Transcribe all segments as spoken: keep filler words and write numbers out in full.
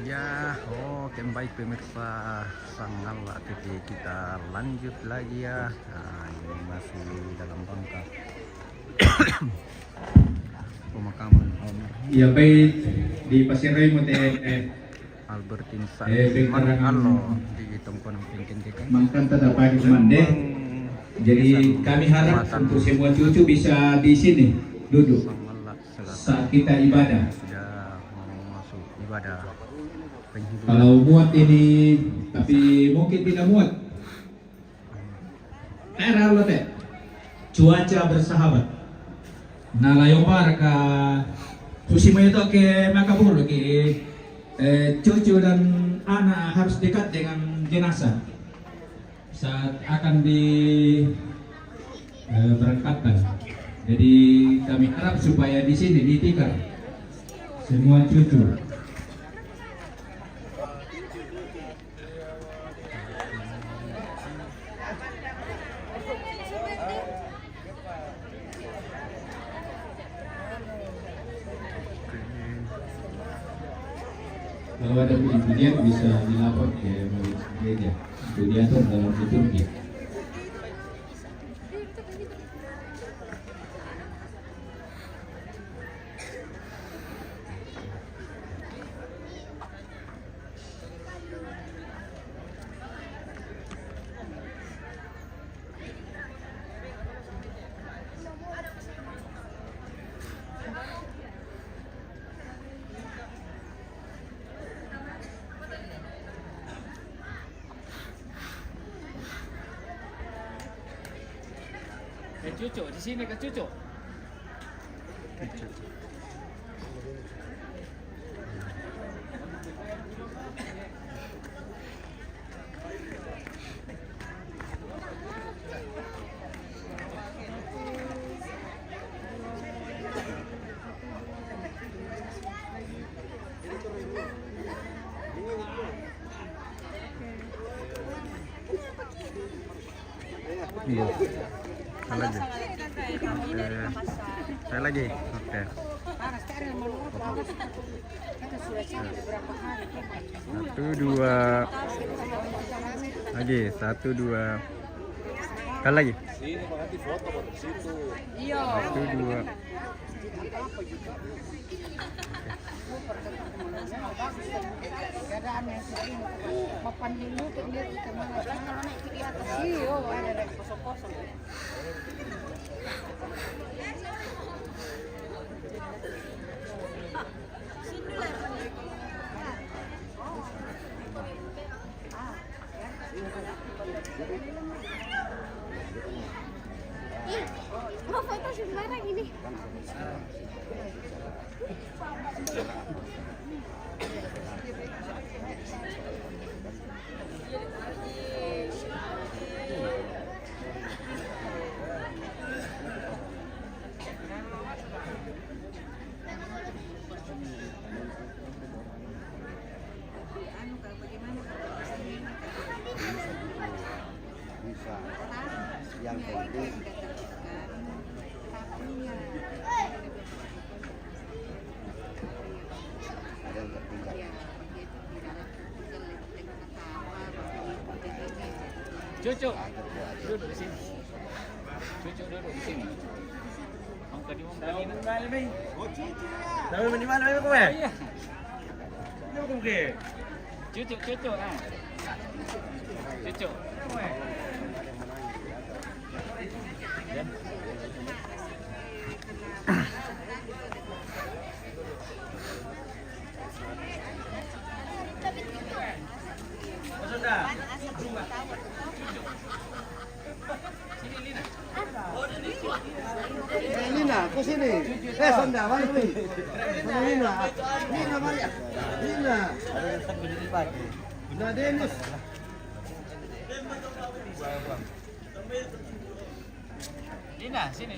Ya, oke, baik pemirsa Sangalla T V, kita lanjut lagi ya. Nah, ini masih dalam rangka pemakaman almarhum. Ya, baik, di Pasir Remo te, eh, Albertin Sa-, eh, Mari Allo di Tongkonan Pengkenteka. Mangkanta dapat mande. Jadi, kami harap untuk semua cucu bisa di sini duduk saat kita ibadah. Sudah mau masuk ibadah penghiburan. Kalau muat ini, tapi mungkin tidak muat. Era lo te. Cuaca bersahabat. Nah, layo barka susi mai to ke makabur ke, eh, cucu dan anak harus dekat dengan jenazah saat akan di, eh, berangkatkan. Jadi kami harap supaya di sini ditikar semua cucu. Kalau ada puji-pujian bisa dilapor ke gereja. Itu diatur dalam liturgi. Eh, cucu, di sini ke cucu. Iya. Saya lagi. Oke. Saya lagi. Oke. Satu, dua. Lagi. Satu, dua. Sekali lagi. Satu, dua. Keadaan yang sudah ini. Papan dulu tuh, lihat di kamera. Kalau naik ke atas. Iya, ada, ada kosong-kosong. Ih, mau foto sembarang ini. Bisa. Yang penting ada yang tertinggal. Cucu, duduk di sini. Cucu duduk di sini. Kamu tadi mau berani, nak? Dame mani mano, dame come? Iya. Dame come? Cucu, cucu, ah. Cucu. Ya. Eh, Lina, ke sini. Eh, Sonda, balik ni. Sama Lina. Lina, balik. Lina. Nah, Dennis. Lina, sini.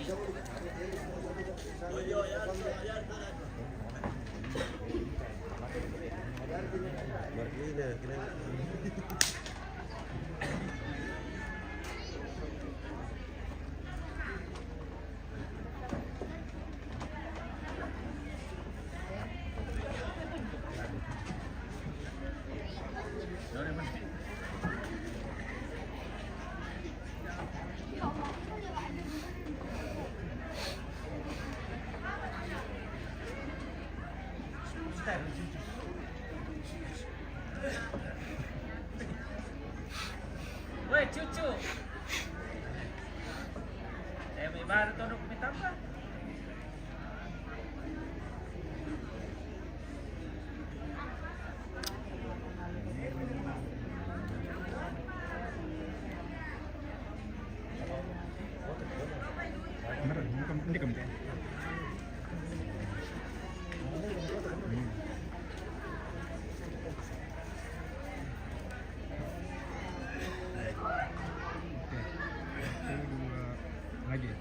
Woi, cucu. Eh, mi baru todok mi tambah. Oke. Satu, dua, lagi.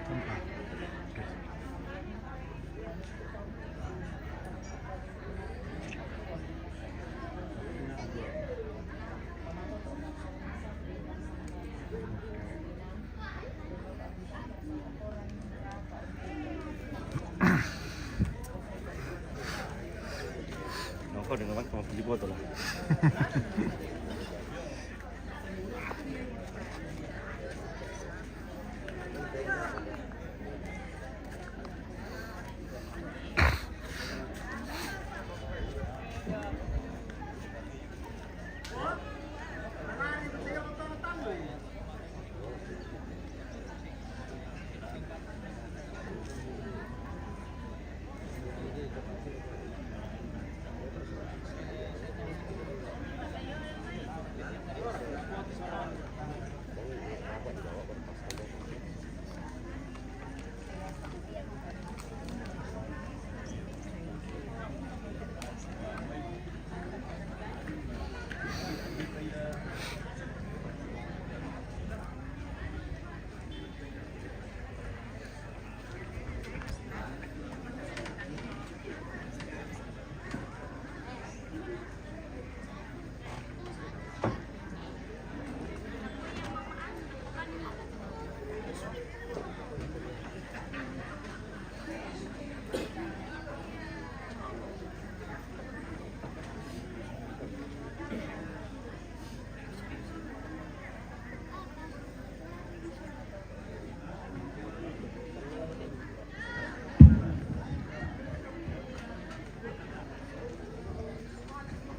Empat. Oke. Noko dengan mas mau beli botol lah.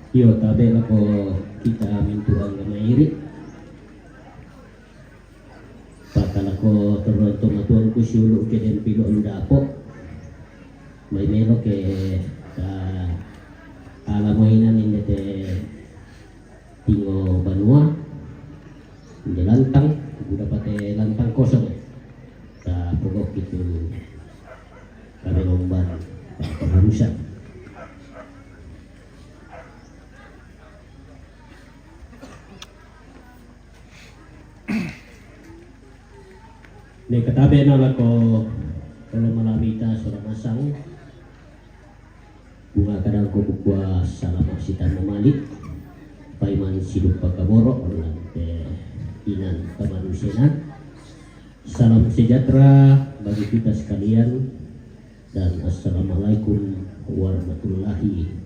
Iyo, tabe' lako kita mintu' agama iri. Pata lako torungan tomatuangku si ulu' ke den pilu' anu dapo'. Mai melo ke ta ala moinan inde te tingo banua, inde lantang, uda pate lantang kosong. Ta pogok itu kami lomban pata harusan. Ne katabe' na lako olo malabita sola nasang. Bunga kadang ko kukua salama' sitama mali'. Paiman sidupa kaboro' lan te inan tamanusena. Salam sejahtera bagi kita sekalian dan assalamualaikum warahmatullahi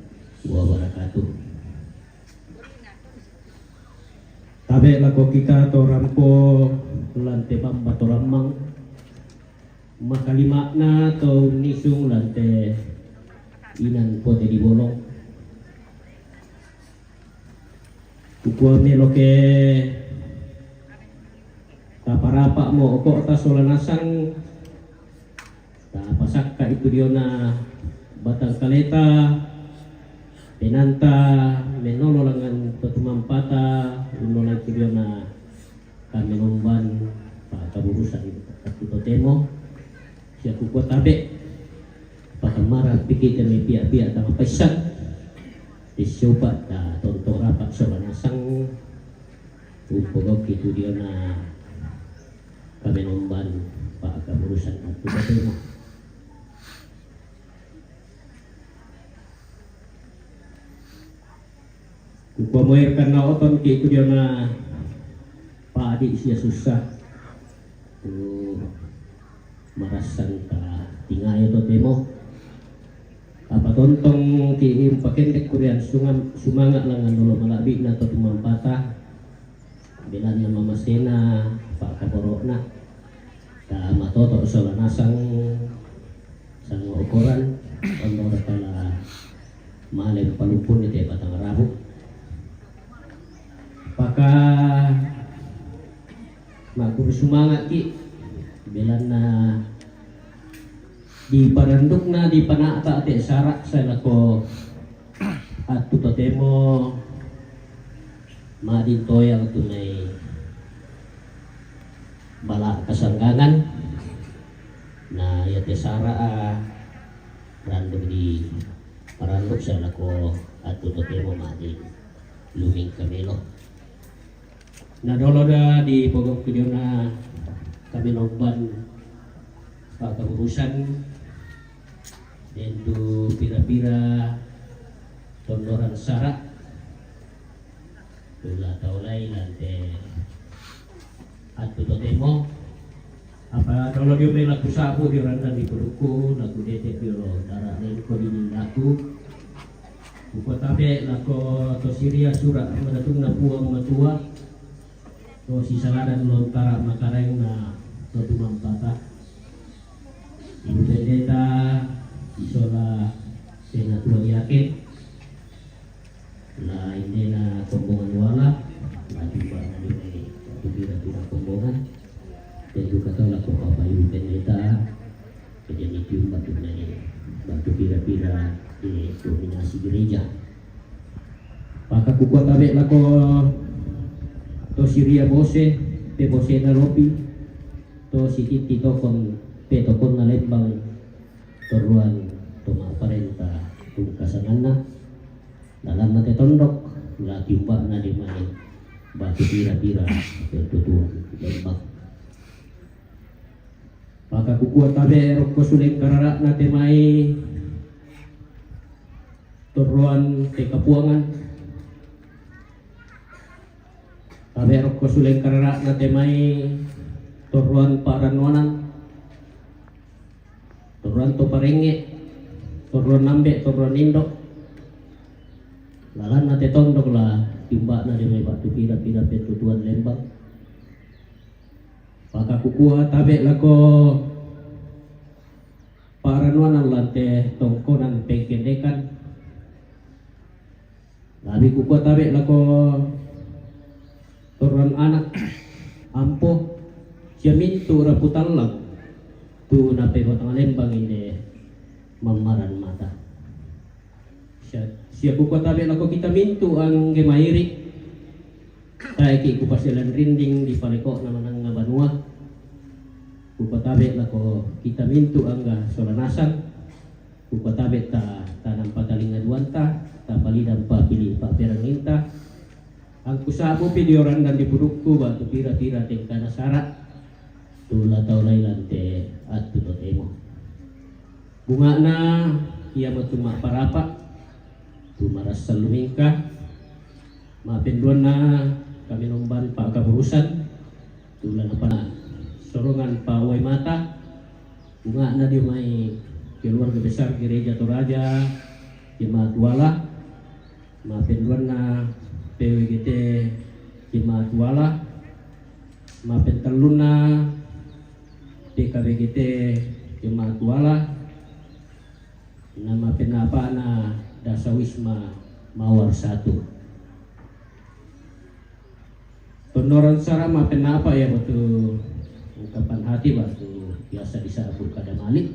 wabarakatuh. Tabe' lako kita to rampo lan te bamba to rammang, makalima'na to unnisung lan te inan pote di bolong. Kukua melo ke taparapa'mo oko'ta sola nasang. Tapasakka' itu diona batang kaleta, penanta menolo langan to tumampata, unnola itu diona kami lomban pakaburusan itu totemo. Sia kukua tabe', pakamara piki' kami pia'-pia' tama paissan. Dissupa' ta tonto rapa' sola nasang. Umpogok itu diona kami lomban pakaburusan itu totemo. Kukua moir karna oton ki' tu diona padi sia susah. Tu marasan ta tingayo totemo. Apa tontong ki' impakendek kurian sumanga' langan dolo mala'bi'na to tumampata. Belanna mamasena Pakaboro'na, ta matoto' sola nasang sango ukoran, ondora tala male palumpuni te batang rabu. Paka magguru sumanga'ki', belanna diparandukna dipana'ta te sara' sae lako attu totemo ma'din toyang tu mai bala kasanggangan. Na iate sara'a randuk di paranduk sae lako attu totemo ma'din lumingka melo. Na dolo da dipogau'ku diona kami lomban pakaburusan dentu pira-pira tondoran sara' tu la taolai lante attu totemo. Apa dolo dio mela kusa'bu dio randan di pudukku, la kudete dio dara lengko di nindaku. Kukua tabe' lako to siria sura' madatunna Puang Matua, to sisaladan lontara makaraengna to tumampata. Ibu Pendeta, isola Senatua Diaken, la indena kombongan wala, la jumpa na dio mai tu pira-pira kombongan. Dan juga tau lako Bapak Ibu Pendeta, jadi jumpa tu mai batu pira-pira di dominasi gereja. Paka kukua tabe' lako to siria bose, pe bosena lopi, to sititti tokon, pe tokonna lembang, torroan to ma'parenta tungkasanganna, lalanna te tondok, la tiumba'na dio mai batu pira-pira pertutuan lembang. Paka kukua tabe' rokko suleng karara'na te mai torroan te kapuangan, tabe' rokko suleng karara'na te mai torroan pa'rannuanan, torroan to parengnge', torroan ambe', torroan indo'. Lalanna te tondok la tiumba'na dio mai batu pira-pira pertutuan lembang. Paka kukua tabe' lako pa'rannuanan lante tongkonan pengkendekan. Labi kukua tabe' lako torroan ana', ampo, sia mintu' rapu tallang tu napegau tang lembang inde mammaran mata. Sia, sia kukua tabe' lako kita mintu' angge mairi', taeki' kupasilan rinding di paleko'na manangnga banua. Kukua tabe' lako kita mintu' angga sola nasang, kukua tabe' ta tanang patalinga duanta, tapalidang papili pa'peranginta. Angku sa'bupi dio randan di pudukku batu pira-pira tengkana sara', tu la taolai lante attu totemo. Bunga'na iamo tu ma'parapa, tu marassan lumingka, ma'penduanna kami nomban pa'kaburusan, tu la napana sorongan pa'uwai mata, bunga'na dio mai keluarga besar Gereja Toraja Jemaat Wala, ma'penduanna P W G T Jemaat Wala, ma'pentellunna P K B G T Jemaat Wala, na ma'pennapa'na Dasawisma Mawar satu. Tonnoran sara' ma'pennapa iamo tu ungkapan hati batu biasa disa'bu kada mali'.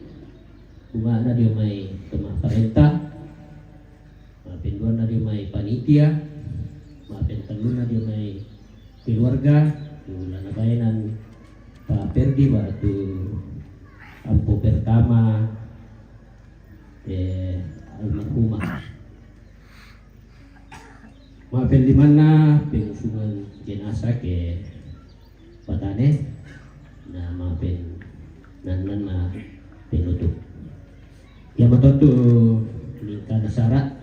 Bunga'na dio mai to ma'parenta, ma'penduanna dio mai panitia, ma'pentellunna dio mai keluarga, tu la nabaenan Pa Perdi batu ampo pertama, eh, almarhumah. Ma'pellimanna pengusungan jenazah ke patane, na ma'pennannanna penutup. Iamo tontu lingkana sara'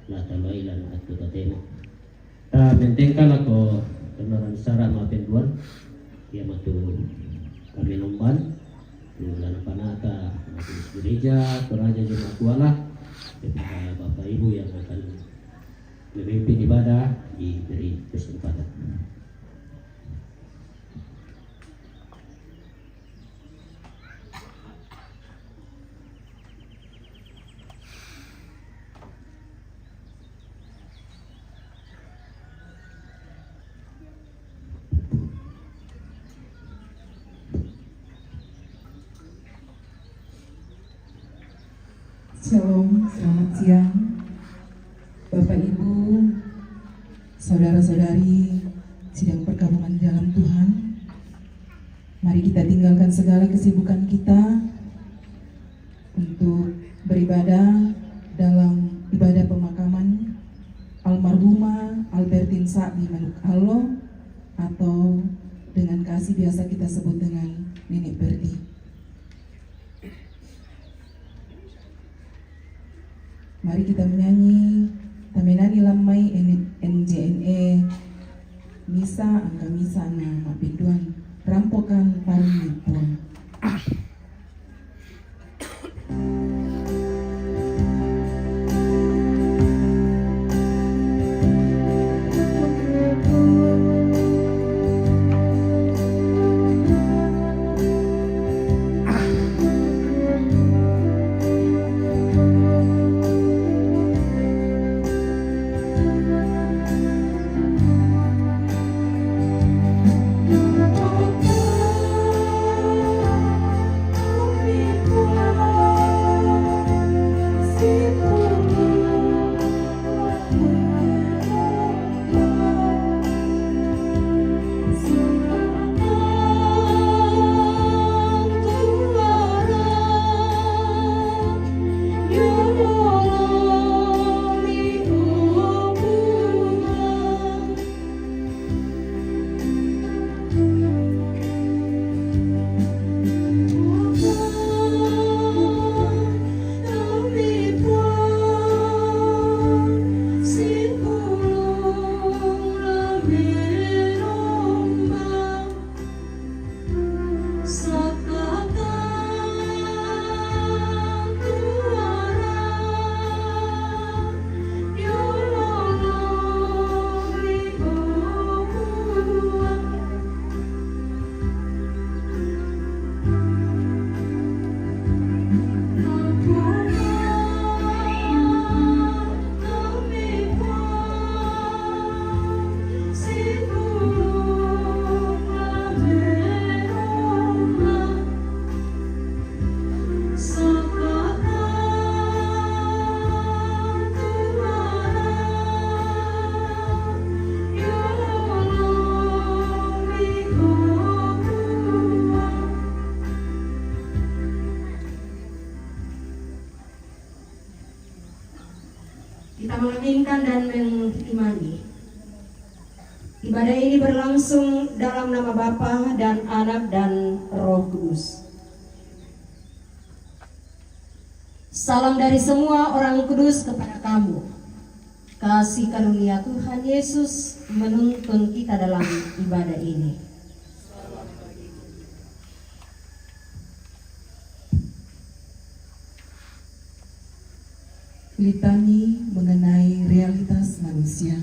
la taolai lan attu totemo. Ta mentengka lako tonnoran sara' ma'penduan, iamo tu kami nomban, tu la napanata Majelis Gereja Toraja Jemaat Wala, kepada Bapak Ibu yang akan memimpin ibadah diberi kesempatan. Shalom, selamat siang. Bapak, Ibu, saudara-saudari sidang perkabungan di dalam Tuhan, mari kita tinggalkan segala kesibukan kita untuk beribadah dalam ibadah pemakaman almarhumah Albertine Sa'bi Manuk Allo, atau dengan kasih biasa kita sebut dengan Nenek Berti. Mari kita menyanyi Tamenani Lammai, N J N E, Misa, angka Misa na mapinduan, Rampokan Tarung ni Puang. Kita mengaminkan dan mengimani. Ibadah ini berlangsung dalam nama Bapa dan Anak dan Roh Kudus. Salam dari semua orang kudus kepada kamu. Kasih karunia Tuhan Yesus menuntun kita dalam ibadah ini. Litani mengenai realitas manusia.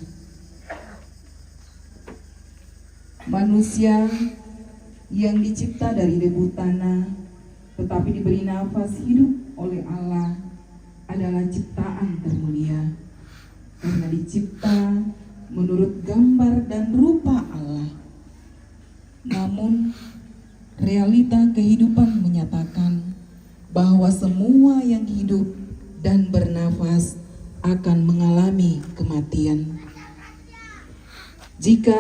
Manusia yang dicipta dari debu tanah, tetapi diberi nafas hidup oleh Allah, adalah ciptaan termulia, karena dicipta menurut gambar dan rupa Allah. Namun, realita kehidupan menyatakan bahwa semua yang hidup dan bernafas akan mengalami kematian. Jika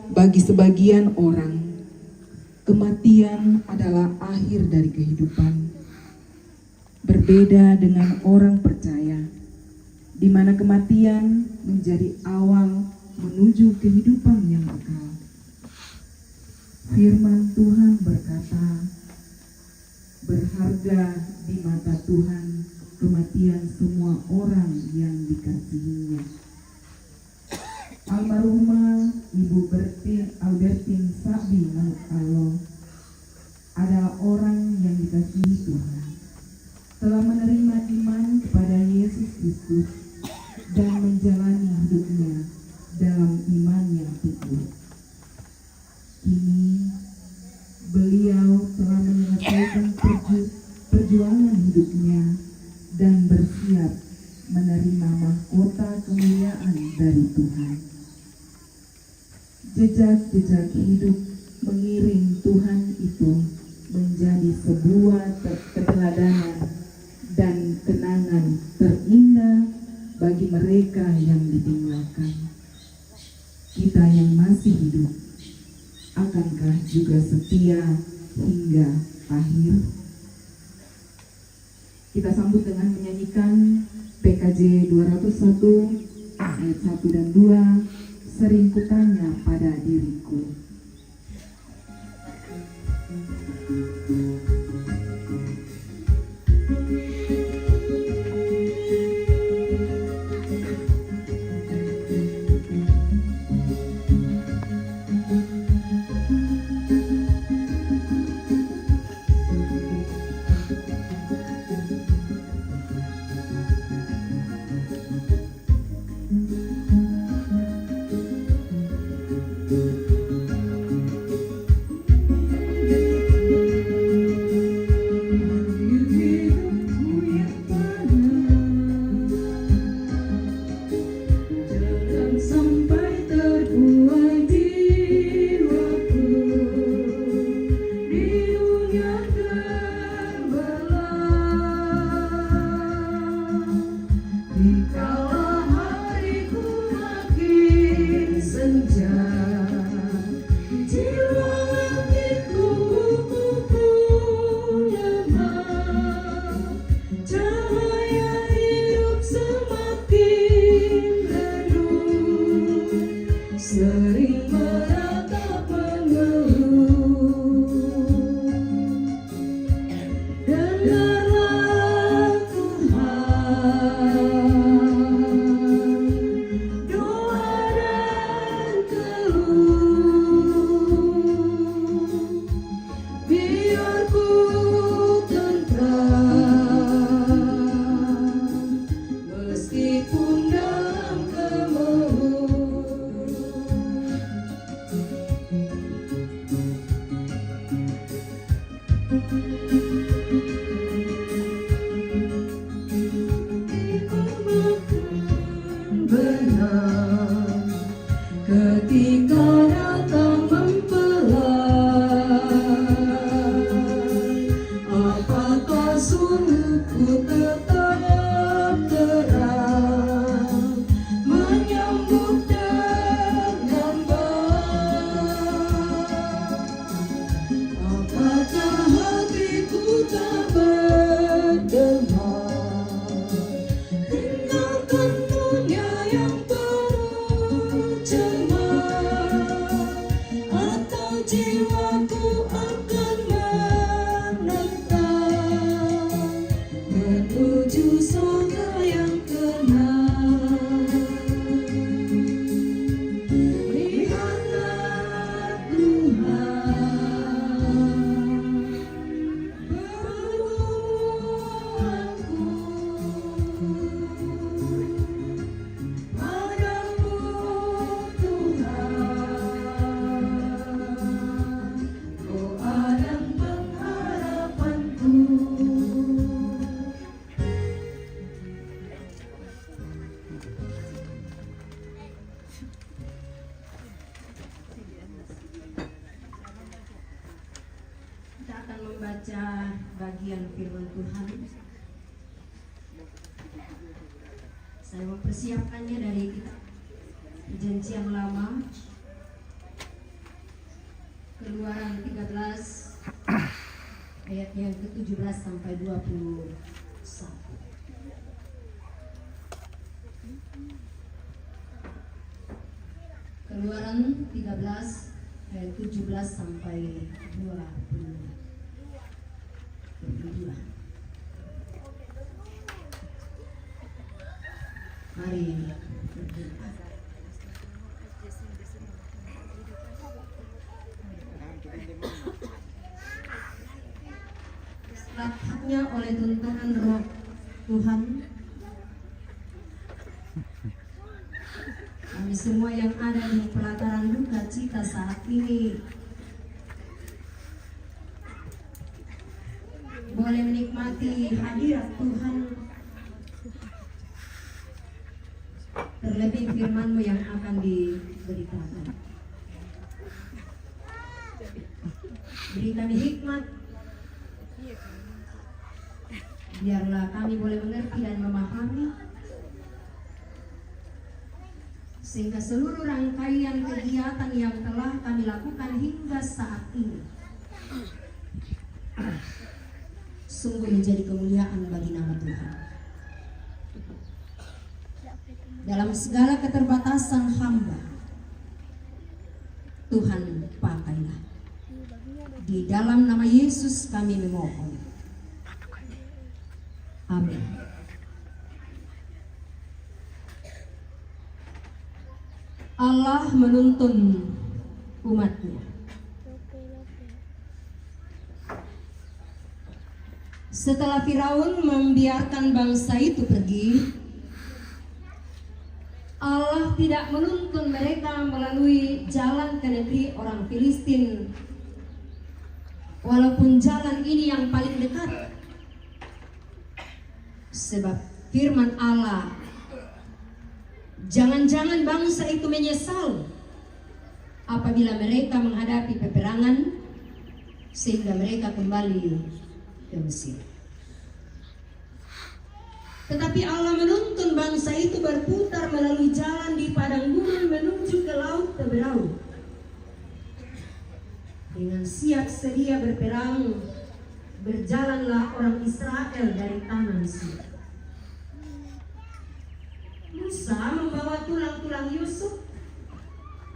bagi sebagian orang, kematian adalah akhir dari kehidupan, berbeda dengan orang percaya, di mana kematian menjadi awal menuju kehidupan yang kekal. Firman Tuhan berkata, "Berharga di mata Tuhan kematian semua orang yang dikasihinya." Almarhumah Ibu Bertin, Albertine Sa'bi Manuk Allo adalah orang yang dikasihi Tuhan, telah menerima iman kepada Yesus Kristus dan menjalani hidupnya dalam iman yang teguh. Kini, beliau telah menyelesaikan perju-, perjuangan hidupnya dan bersiap menerima mahkota kemuliaan dari Tuhan. Jejak-jejak hidup mengiring Tuhan itu menjadi sebuah te-, keteladanan dan kenangan Kita yang masih hidup, akankah juga setia hingga akhir? Kita sambut dengan menyanyikan P K J dua ratus satu ayat satu dan dua, Sering Kutanya Pada Diriku. Jangan sampai terbuai jiwaku di dunia terbelah. Dikala hariku makin senja, jiwa hatiku pun lemah. Cahaya hidup semakin redup, sering menatap mengeluh. Dengarlah Tuhan, doa dan keluh. Biar ku tentram, meskipun dalam kemelut. Benar, ketika datang mempelai, apakah sulukku tetap terang, menyambut dengan baik? Apakah hatiku tak bergema? Tinggalkan dunia yang penuh cemas, atau jiwaku akan menentang menuju surga yang tenang. Lihatlah Tuhan, pergumulanku, padamu Tuhan, doa dan pengharapanku. Kita akan membaca bagian firman Tuhan. Saya mempersiapkannya dari kitab Perjanjian Lama, Keluaran tiga belas, ayat yang ketujuh belas sampai dua puluh satu. Keluaran tiga belas ayat tujuh belas sampai dua puluh dua. Mari berdoa. Letaknya oleh tuntunan Roh Tuhan, kami semua yang ada di pelataran duka cita saat ini boleh menikmati hadirat Tuhan, terlebih firman-Mu yang akan diberitakan. Beri kami hikmat, biarlah kami boleh mengerti dan memahami, sehingga seluruh rangkaian yang telah kami lakukan hingga saat ini sungguh menjadi kemuliaan bagi nama Tuhan. Dalam segala keterbatasan hamba, Tuhan pakailah. Di dalam nama Yesus kami memohon. Amin. Allah menuntun umatnya. Setelah Firaun membiarkan bangsa itu pergi, Allah tidak menuntun mereka melalui jalan ke negeri orang Filistin, walaupun jalan ini yang paling dekat. Sebab firman Allah, jangan-jangan bangsa itu menyesal apabila mereka menghadapi peperangan, sehingga mereka kembali ke Mesir. Tetapi Allah menuntun bangsa itu berputar melalui jalan di padang gurun menuju ke Laut Teberau. Dengan siap sedia berperang, berjalanlah orang Israel dari tanah Mesir. Musa membawa tulang-tulang Yusuf,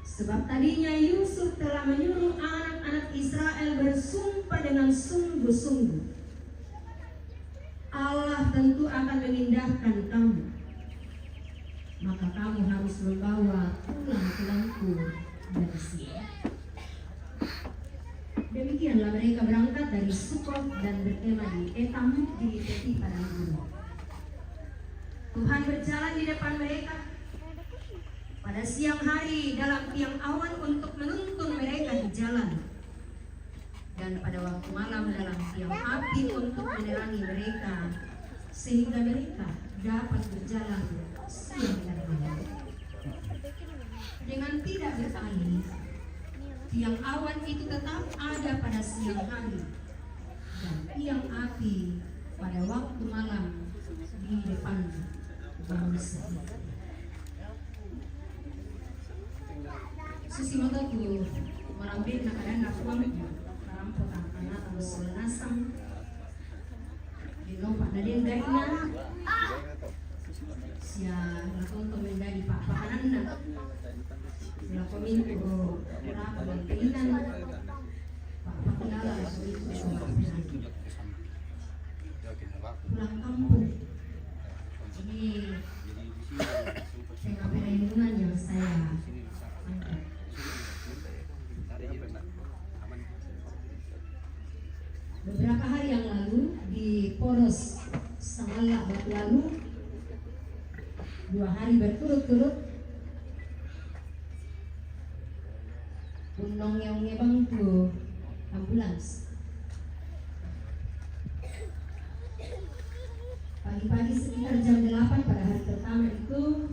sebab tadinya Yusuf telah menyuruh anak-anak Israel bersumpah dengan sungguh-sungguh, "Allah tentu akan memindahkan kamu, maka kamu harus membawa tulang-tulangku dari sini." Demikianlah mereka berangkat dari Sukot dan berkemah di Etam, di tepi padang gurun. Tuhan berjalan di depan mereka. Pada siang hari, dalam tiang awan untuk menuntun mereka di jalan, dan pada waktu malam, dalam tiang api untuk menerangi mereka, sehingga mereka dapat berjalan siang dan malam. Dengan tidak beralih, tiang awan itu tetap ada pada siang hari, dan tiang api pada waktu malam di depan bangsa. Susi moto tu malamben na kadang na kuang, karampo tang kanata mo sola nasang. Di lopa na den gaina. Sia na tonto menjadi papa kananna. Sila komintu o rapa dan kainan. Papa kilala so itu so pulang kampung. Ini tema perenungan yang saya angkat. Beberapa hari yang lalu di Poros Sangalla Batu Alu, dua hari berturut-turut, unnonge-onge bang tu ambulans. Pagi-pagi sekitar jam delapan pada hari pertama itu,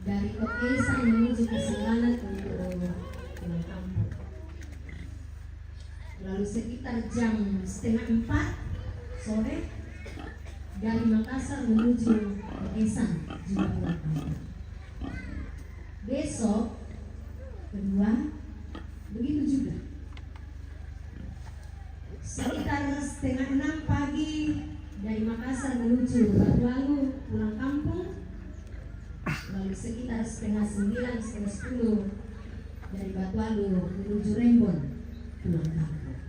dari Kokesan menuju ke Singganan untuk pulang kampung. Lalu sekitar jam setengah empat sore, dari Makassar menuju Kokesan juga pulang kampung. Besok kedua, begitu juga. Sekitar setengah enam pagi, dari Makassar menuju Batu Alu pulang kampung. Lalu sekitar setengah sembilan, setengah sepuluh, dari Batu Alu menuju Rembon pulang kampung.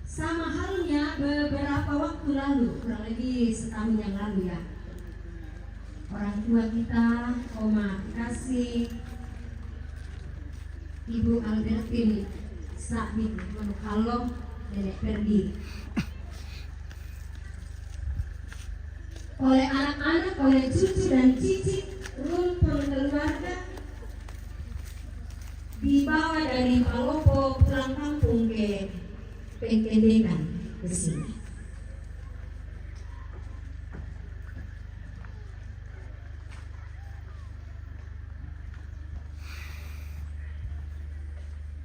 Sama halnya beberapa waktu lalu, kurang lebih setahun yang lalu ya, orang tua kita, Oma Kasih, Ibu Albertin Sabit Manukalo, Nenek Perdi, oleh anak-anak, oleh cucu dan cicit, rumpun keluarga, dibawa dari Palopo pulang kampung ke Pengkendekan ke sini.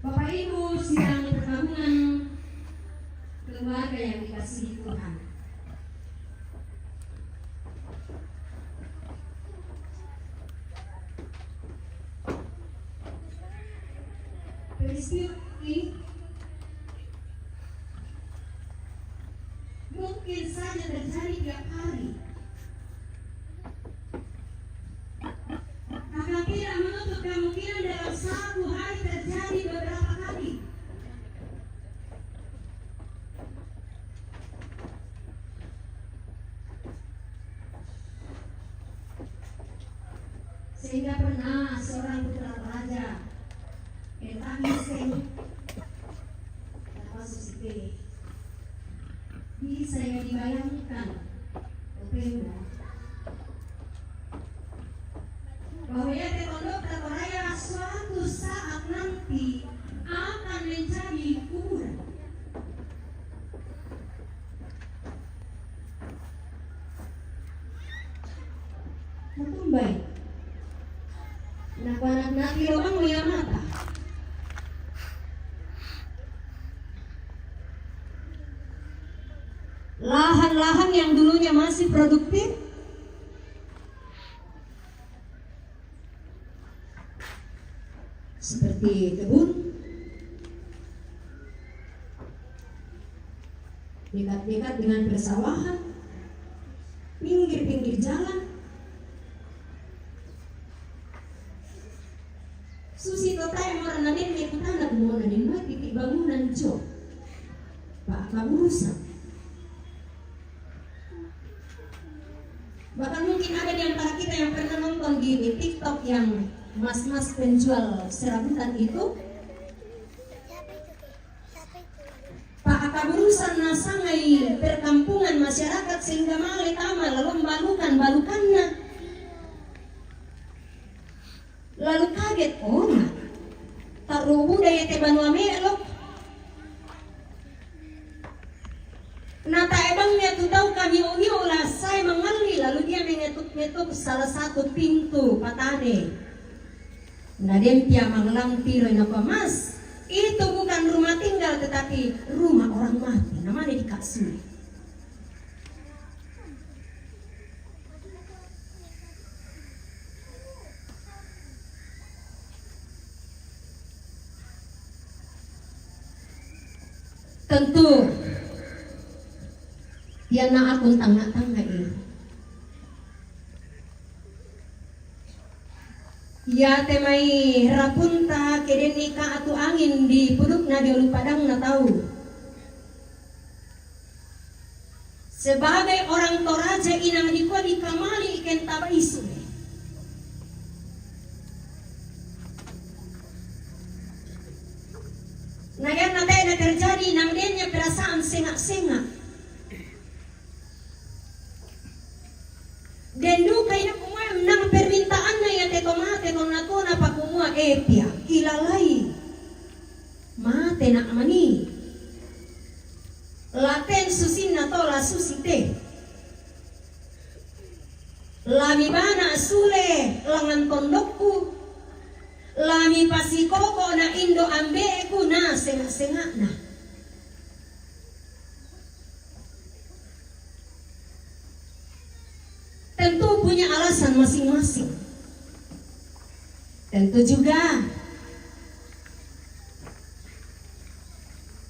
Bapak Ibu sidang perkabungan, keluarga yang dikasihi Tuhan. Peristiwa ini mungkin saja terjadi tiap hari. Akan tidak menutup kemungkinan dalam satu hari terjadi beberapa kali. Sehingga pernah seorang putra raja, Eltanis, bisa dibayangkan, Upenda, bahwa ia terpondok terpercaya suatu saat nanti akan menjadi kuburan. Matumbai. Nakuanak nati lobang mo ia mata. Lahan-lahan yang dulunya masih produktif, seperti kebun, dekat-dekat dengan persawahan, pinggir-pinggir jalan. Susi totai mora naden me kutana mo naden mai titik bangunan jo. Pak kaburusan. Bahkan mungkin ada di antara kita yang pernah nonton di, di TikTok yang mas-mas penjual serabutan itu. Pak kaburusan na sangai perkampungan masyarakat sehingga male tama lalu balukan-balukanna. Lalu kaget, oh, na tarubu daya te banua melok. Na taebangnya tu tau kami onio la sai mangalli, lalu dia mengetuk-ngetuk salah satu pintu patane. Na den pia manglang tiro, nakua, "Mas, itu bukan rumah tinggal tetapi rumah orang mati." Namanya di Kak Suli. Tentu, ia na akun tangga-tangga ini. Ia te mai rapunta ke den ika atu angin di pudukna di ulu padang na tau. Sebagai orang Toraja, inang dikua dikamali iken taba isu. Na ia na te na terjadi, inang dennya perasaan sengak-sengak. Den duka ia kumua nang permintaanna ia te to mate to na tona pakumua epia, ilalai. Mate na mani. Laten susinna to la susi te. Lami bana sule langan tondokku. Lami pasikoko na indo ambeku na sengak-sengakna. Tentu punya alasan masing-masing. Tentu juga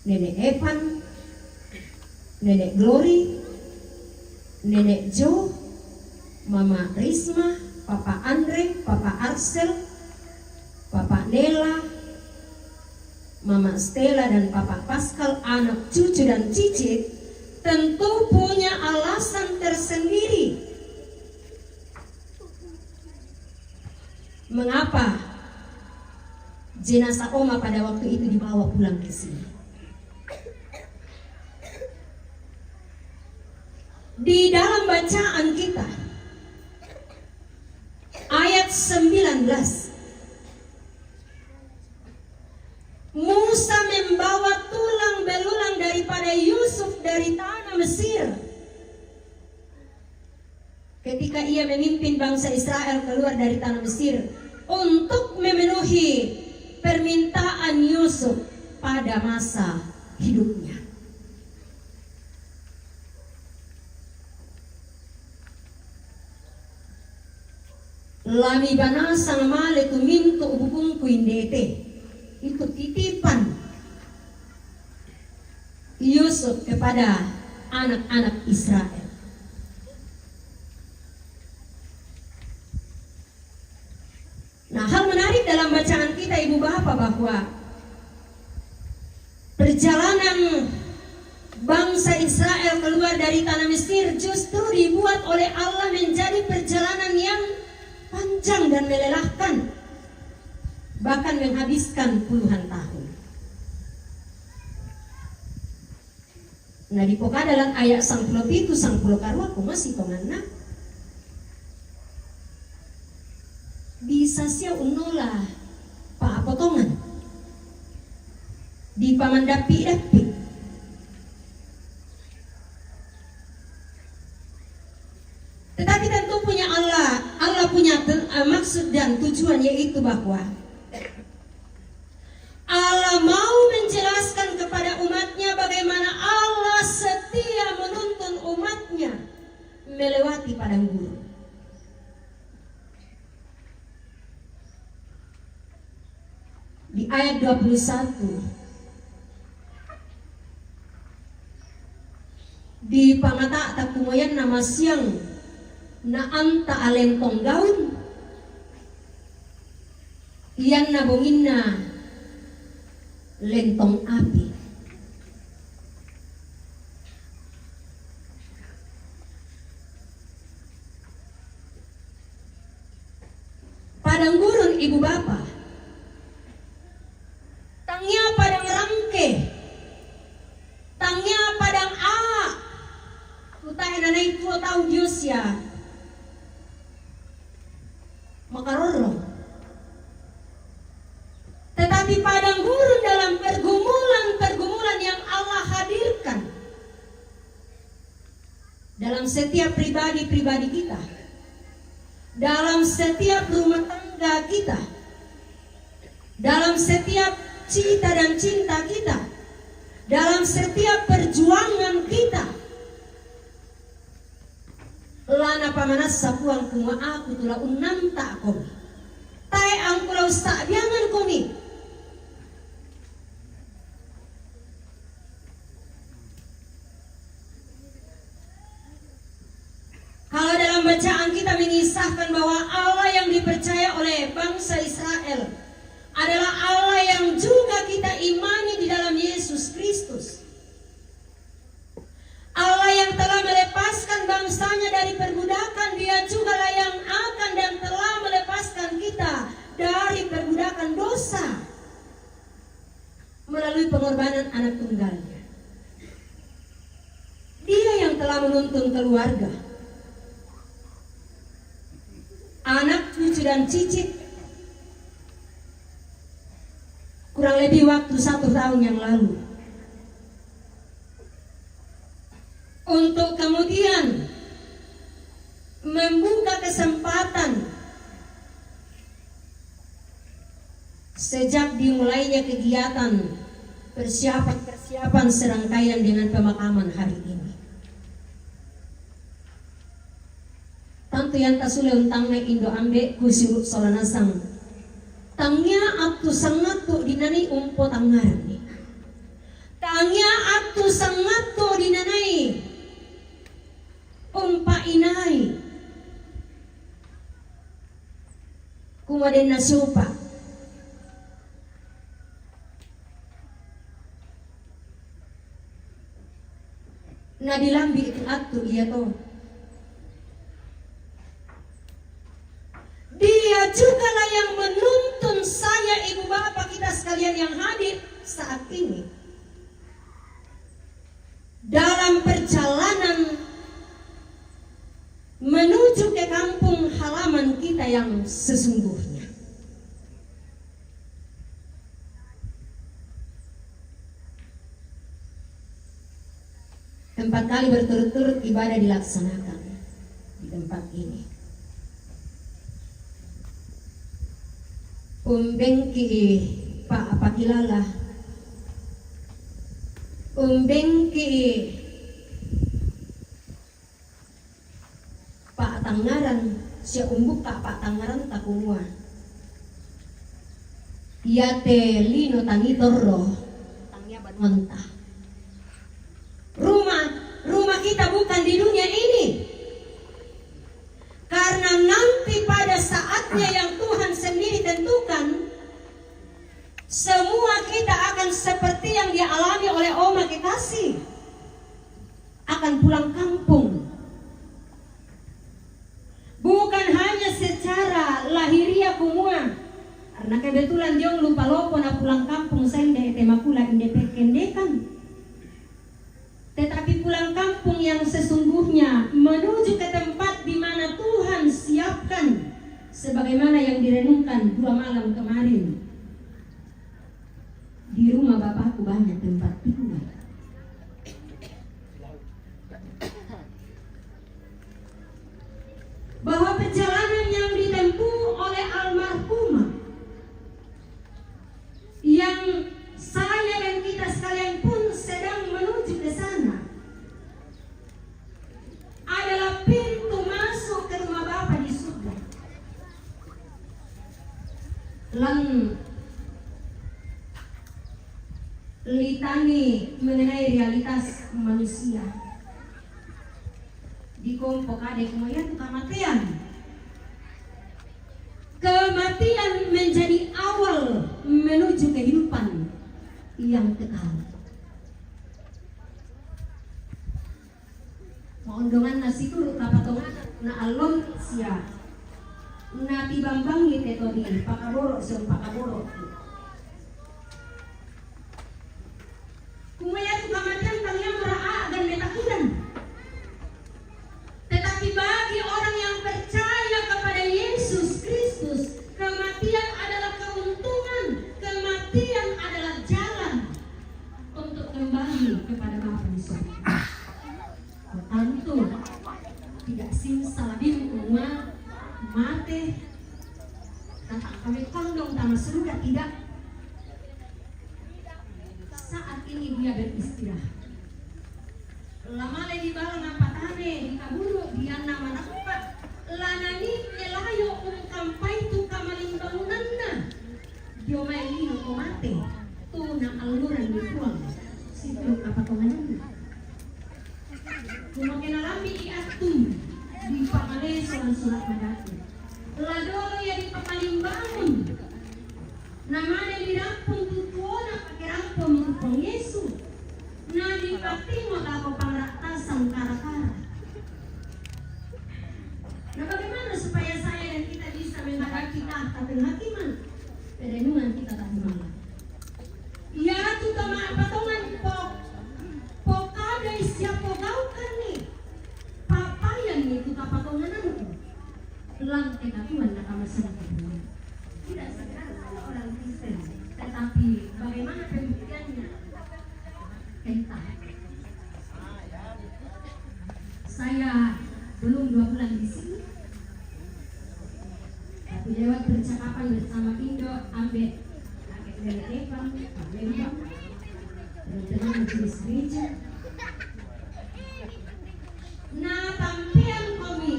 Nenek Evan, Nenek Glory, Nenek Jo, Mama Risma, Papa Andre, Papa Arsel, Papa Nela, Mama Stella dan Papa Pascal, anak cucu dan cicit, tentu punya alasan tersendiri mengapa jenazah Oma pada waktu itu dibawa pulang ke sini. Di dalam bacaan kita, ayat sembilan belas, Musa membawa tulang belulang daripada Yusuf dari tanah Mesir. Ketika ia memimpin bangsa Israel keluar dari tanah Mesir untuk memenuhi permintaan Yusuf pada masa hidupnya. Lami banasa male tu mintu bukungku indete. Itu titipan Yusuf kepada anak-anak Israel. Nah, hal menarik dalam bacaan kita, Ibu Bapak, bahwa perjalanan bangsa Israel keluar dari tanah Mesir justru dibuat oleh Allah menjadi perjalanan yang panjang dan melelahkan, bahkan menghabiskan puluhan tahun. Nah, dipoka dalam ayat sangpulo pitu, sangpulo karua, kumasih tonganna. Bisa sia unnola pa'apotongan. Dipamandappi-dappi. Tetapi tentu punya Allah, Allah punya ten- eh, maksud dan tujuan, yaitu bahwa Allah mau menjelaskan kepada umatnya bagaimana Allah setia menuntun umatnya melewati padang gurun. Di ayat dua puluh satu, dipangatatta kumoyanna masiang na anta alentong gaun, iyanna bonginna lentong api. Padang gurun, Ibu Bapa, tangia padang rangke, tangia padang a, kutae nanai tuo tau dio sia makarorong. Tetapi padang gurun dalam pergumulan-pergumulan yang Allah hadirkan dalam setiap pribadi-pribadi kita, dalam setiap rumah tangga kita, dalam setiap cita dan cinta kita, dalam setiap perjuangan kita. La Napamanassa Puang kumua, aku tu la unnanta'komi. Tae angku la ussa'biangankomi. Kalau dalam bacaan kita mengisahkan bahwa Allah yang dipercaya oleh bangsa Israel adalah Allah yang juga kita imani di dalam Yesus Kristus. Allah yang telah melepaskan bangsanya dari perbudakan, Dia jugalah yang akan dan telah melepaskan kita dari perbudakan dosa melalui pengorbanan anak tunggalnya. Dia yang telah menuntun keluarga, anak, cucu, dan cicit, kurang lebih waktu satu tahun yang lalu, untuk kemudian membuka kesempatan sejak dimulainya kegiatan persiapan-persiapan serangkaian dengan pemakaman hari ini. Tantu yang tasule untangna indo ambe kusiru sola nasang. Tangia attu sangattu dinanai umpo tangngarani. Tangia attu sangattu dinanai umpa inai. Kumua denna supa. Nadilambi tu attu iato. Dia jugalah yang menuntun saya, Ibu Bapak, kita sekalian yang hadir saat ini dalam perjalanan menuju ke kampung halaman kita yang sesungguhnya. Empat kali berturut-turut ibadah dilaksanakan di tempat ini. Umbengki pa'pakilala, umbengki pa'tangngarang, sia umbukka pa'tangngaranta kumua, Iate lino tang i torro, tang ia banuanta. Rumah, rumah kita bukan di dunia ini. Karena nanti pada saatnya yang Tuhan sendiri tentukan, semua kita akan seperti yang dialami oleh Oma Kekasih, akan pulang kampung. Bukan hanya secara lahiriah kumua, karena kebetulan dia lupa lopo na pulang kampung sende ete makula inde pekendekan. Tetapi pulang kampung yang sesungguhnya menuju ke tempat di mana Tuhan siapkan, sebagaimana yang direnungkan dua malam kemarin. Di rumah Bapakku banyak tempat tinggal. Bahwa perjalanan yang ditempuh oleh almarhumah, yang saya dan kita sekalian pun sedang menuju ke sana, adalah pintu masuk ke rumah Bapa di surga. Lan litani mengenai realitas manusia. Di kompo kade kumua iatu kamatean. Kematian menjadi awal menuju kehidupan yang kekal. Maundongan na situru kapatonganan na allon sia na tibambangi te todi pakaboro sian pakaboro. Kumua iatu kamatean tang ia mara agan metakudan. Tetapi bagi orang yang percaya kepada Yesus Kristus, kematian adalah keuntungan, kematian adalah jalan untuk kembali kepada Bapa di surga. Tantu tidak sing salabim kumua mate, tatap kami kondong tama surga, tidak. Saat ini dia beristirahat. Lamale di balang apatane di kaburu dia na manampa, lanani elayo ungkampai tu kamalimbangunanna. Dio mai lino ko mate, tu na alluran ni Puang situru kapatongananna. Kumua ke nalambi i attu dipamaleso lan Surat Madatu. La dolo ia dipamalimbangun. Na mane dirampon tu tuona pake rampon tu Puang Yesu. Na dipattimot lako pangratasan kara-kara. Nah, bagaimana supaya saya dan kita bisa menghadapi tahta penghakiman? Perenungan kita tadi malam. Iatu tama patongan po, pokadai sia pogaukan ni, papayan ni tu kapatongananku. Lan kekatuan na kamasan kedua. Tidak sekedar saya orang Kristen, tetapi bagaimana pembuktiannya? Entah. Saya belum dua bulan di sini, tapi lewat percakapan bersama Indo, Ambe, Kakek Nenek Eva, Pak Lembang, teman-teman majelis gereja. Na tampean komi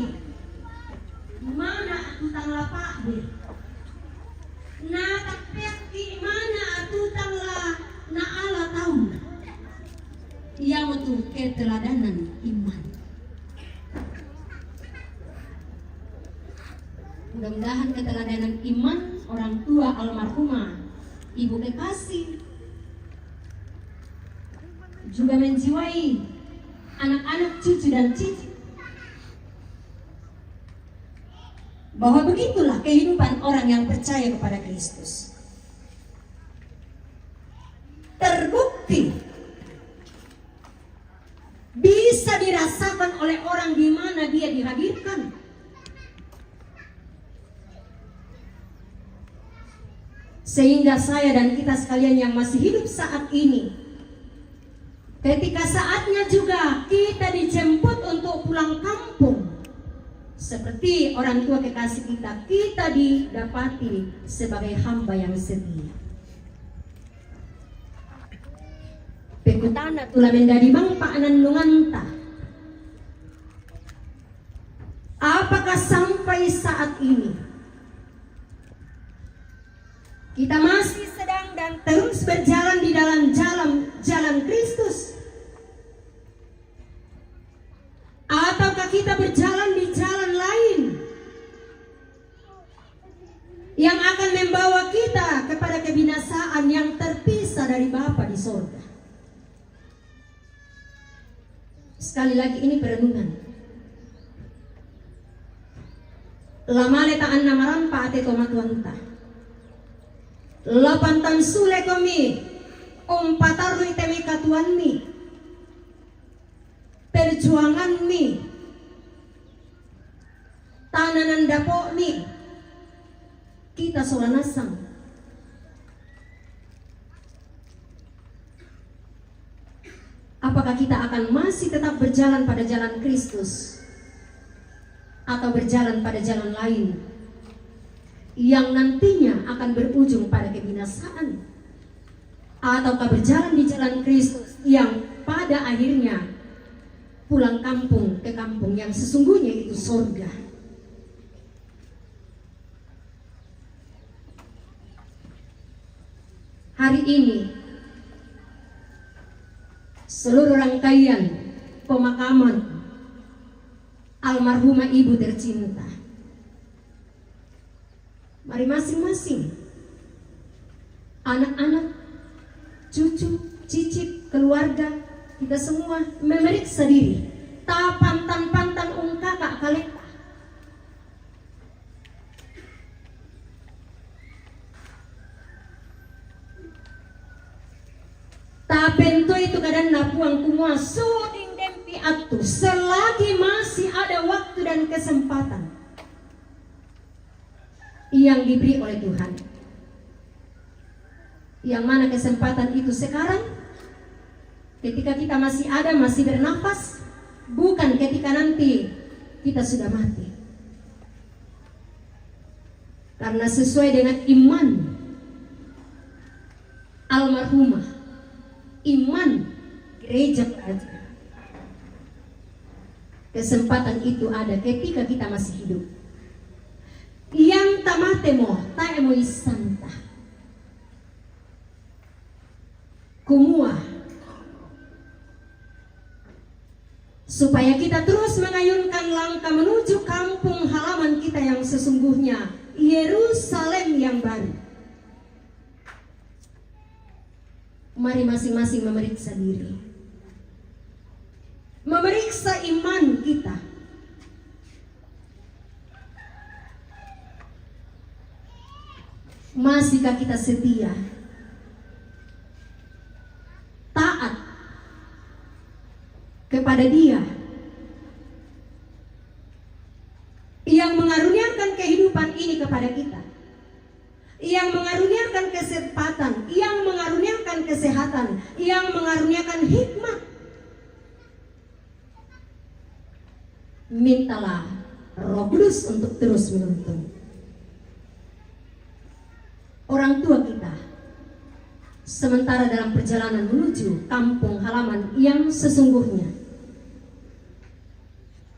mana tu tang la pa'de. Na tampean ki mana tu tang la naala tau. Iamotu keteladanan iman. Mudah-mudahan keteladanan iman orang tua almarhumah Ibu Kekasih juga menjiwai anak-anak, cucu dan cicit, bahwa begitulah kehidupan orang yang percaya kepada Kristus. Terbukti bisa dirasakan oleh orang di mana dia dihadirkan. Sehingga saya dan kita sekalian yang masih hidup saat ini, ketika saatnya juga kita dijemput untuk pulang kampung, seperti orang tua kekasih kita, kita didapati sebagai hamba yang setia. Pekutana tu la mendadi bang panannunganta. Apakah sampai saat ini Kita masih sedang dan terus berjalan di dalam jalan, jalan Kristus? Ataukah kita berjalan di jalan lain yang akan membawa kita kepada kebinasaan, yang terpisah dari Bapa di sorga? Sekali lagi, ini perenungan. La male ta anna marampa ate tomatuanta. La pantan sule komi umpatarrui te mai katuoanmi, perjuanganmi, tananan dapo'mi, kita sola nasang. Apakah kita akan masih tetap berjalan pada jalan Kristus, atau berjalan pada jalan lain yang nantinya akan berujung pada kebinasaan? Ataukah berjalan di jalan Kristus yang pada akhirnya pulang kampung ke kampung yang sesungguhnya itu sorga? Hari ini, seluruh rangkaian pemakaman almarhumah ibu tercinta, mari masing-masing, anak-anak, cucu, cicit, keluarga, kita semua memeriksa diri. Ta pantan-pantan ungkaka kaleta. Ta pentoi tu kadanNa Puang kumua, suding dempi attu, selagi masih ada waktu dan kesempatan yang diberi oleh Tuhan. Yang mana kesempatan itu sekarang, ketika kita masih ada, masih bernafas, bukan ketika nanti kita sudah mati. Karena sesuai dengan iman almarhumah, iman gereja kerajaan, kesempatan itu ada ketika kita masih hidup. Yang ta mate mo, tae mo issanta. Kumua, supaya kita terus mengayunkan langkah menuju kampung halaman kita yang sesungguhnya, Yerusalem yang baru. Mari masing-masing memeriksa diri, memeriksa iman kita. Masihkah kita setia, taat kepada Dia yang mengaruniakan kehidupan ini kepada kita, yang mengaruniakan kesempatan, yang mengaruniakan kesehatan, yang mengaruniakan hikmat? Mintalah Roh Kudus untuk terus menuntun. Orang tua kita sementara dalam perjalanan menuju kampung halaman yang sesungguhnya,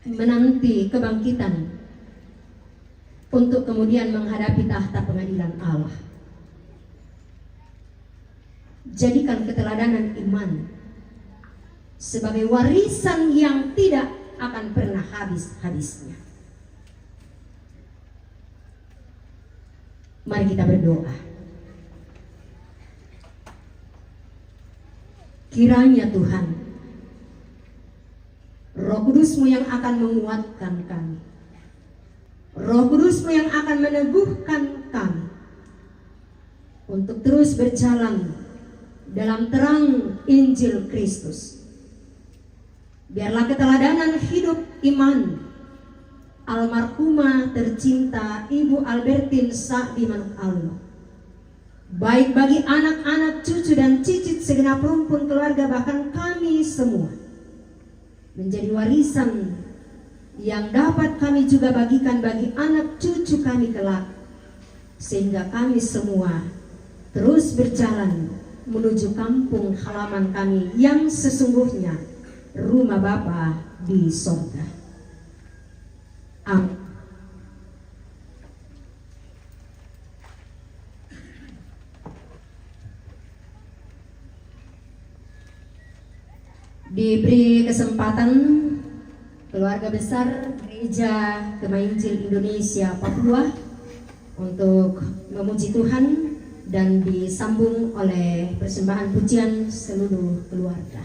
menanti kebangkitan untuk kemudian menghadapi tahta pengadilan Allah. Jadikan keteladanan iman sebagai warisan yang tidak akan pernah habis-habisnya. Mari kita berdoa. Kiranya Tuhan, Roh Kudus-Mu yang akan menguatkan kami, Roh Kudus-Mu yang akan meneguhkan kami untuk terus berjalan dalam terang Injil Kristus. Biarlah keteladanan hidup iman almarhumah tercinta Ibu Albertin Sa'di Manuk Allo, baik bagi anak-anak, cucu, dan cicit segenap rumpun keluarga, bahkan kami semua, menjadi warisan yang dapat kami juga bagikan bagi anak cucu kami kelak, sehingga kami semua terus berjalan menuju kampung halaman kami yang sesungguhnya, rumah Bapa di sorga. Amin. Diberi kesempatan keluarga besar Gereja Gema Injil Indonesia Papua untuk memuji Tuhan dan disambung oleh persembahan pujian seluruh keluarga.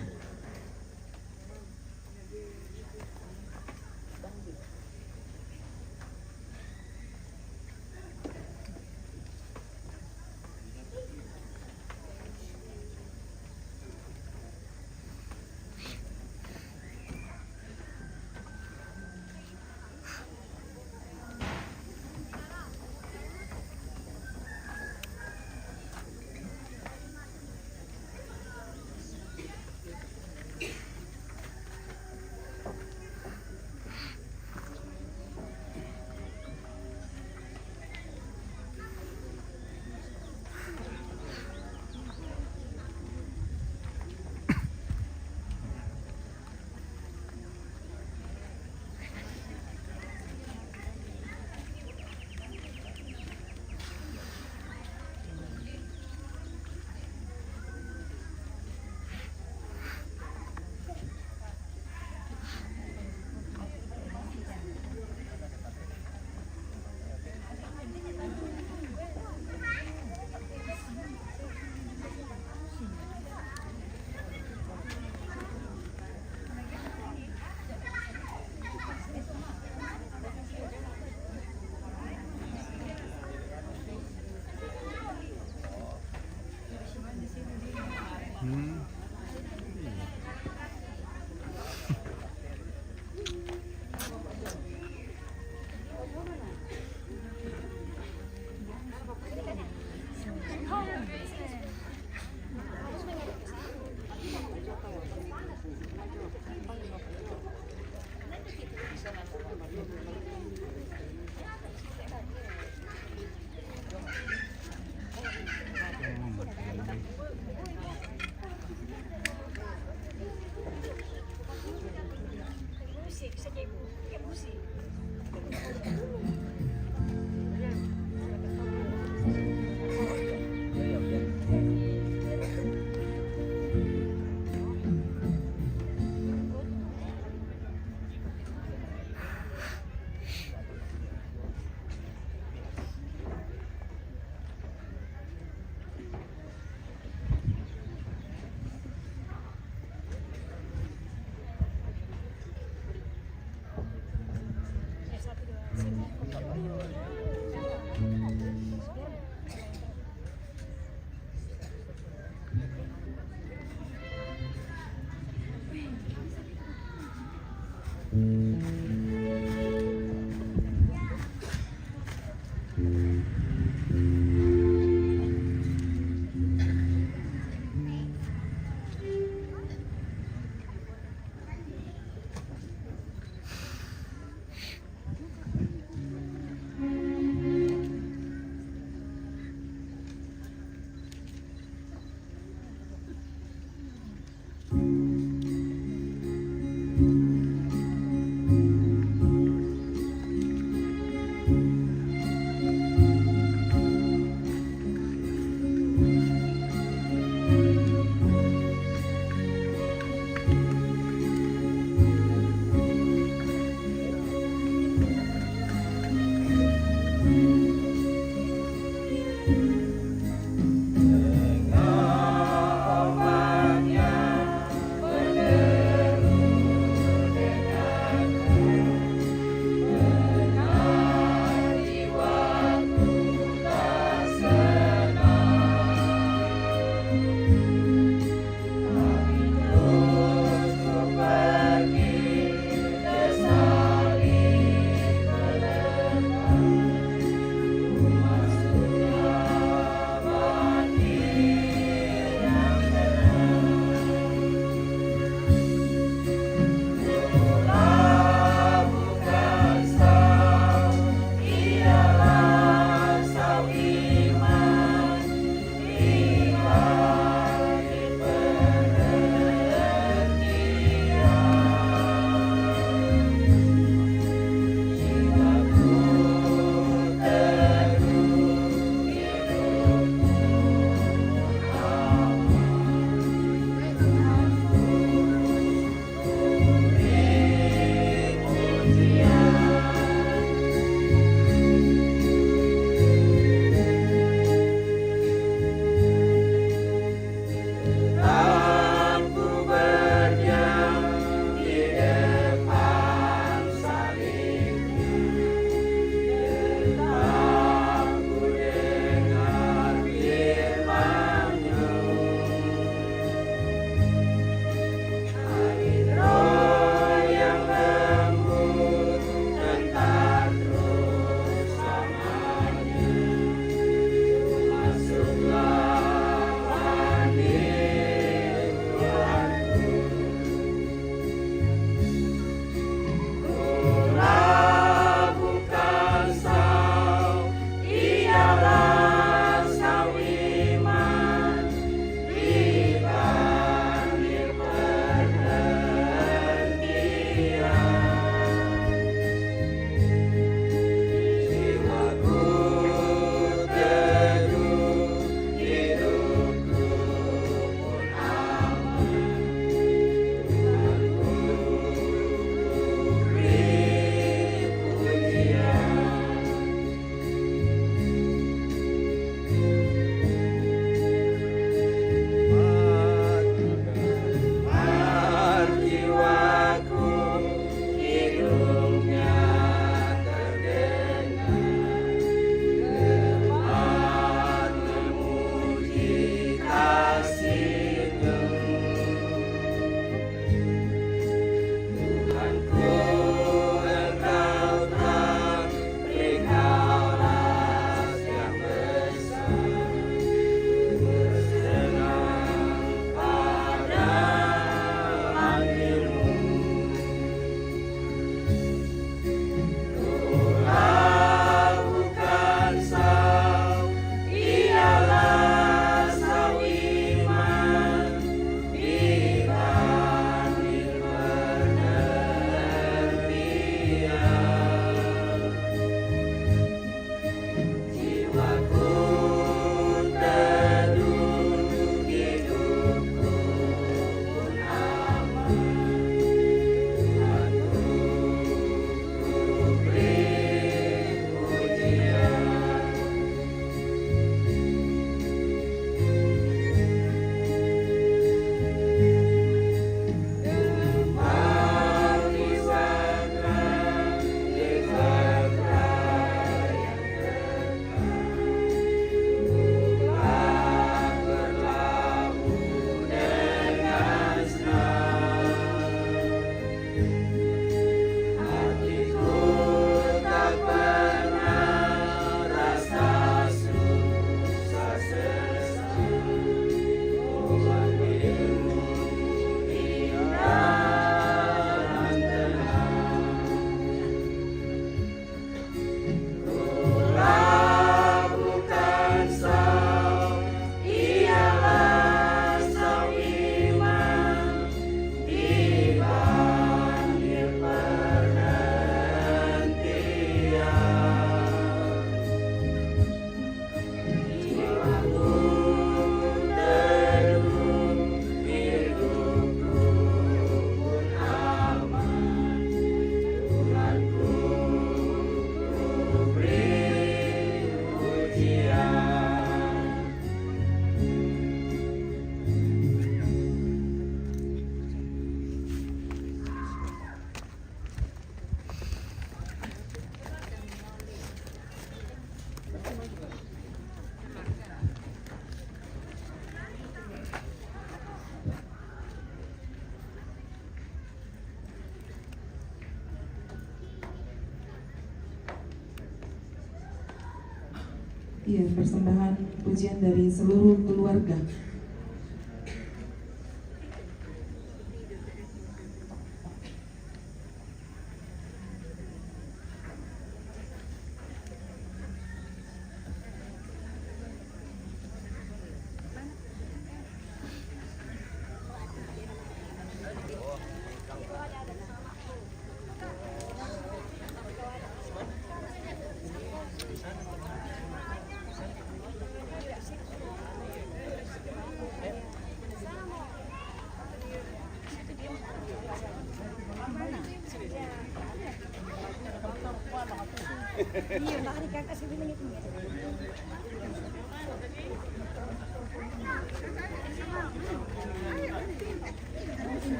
Iya, persembahan pujian dari seluruh keluarga.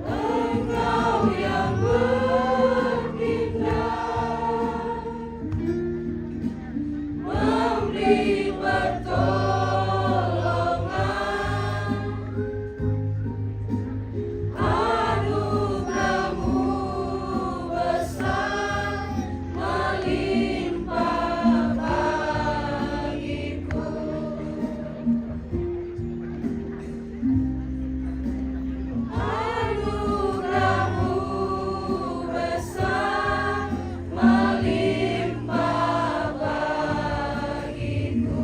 Engkau yang bertindak, memberi pertolongan, anugerahmu besar melimpah bagiku. Anugerahmu besar melimpah bagiku.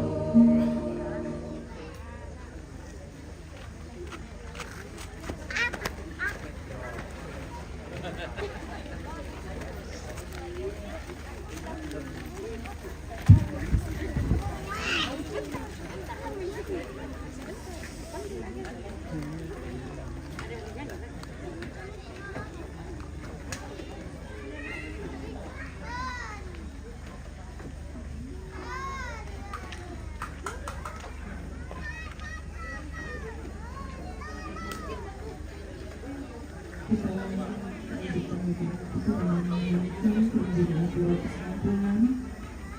Kita lanjutkan, kita akan melanjutkan pemberitaan doa kesimpulan.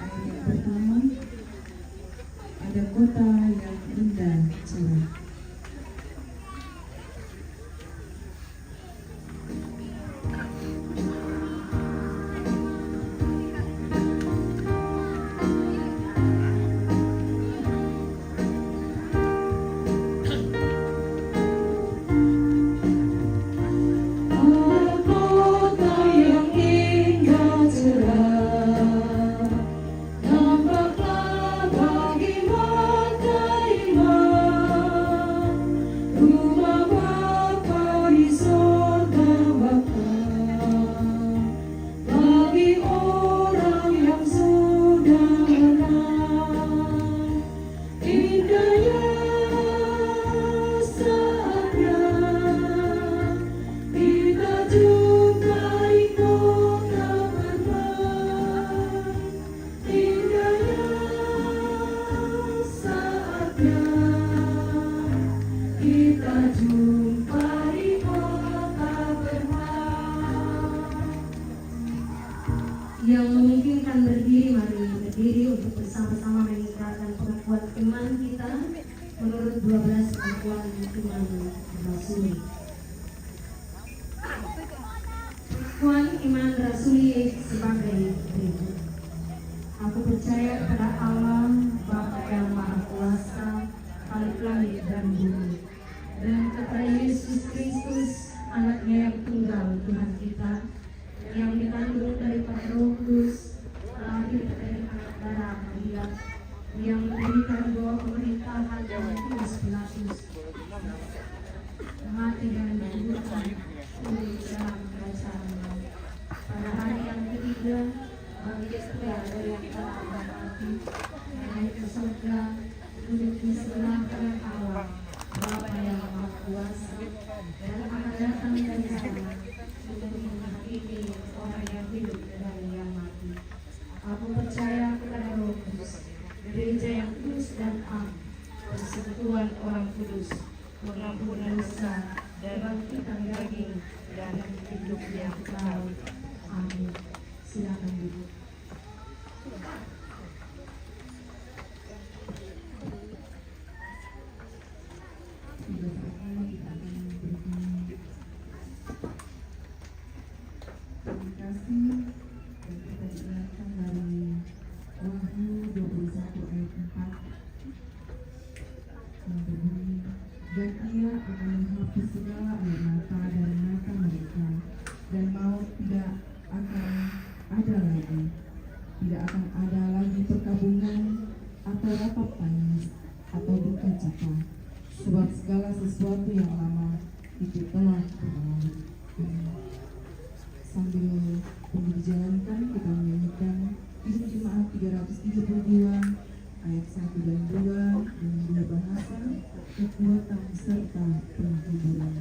Ayat yang pertama, ada kota yang indah cerah. Kota yang indah cerah, nampaklah bagi mata iman, rumah Bapa di sorga Bapa, bagi orang yang sudah menang. Indahnya saatnya kita jumpai kota bermegah. Indahnya saatnya kita jumpai kota bermegah. Yang memungkinkan berdiri, mari berdiri untuk bersama-sama meningkatkan pengakuan iman kita menurut dua belas pengakuan iman rasuli. Pengakuan iman rasuli sebagai berikut. Aku percaya kepada Allah, Bapa yang Maha Kuasa, Khalik langit dan bumi, dan kepada Yesus Kristus, Anaknya yang tunggal, Tuhan kita, yang dikandung dari Roh Kudus, lahir dari anak darah Maria, yang diberikan dua pemerintahan Pontius Pilatus, mati dan dikuburkan, turun ke dalam kerajaan Allah. Pada hari yang ketiga, bangkit pula dari antara orang mati, naik ke surga, duduk di sebelah kanan Allah, Bapa yang Maha Kuasa, dan akan datang dari sana untuk menghakimi orang yang hidup dan yang mati. Aku percaya kepada Roh Kudus, gereja yang kudus dan am, persekutuan orang kudus, pengampunan dosa, kebangkitan daging, dan hidup yang kekal. Amin. Silakan duduk. Terima kasih. Dan kita diingatkan dari Wahyu dua puluh satu ayat empat yang berbunyi, "Dan Ia akan menghapus segala air mata dari mata mereka, dan maut tidak akan ada lagi. Tidak akan ada lagi perkabungan atau ratap tangis atau duka cita, sebab segala sesuatu yang lama itu telah berlalu." Sambil dijalankan, kita menyanyikan Hidup Jemaat tiga ratus tujuh puluh dua, ayat satu dan dua, dengan dua bahasa, kekuatan serta penghiburan.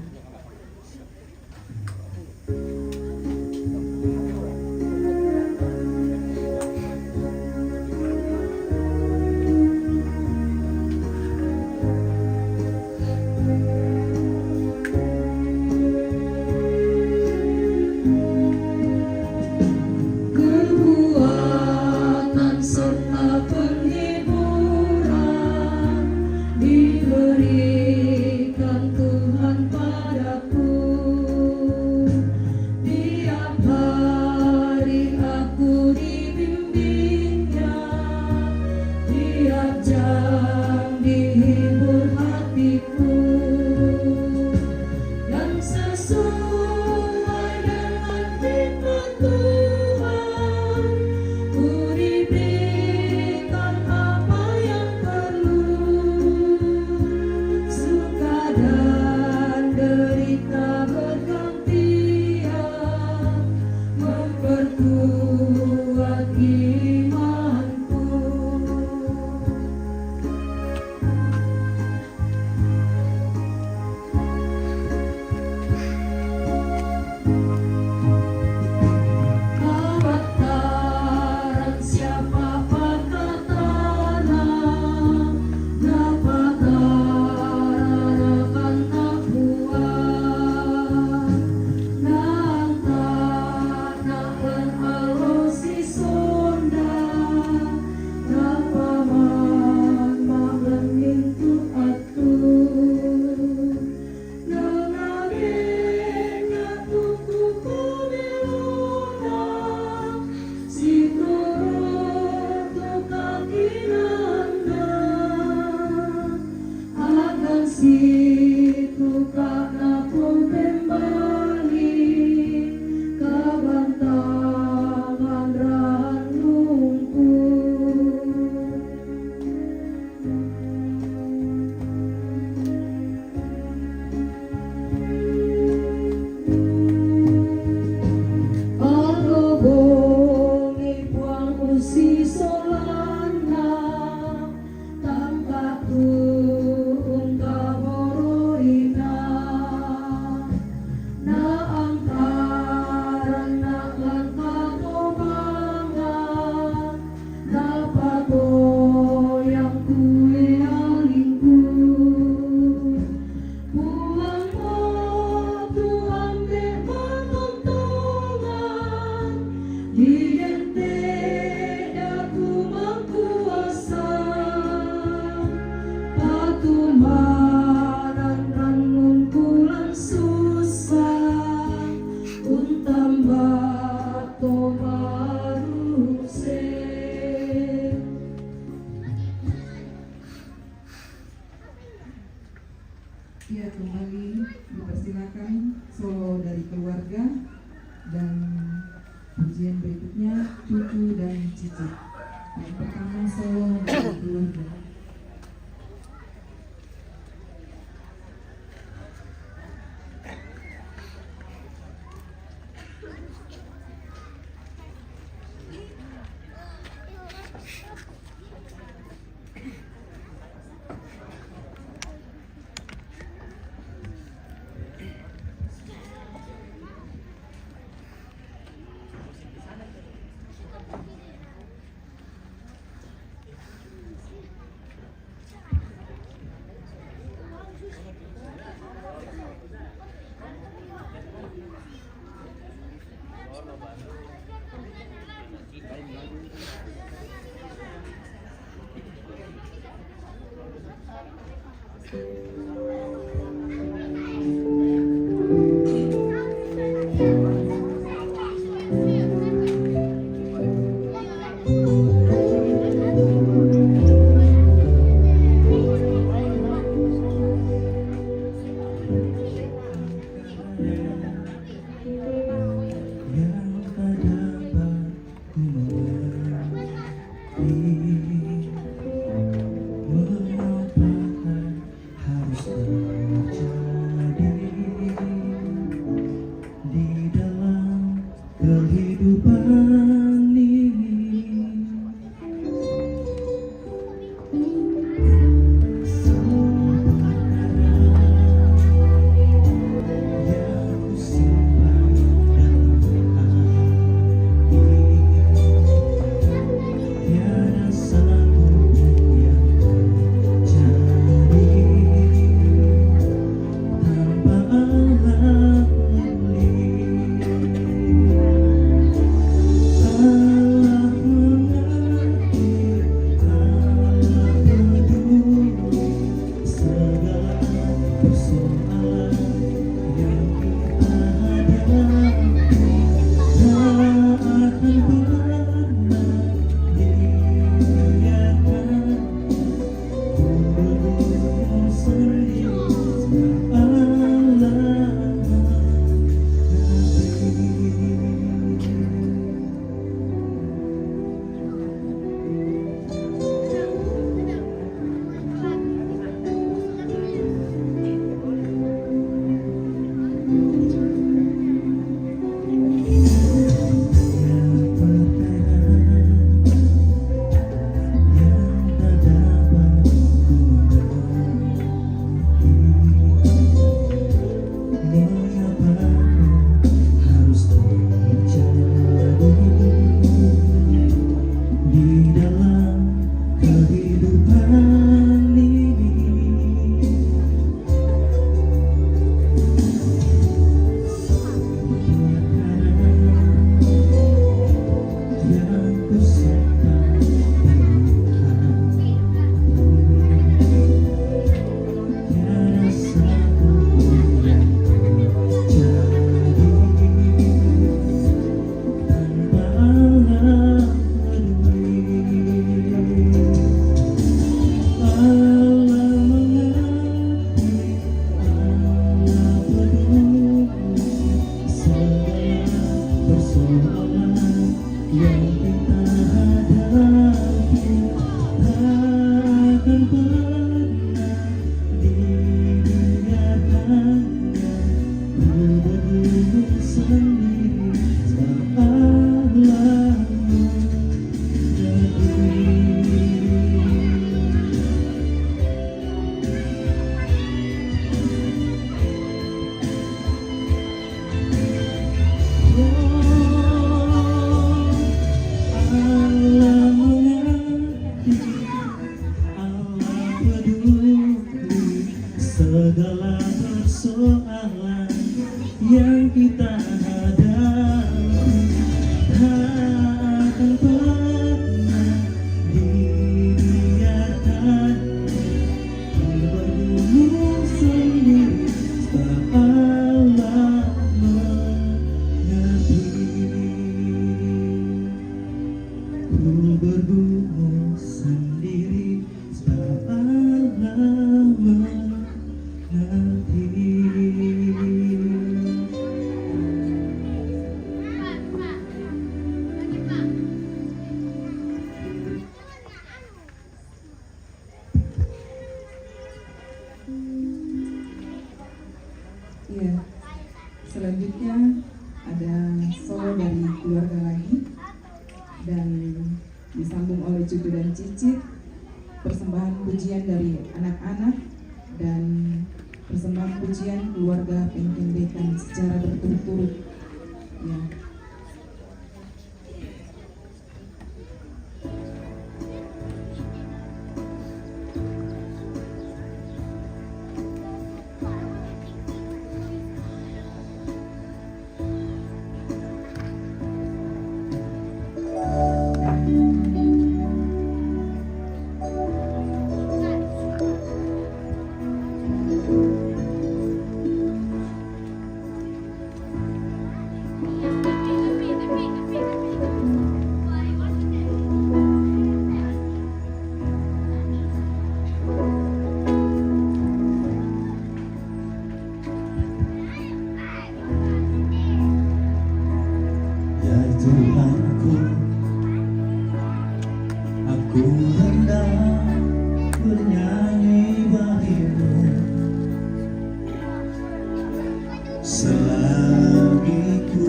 Ya, kembali dipersilakan solo dari keluarga dan pujian berikutnya cucu dan cicit. Yang pertama solo dari keluarga. Yang tak dapat ku mengerti mengapa harus terjadi di dalam kehidupan ini. Ya, selanjutnya ada solo dari keluarga lagi dan disambung oleh cucu dan cicit, persembahan pujian dari anak-anak dan persembahan pujian keluarga Pengkendekan secara berturut-turut. Ya. Ya Tuhanku, aku hendak bernyanyi bagimu selagi ku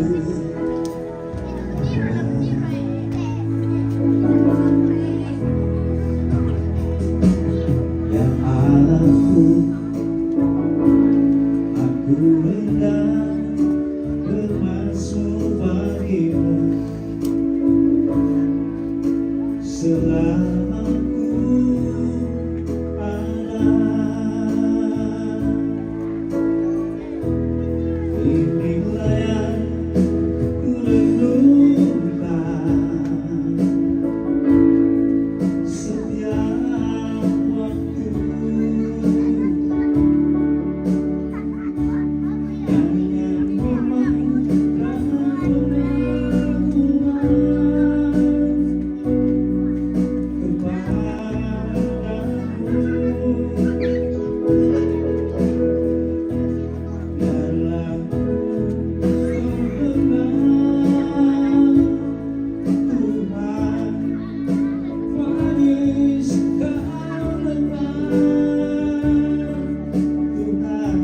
Ya Allahku, aku hendak bermaksud bagimu selama ku ada. Inilah yang ku renungkan setiap waktu. Yang memang dan benar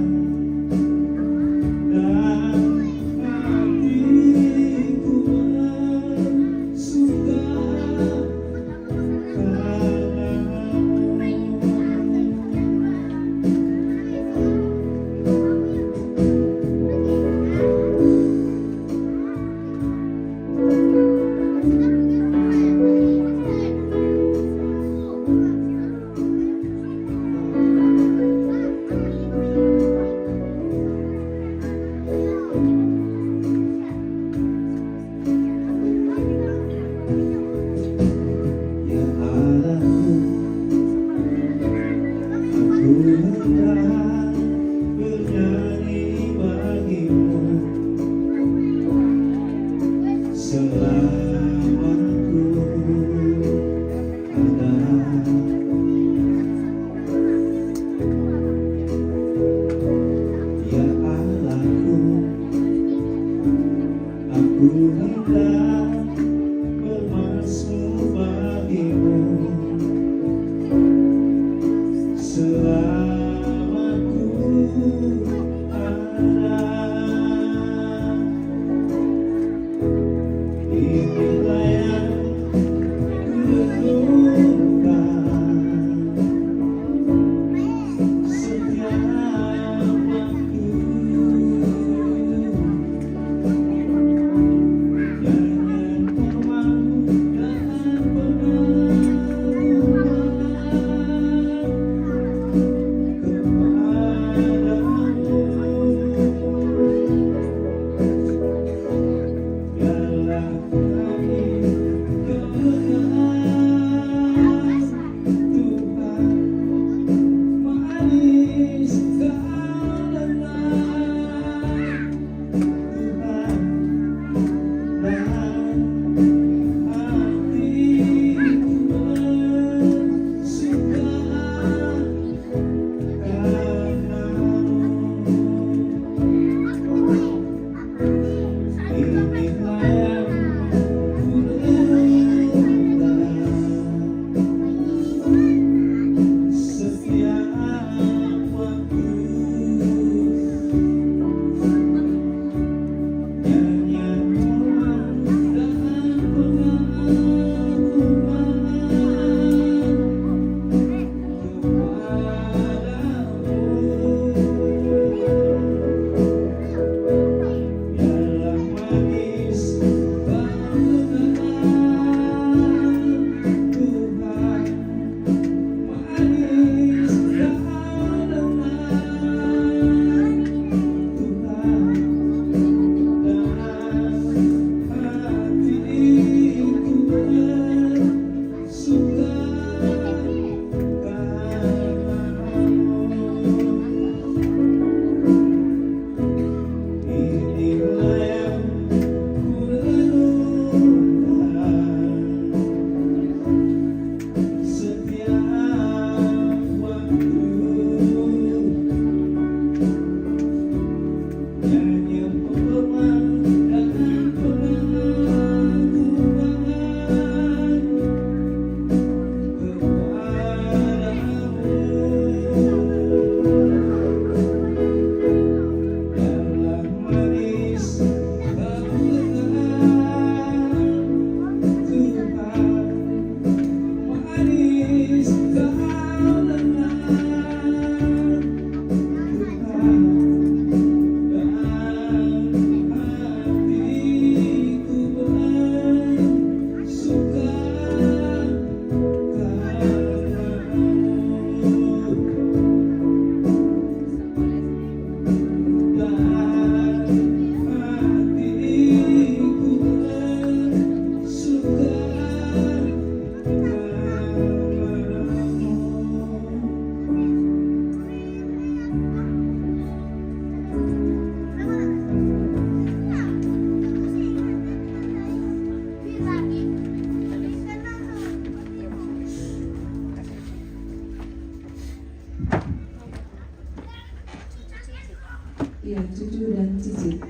Ya Allahku, aku hendak bernyanyi bagimu selama ku ada. Ya Allahku, aku hendak bermaksud bagimu selama ku ada. Inilah yang ku renungkan setiap waktu. Yang kau mau dan benar kepadamu. Ya, Cucu dan Cicit.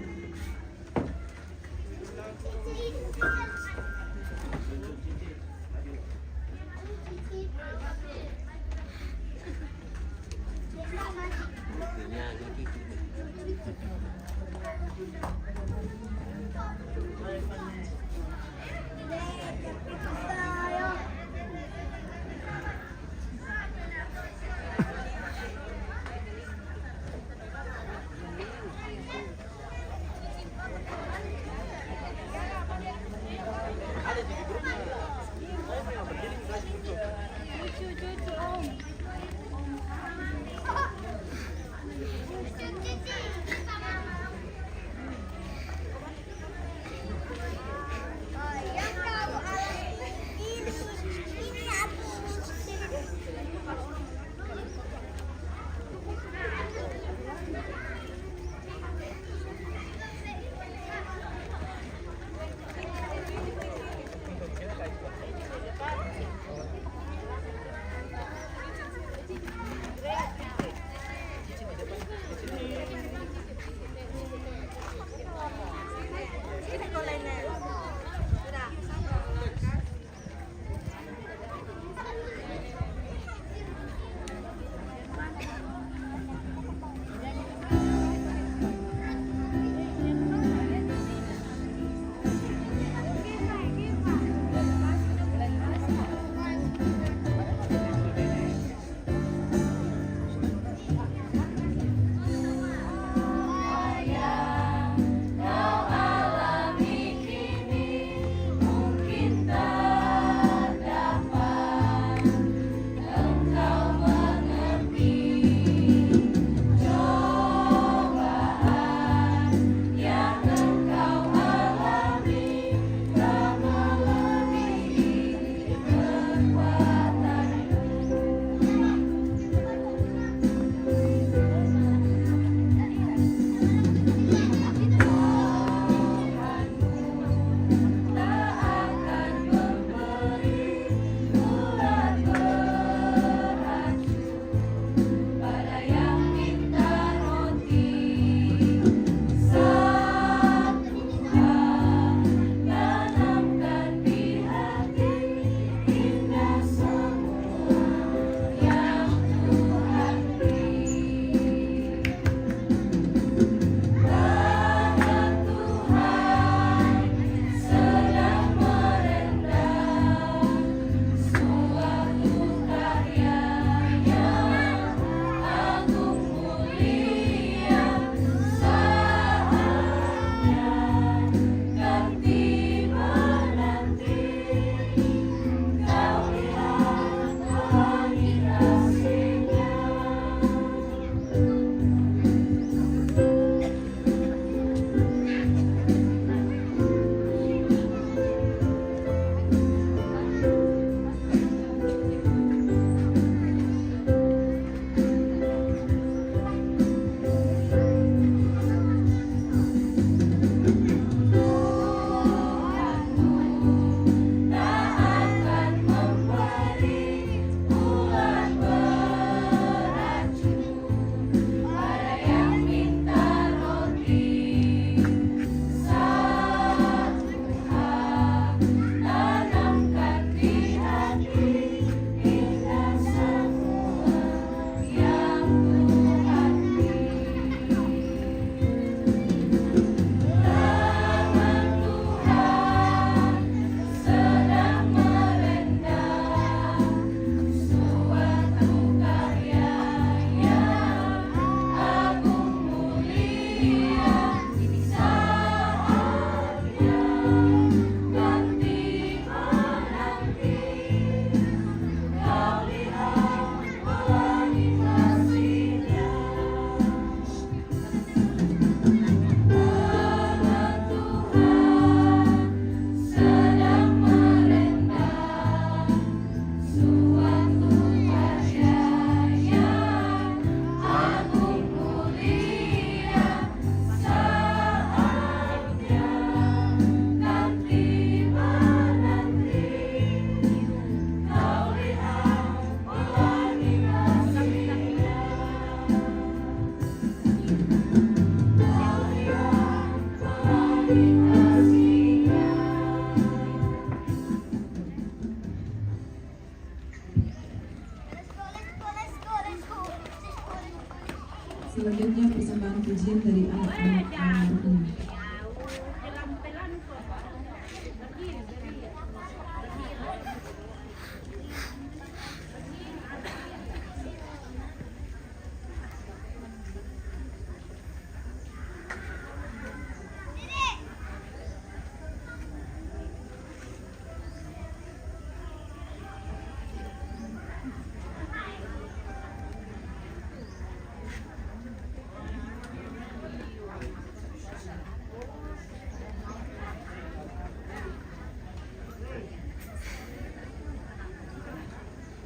Persembahan pujian dari anak-anak almarhum.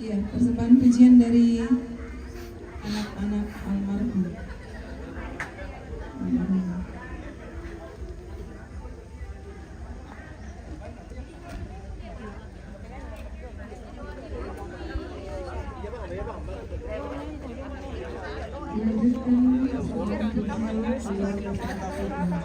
Iya, persembahan pujian dari anak-anak almarhum. Almarhum. Dilanjutkan persembahan pujian keluarga.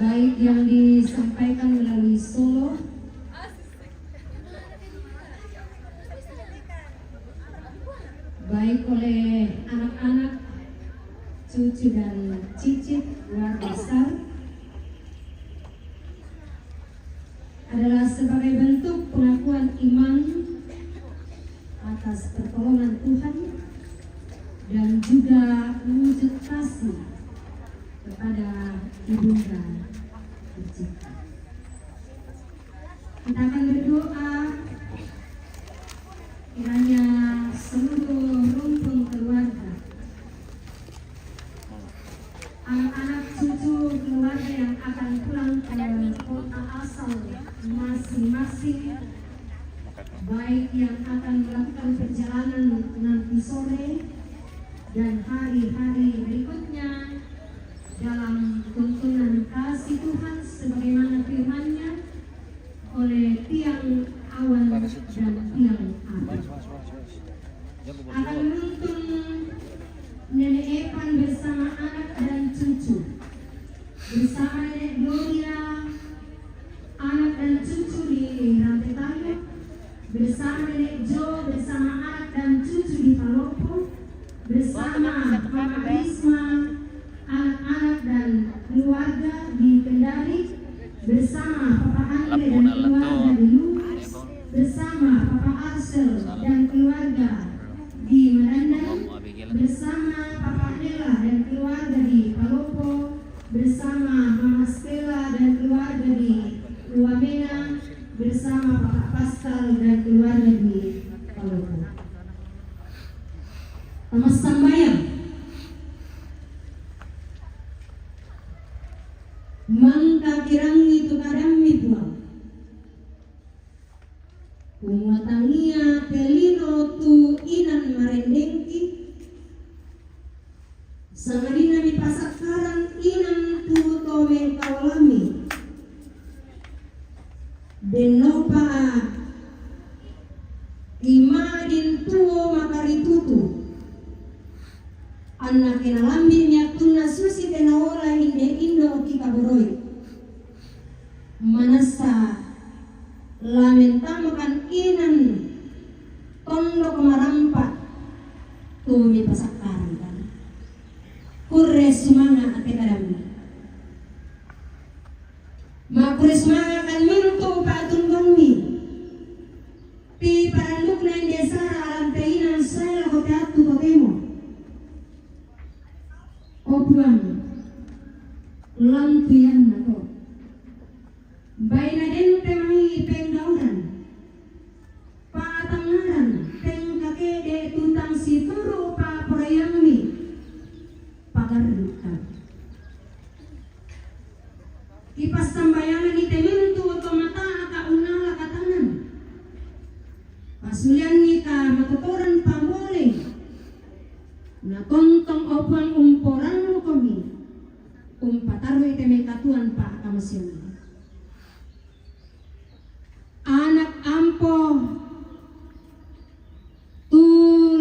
Baik yang disampaikan melalui solo, baik oleh anak-anak, cucu dan cicit keluarga besar, adalah sebagai bentuk pengakuan iman atas pertolongan Tuhan dan juga wujud kasih kepada Ibunda Tercinta. Kita akan berdoa kiranya seluruh rumpun keluarga, anak-anak, cucu, keluarga yang akan pulang ke kota asal masing-masing, baik yang akan melakukan perjalanan nanti sore dan hari-hari berikutnya, dalam tuntunan kasih Tuhan sebagaimana firman-Nya oleh tiang awan dan tiang api. Akan menuntun Nenek Evan bersama anak dan cucu, bersama Nenek Gloria, anak dan cucu di Rantai Tayo, bersama Nenek Jo, bersama anak dan cucu di Palopo, bersama Mama Risma, anak-anak dan keluarga di Kendari, bersama Papa Andre dan keluarga di Luwus, bersama Papa Arsel dan keluarga di Marandang, bersama Papa Nela dan keluarga di Palopo, bersama Mama Stella dan keluarga di Wamena, bersama Papa Pascal dan keluarga di Palopo. Tamasambayang. Mangkakirangi tu kadamMi, Puang. Kumuatangia te lino tu inan marendengki, sangadinna mipasakkaran inan tu to mengkaolamMi. Dennopa imadin tuo makaritutu, anna ke nalambi'mi attunna susi te naola inde indo kikaboroi. Manassa la mentamkan inan tondok marampa tu mipasakkarangkan. Kurre sumanga' te kadamMi. Makurre sumanga'kan mintu' pa'tunduamMi. Ti parallukna inde sara alang te inan sae lako te attu totemo. O Puang, lantu iannato. Baine den te mai penggauran, pa'tangngarang, tengka ke'de' tu tang situru' pa'poraiamMi, pagarru'ka. Kipassambayanganni te mintu' to mata'ka unnala katanan. Pasuliannika matotoran pamole. Natontong, o Puang, umporannukomi, umpatarru'i te mengkatuoan pa'kamaseanna. Anak ampo, tu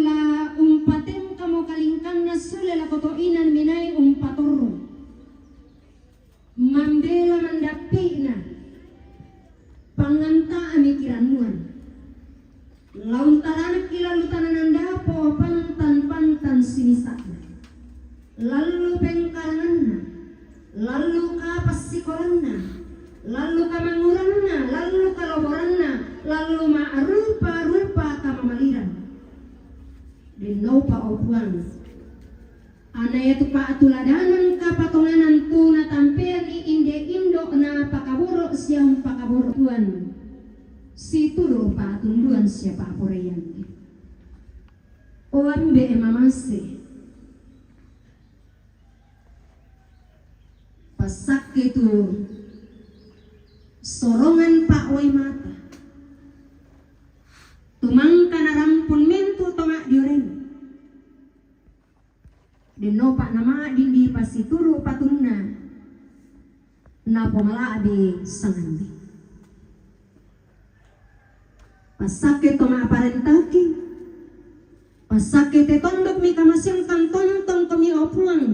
la umpatengkamo kalingkanna sule lako to inan minai umpatorro. Mambela mandappi'na, panganta'mi kirannuan. La untaranakki lallu tananan dapo pantan-pantan sinisa'na, lallu pengkaranganna, lallu kapassikolanna, lallu kamanguranna, lallu kaloboranna, lallu ma'rupa-rupa kamamaliran. Dennopa, o Puang, Ana iatu pa'tuladanan kapatonganan tu natampeangi inde indo'na pakaboro' sia umpakaboro' Tuhan, situru' pa'tunduan sia pa'poraiangi. O Ambe'e mamase, passakke tu sorongan pa'uwai mata, tu mangka narampun mintu' to ma'dioreng. Dennopa nama'din dipasituru' patunna, napomala'bi sanganni. Passakke to ma'parentaki, passakke te tondokmi kamaseangkan, tontongkomi, o Puang,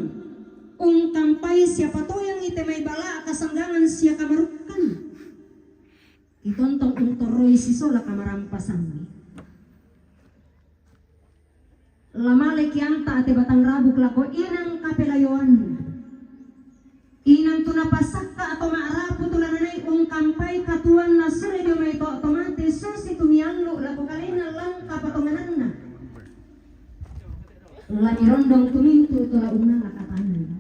ungkampai sia patoyangi te mai bala' kasanggangan sia kamarukkan, kitontong untorroi sisola kamarampasammi. La male kianta' te batang rabuk lako inang kapelayoanna. Inang tu napasakka' to ma'rapu tu la nanai ungkampai katuoanna sule dio mai to' to mate, susitu miallu' lako kalena lan kapatongananna. La mirondong tu mintu' to la unnala katanna.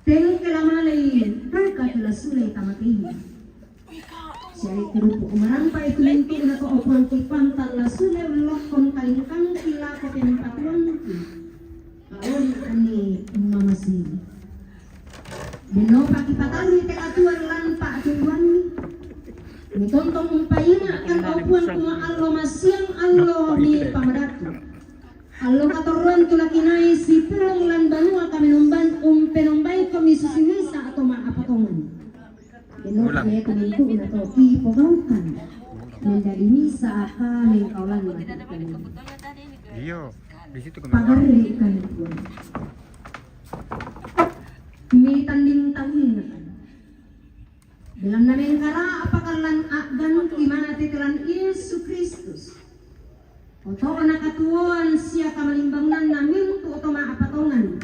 Tengke la malei, buka tu la sulei tamatei. Siali kurupu umarampai tu mintu'na to, o Puang, kipanta la sule ullokkon kalingkangki lako pempatuangki. Kaori anni mamasei. Dennopa kipatarui te katuoan lan pa'tunduanni. Mitontong umpaina'kan, o Puang, kumua allo masiang, allo mipamadatu. Allo katorroan tu la kinai sipulung lan banua kamenomban, umpenombaikomi susi misa' to ma'apatongan. Dennopa iatu mintu'na to kipogaukan mendadi misa' kamengkaolan. Iyo, di situ kami. Pagarri'kan, Puang. Mitanding-tandingkan. Belanna mengkara'pakan lan a'ganki mate te lan Yesu Kristus, oto'na katuoan sia kamalimbangunanna mintu' to ma'apatongan,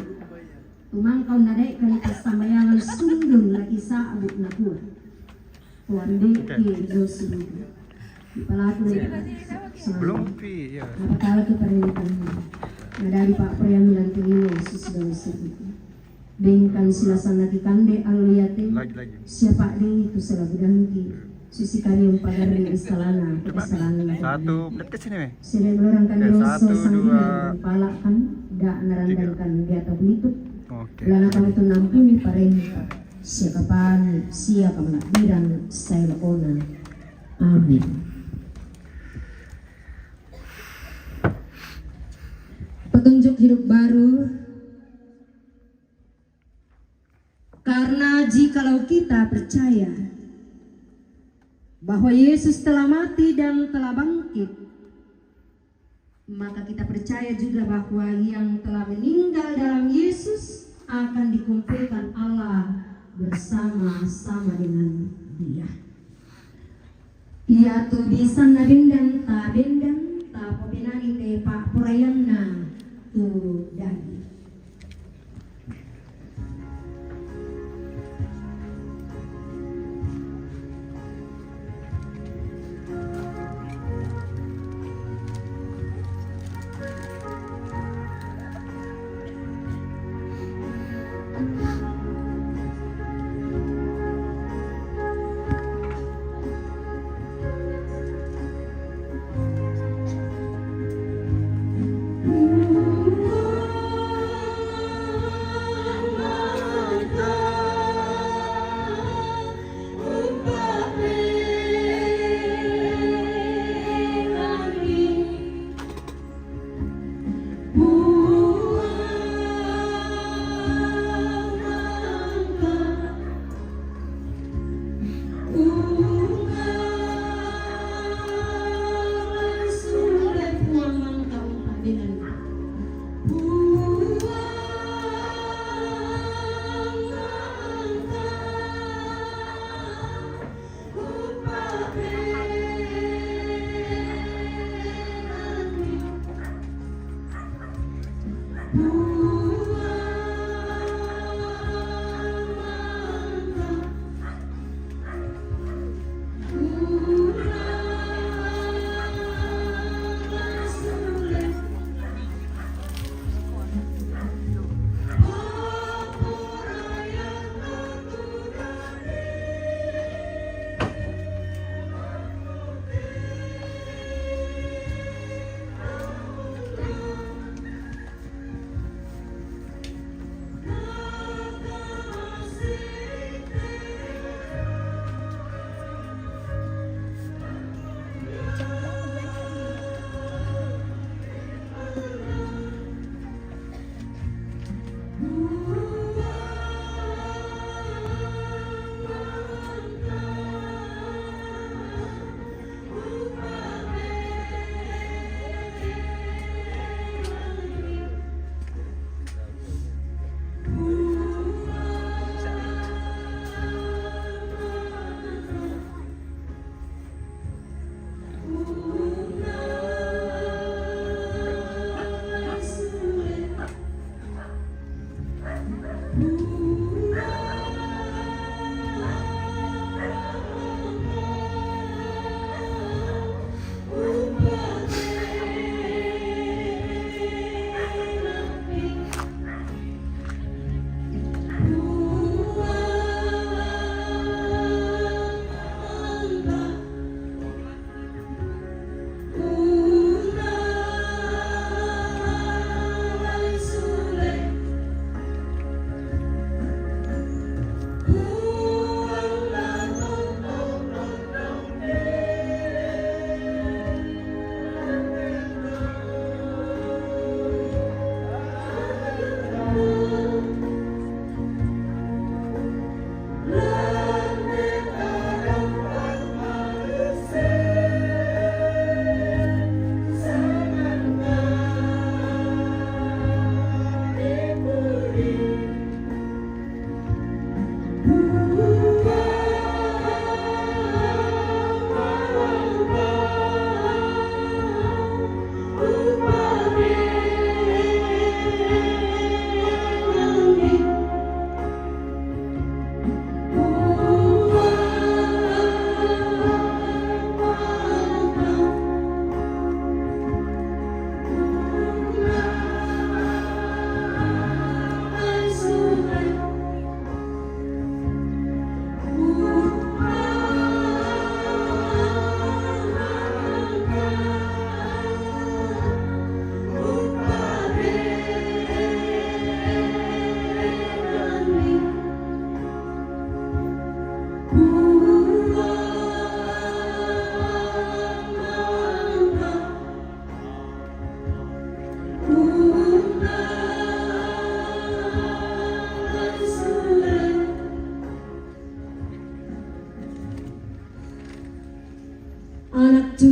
tu mangka unnada'kan passambayangan sundun la kisa'bu' nakua, O Ambe'ki dao suruga, dipalaku dai. Belum pi, iya. Napatala tu parentangmu, nadadi pa'poraiammu lan tu lino susi dao suruga. Bengkan silasanna kikande allo iate, lagi, lagi, sia pa'dei tu sala gudangki, susi kami umpagarri' salana, salana. Satu, dekat sini, Meh. Sede melorangkan dosa satu, sangkina dua, pala'kan, da' narandangkan tiga. Biata buitu. Oke. Lana kami tu nampuni parenta, sia kapani, sia kamala'birang sae lo'ona. Amin. Petunjuk hidup baru. Karena jikalau kita percaya bahwa Yesus telah mati dan telah bangkit, maka kita percaya juga bahwa yang telah meninggal dalam Yesus akan dikumpulkan Allah bersama-sama dengan Dia. Iatu bisanna bendang, tabendang, tapopenangi te pa'poraianna tu dadi.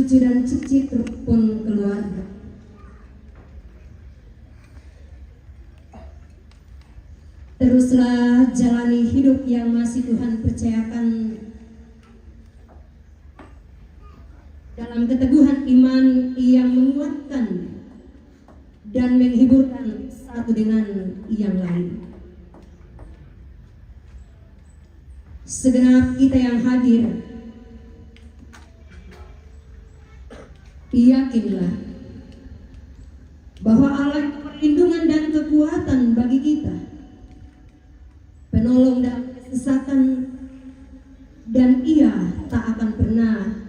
Cucu dan cicit rukun keluarga. Teruslah jalani hidup yang masih Tuhan percayakan dalam keteguhan iman yang menguatkan dan menghiburkan satu dengan yang lain. Segenap kita yang hadir, yakinlah bahwa Allah itu perlindungan dan kekuatan bagi kita, penolong dalam kesesakan, dan Ia tak akan pernah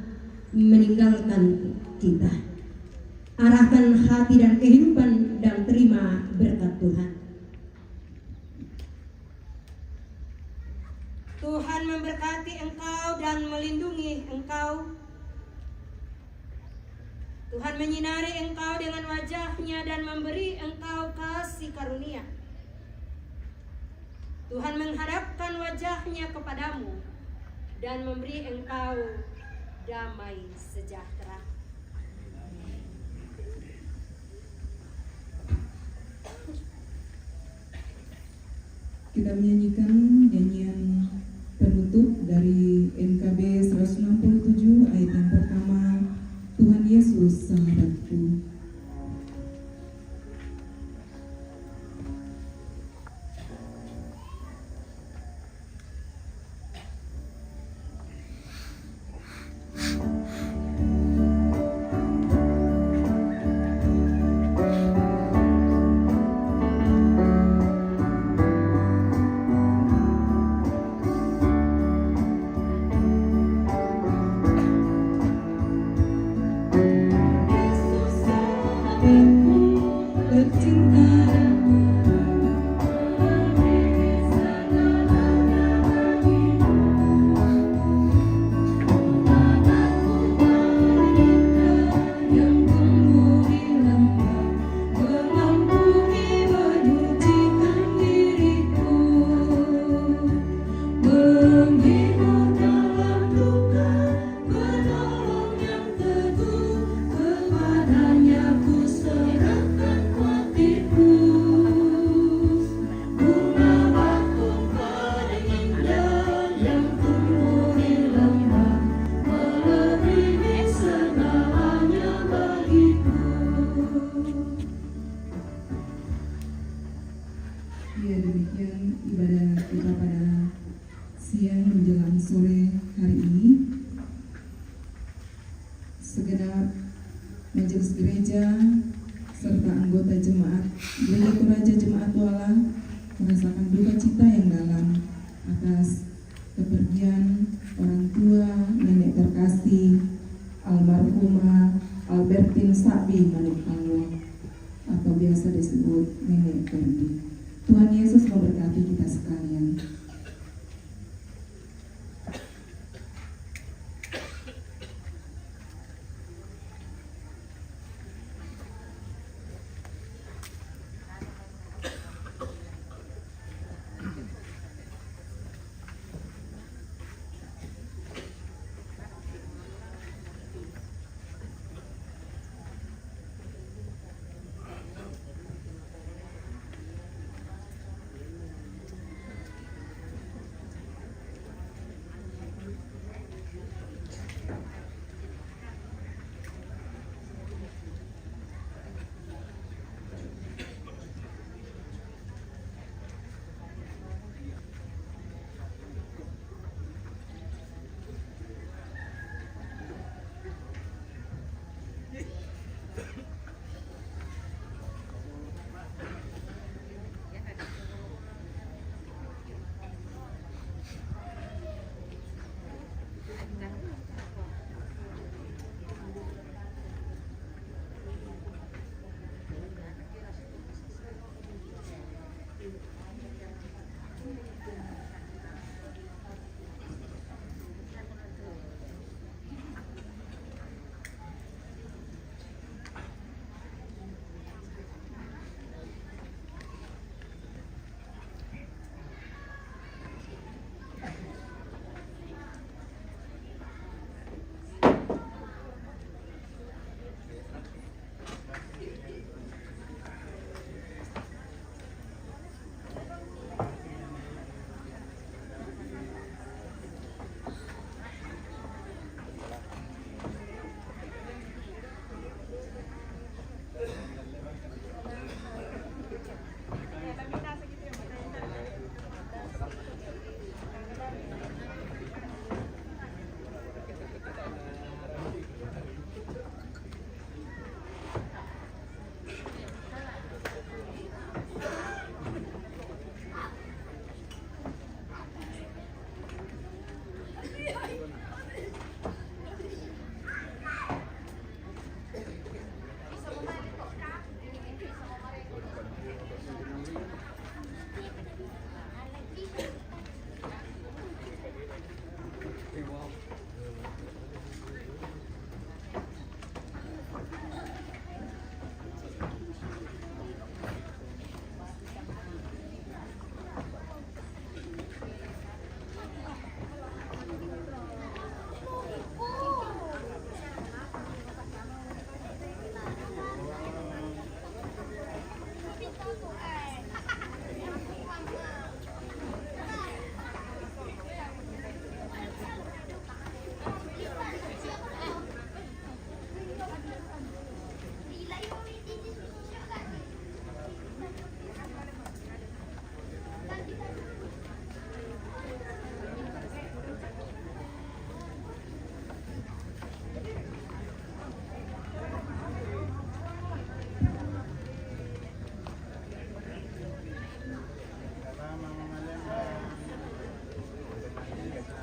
meninggalkan kita. Arahkan hati dan kehidupan dan terima berkat Tuhan. Tuhan memberkati engkau dan melindungi engkau. Tuhan menyinari engkau dengan wajah-Nya dan memberi engkau kasih karunia. Tuhan menghadapkan wajah-Nya kepadamu dan memberi engkau damai sejahtera. Kita menyanyikan nyanyian penutup dari N K B seratus enam puluh tujuh, ayat yang pertama, Tuhan Yesus Sahabatku. Ya, demikian ibadah kita pada siang menjelang sore hari ini. Segenap majelis gereja serta anggota jemaat Gereja Toraja Jemaat Wala merasakan duka cita yang dalam atas kepergian orang tua nenek terkasih, almarhumah Albertin Sabi Manuk Alwa, atau biasa disebut Nenek Ferdi. Tuhan Yesus memberkati kita sekalian.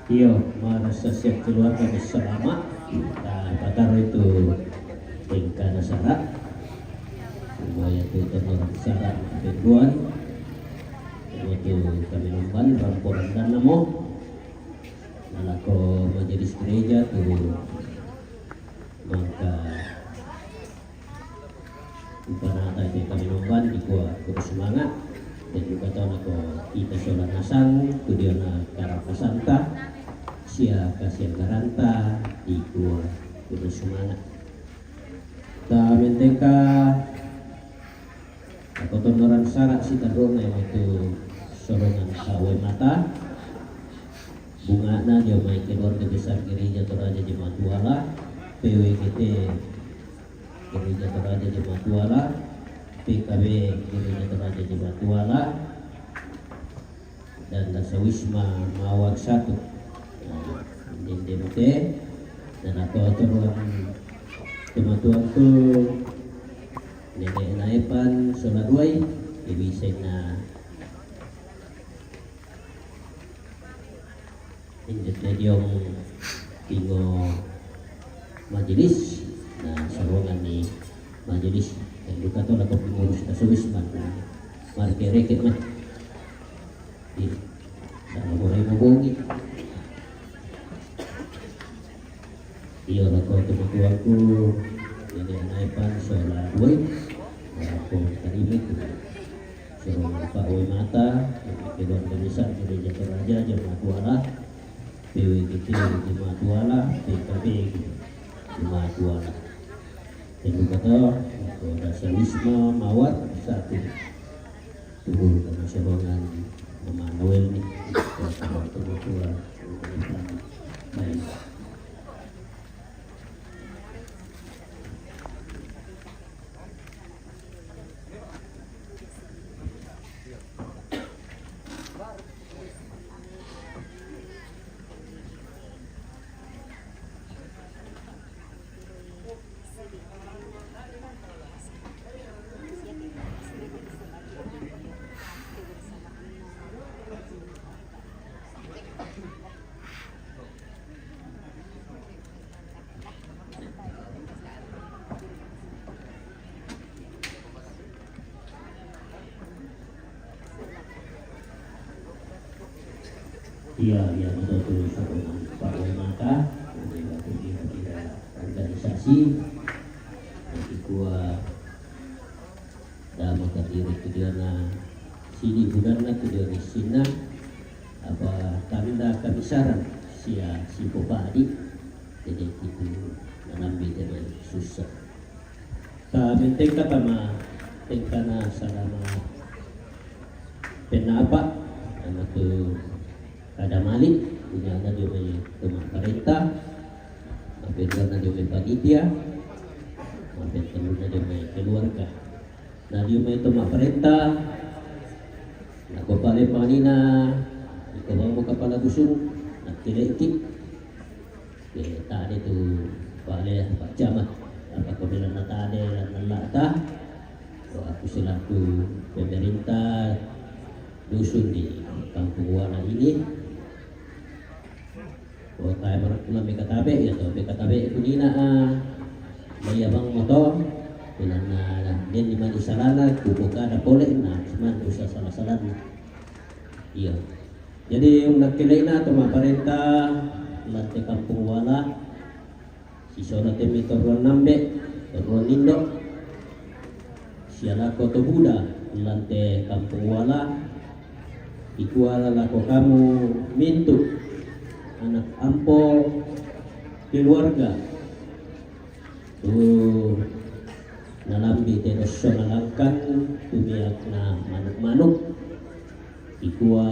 Iyo, marasa siap keluarga bersama. Nah, pataro itu tengkana sara. Supaya itu tenor sara ketuan. Itu kami nomban ramporan dan namo. Nalako majelis gereja tu maka Umpanata ite kami nomban di kua kuda sumanga. Dan juga tau nako ita sola nasang tu diona karapasanta sia kasiagaranta di kua kuda sumanga. Ta menteka ako tonoran sara sita rona yang itu sorongan kawe mata. Bungana dio mai keluarga besar Gereja Toraja Jemaat Wala, P W G T Gereja Toraja Jemaat Wala, P K B Gereja Toraja Jemaat Wala, dan Dasawisma Mawar satu. Nah, dende mate, dan ako toruan tematuan tu nene naepan sola duai, jadi bisa na Injo tediong tingo majelis, na saronganni majelis, dan duka to lako pengurus Dasawisma, na mareke-reke mai. Iya, sama mulai mobongi. Iya, lako tematuangku, ini naepan sola duai, lako tarima itu. Sorongan Pak Wai Mata, Dewan Komisar Gereja Toraja Jemaat Wala, P W G T Jemaat Wala, P K B Jemaat Wala. Terima kasih, Dasawisma Mawar satu. Turun ke sorongan Mama Noel ni, Ketua Ketua. Baik. Iya, iya, betul, betul. Pak Wai Mata, kira-kira organisasi, nanti gua Dama kadiri tu diona sidi budanna tu diona sinna, apa tanda kabisaran sia sipopadi. Jadi itu menambi dengan susah. Ta mentengka tama tengkana salama penapa, nama tu kada mali, punya na dio mai toma parenta, apa itu na dio mai panitia, apa itu na dio mai keluarga. Na dio mai toma parenta, na ko pale panina, iko bambo kapala dusun, na keleki. Ke tadi tu pale Pak Camat, apa ko bilang na tadi, na lata. Ko aku selaku pemerintah dusun di Kampung Wala ini, oh, kaya barat pula B K T B, ya toh, B K T B kunina, ah, baya bang motor, bilang na, na, dia di mana salana, kubuka ada polek, na, cuman usah salah-salah, na. Iya. Jadi, undang kelena tu maparenta, lante Kampung Wala, sisona temi toruan nambe, toruan indo, sialako to buda, lante Kampung Wala, ikuala lako kamu mintu anak ampo keluarga. Tu nalambi te dosso nalangkan tu biakna manuk-manuk. Ikua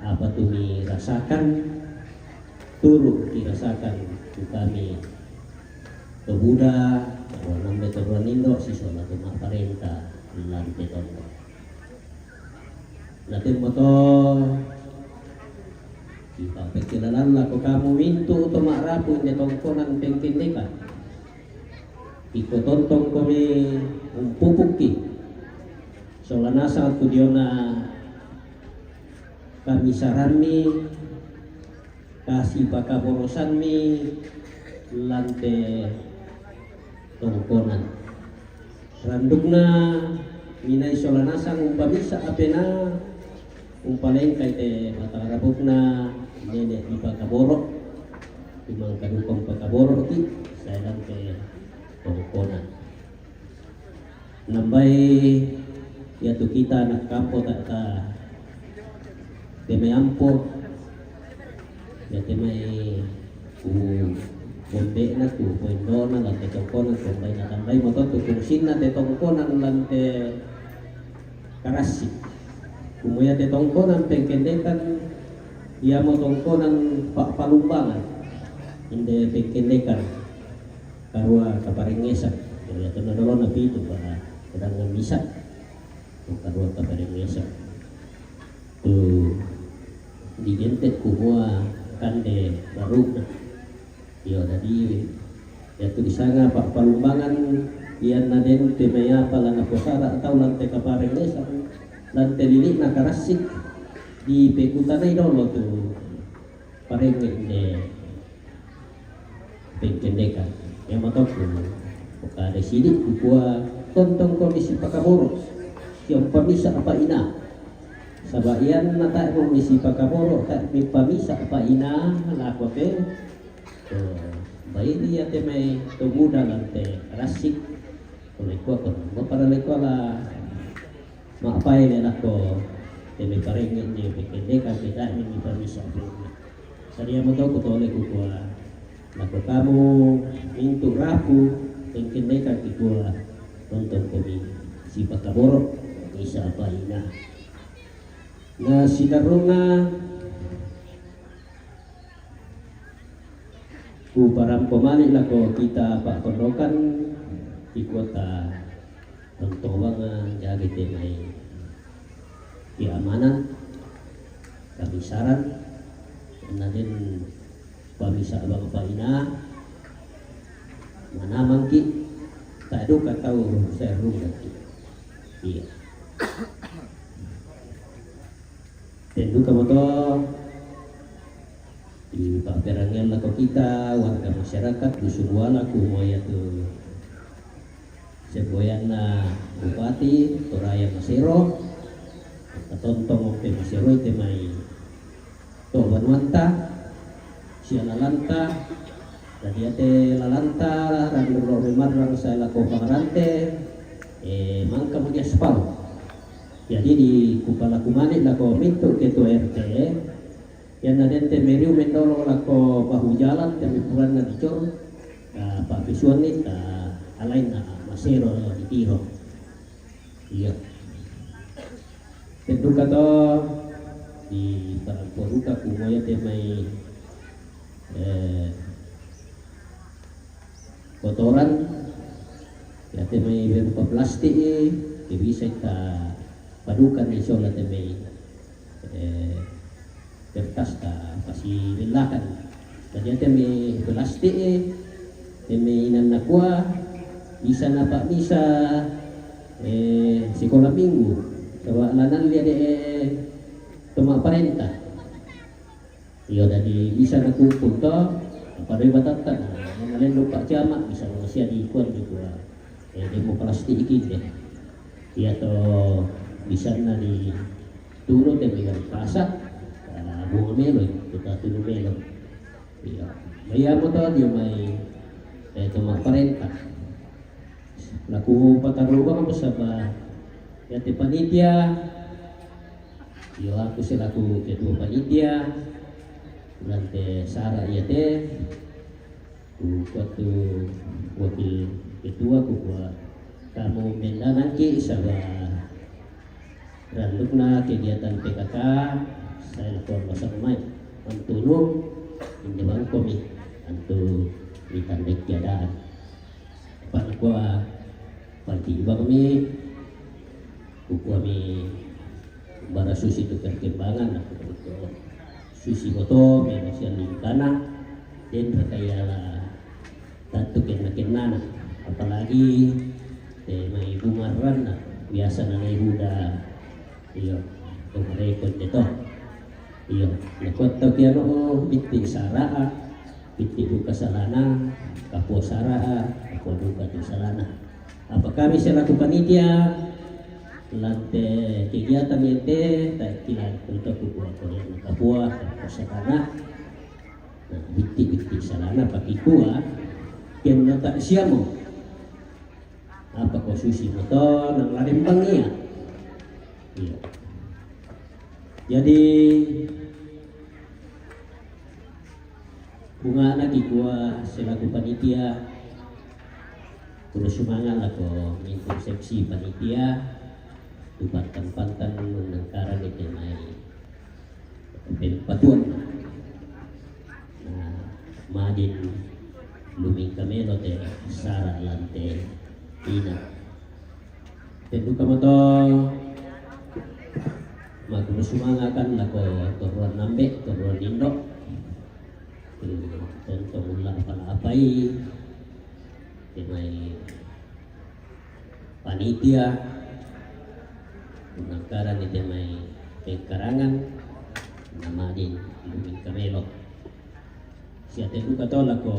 apa tu mirasakan, turu kirasakan tu kami. Tobuda, nambe tobuda nindo, sisona tu mapparenta, lante tongko. Natemmo to, ipappekilalallako kamu mintu to ma'rapu inde tongkonan pengkenneka. Iko tontongkomi umpupukki, sola nasang tu diona kamisarammi, Kasipakaborosanmi lan te tongkonan. Randukna minai sola nasang umpamisa apena, umpalengkai te matarabukna nene' dipakaboro', tumangkaduka umpakaboro'ki' sae lan te tongkonan. Nambai iatu kita anak kampo ta, ta, te mai ampo, ia te mai ku bombe'na, ku poindona lan te tongkonan, ku tambai, na tambai moto tu fungsinna te tongkonan lan te karassi. Kumua ia te tongkonan pengkendekan, iamo tongkonan pa'palumbangan, inde pengkendekan karua kaparengngesan. Ia tonna dolona pitu, pada pedangngan misa' tu karua kaparengngesan. Tu digente' kumua kande baru'na. Io, dadi iatu disanga pa'palumbangan, ianna den te mai apa la naposara tau lan te kaparengngesan, lan te lili'na karassi, dipekutanai dolo tu parengnge' inde pengkendekan. Ia matokku, pokadai sidi' kukua, tontongko misipakaboro' sia umpamisa apa ina. Saba' ianna tae' mo misipakaboro', tae' mipamisa apa ina, lako te, to, baine ia te mai to buda lan te karassi. Ko lekua, ko, mo pada lekua la ma'paele lako te mai parengnge' inde pengkendekan, pe tae' mipamisa apa ina. Sadia mo to kutole kukua, lako kamu mintu' rapu pengkendekan kikua, tontongko misipakaboro' misa apa ina. Na sidarrunna kuparampo male' lako kita pa'tondokan, kikua ta tontobang jagi te mai keamanan, kabisaran, na den pamisa bang apa ina, manamangki', tae' duka tau sae rungaki'. Iya. Ten duka mo to dipa'perangian lako kita warga masyarakat Dusun Wala, kumua iatu semboyanna Bupati Toraya Masero, katontong oppe Masero te mai to banuanta sia lalanta, dadi iate lalanta randu ro memarrang sae lako Pangrante, e, mangkamo diaspal. Jadi di kupalaku male' lako mintu' ketua R T, ianna den te meriu mendolo lako bahu jalan te mai puranna dicor, ta pa'pesuanni ta alainna Masero ditiro. Iya. Ten duka to diparampo duka kumua iate mai, eh, kotoran, iate mai berupa plastik, ke bisa ta padukan isola te mai, eh, kertas ta pasibellakan. Jadi iate mai plastik, te mai inanna kua, bisa napa'misa, eh, sikola minggu. Saba' la nalli ade', eh, to ma'parenta. Iyo, dadi bisa nakumpul to, napadoi batatta, na, nalendu' Pak Camat, bisa manusia dikuan juga, eh, demokrasi iki deh. Iya to, bisanna ditunu te mai pasa', ah, bunga melo, kita tunu melo. Iya. Maiamo to dio mai, eh, to ma'parenta. Laku patarru' bang saba' iate panitia, io aku selaku ketua panitia, lan te sara' iate, kukua tu wakil ketua, kukua kamu mendanangki saba' randukna kegiatan P K K, sae lako masa mai. Antunu, inde bangkomi, antu mitandai keadaan. Apa nakua, panti bangmi, kukuami bara susi tu perkembangan, aku susi moto, melo sian lingkana, den rakayala tantu kenna-kennana, apalagi te mai bungarranna, biasa na nai buda, iyo, to marekon te to. Iyo, nakuat tau kianu, bitti sara'a, bitti duka salana, kapua sara'a, kapua duka tu salana. Apa kami selaku panitia, lante kegiatan ente, tak kila untuk kukua kole kapua, kapua salana. Nah, bitti-bitti salana pakikua, ken nata siamo. Apa ko susi moto nang ladembang ia. Iya. Jadi, bunga na kikua selaku panitia, kulo sumanga lako mintu seksi panitia, tu pantan-pantan nangkaran ite mai pempatuan. Nah, madin lumingka melo te sara lante ina. Tenduka moto magulo sumanga kan lako toruan nambe, toruan indo. Tentu ulla apa-apai. Te mai panitia, nangkaran ite mai pengkarangan, namadin lumingka melo. Sia tenduka to lako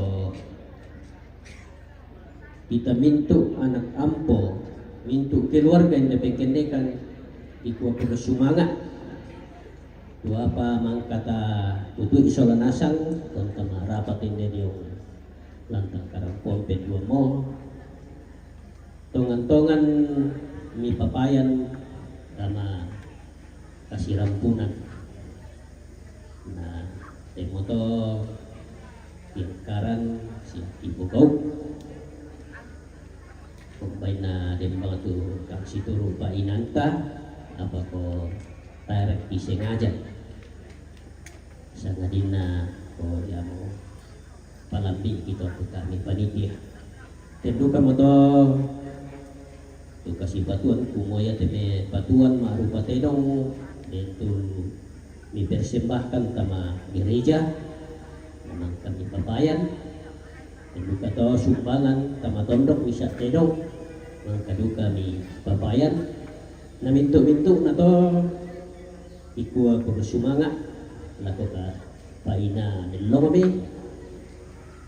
kita mintu anak ampo, mintu keluarga inde pengkendekan, ikua kulo sumanga. Tu apa mangkata tutui sola nasang, tonta marapat inde dio lantang karampuang pendua mo. Tongan-tongan mi papayan tama kasirampunan. Nah, temoto pengkaran si Ibu Kau. Pembaina dembang tu kang situru pa inanta, apa ko tarek disengaja. Sangadinna ko diamo palambi kita tu kami panitia. Tenduka moto tu kasi patuan kumoya teme patuan marupa tedong dentu mi persembahkan tama gereja, memang kami papayan. Tenduka to sumbangan tama tondok misa tedong, mangkaduka mi papayan. Na mintu-mintu na to ikua kuno sumanga lako ka paina dellong mi.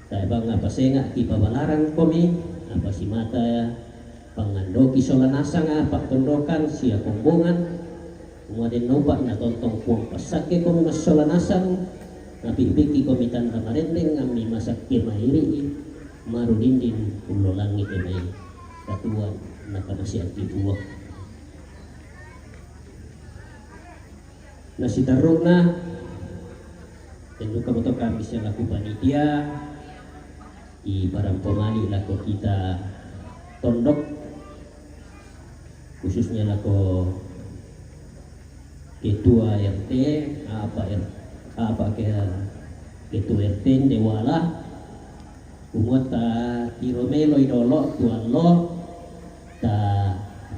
Tae bang apa senga ki pabalarang komi, apa simata pangandoki sola nasanga paktondokan sia kombongan. Muaden nopa na tontong puang pasakke komi massola nasang, napikpikki komi tanda marendeng ammi masakke mairi, marudindin ullolangi te mai katuan nakamasiakki puang. Nasitarru'na, tenduka moto kami selaku panitia, i barang pemali lako kita tondok, khususnya lako ketua R T, apa R-, apa ke, ketua R T dewala, Kumua ta tiro meloi dolo tuallo, ta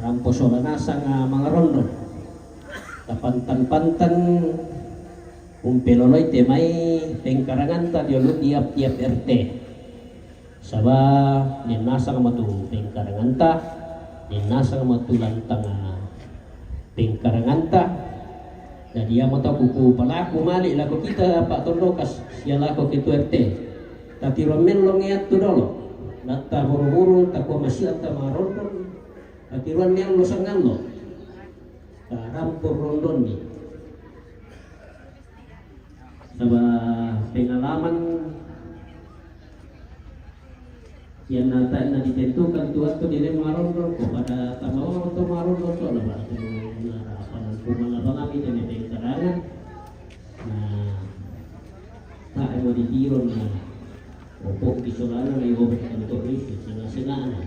rampo sola nasanga mangarondo. Ta pantan-pantan umpeloloi te mai pengkaranganta diolo tiap-tiap R T. Saba nennasang matu pengkaranganta, nennasang matu lantanga pengkaranganta. Jadi, iamo tau ku, ku palaku mali lako kita Pak Tondokas sia lako ketua R T. Tatiro mellong attu dolo. Natta buru-buru takua masiatta marondon. Tatiroan mello sangallo. Tarampo rondonni. Saba pengalaman Iyanna tae' naditentukan tu attu dileng maronro, ko pada tamawa to maronro to, na batu na apa nang kumala bangami tene pengkarangan. Na tae' mo ditiro na opokki solana na iobek kantori senga-sengana.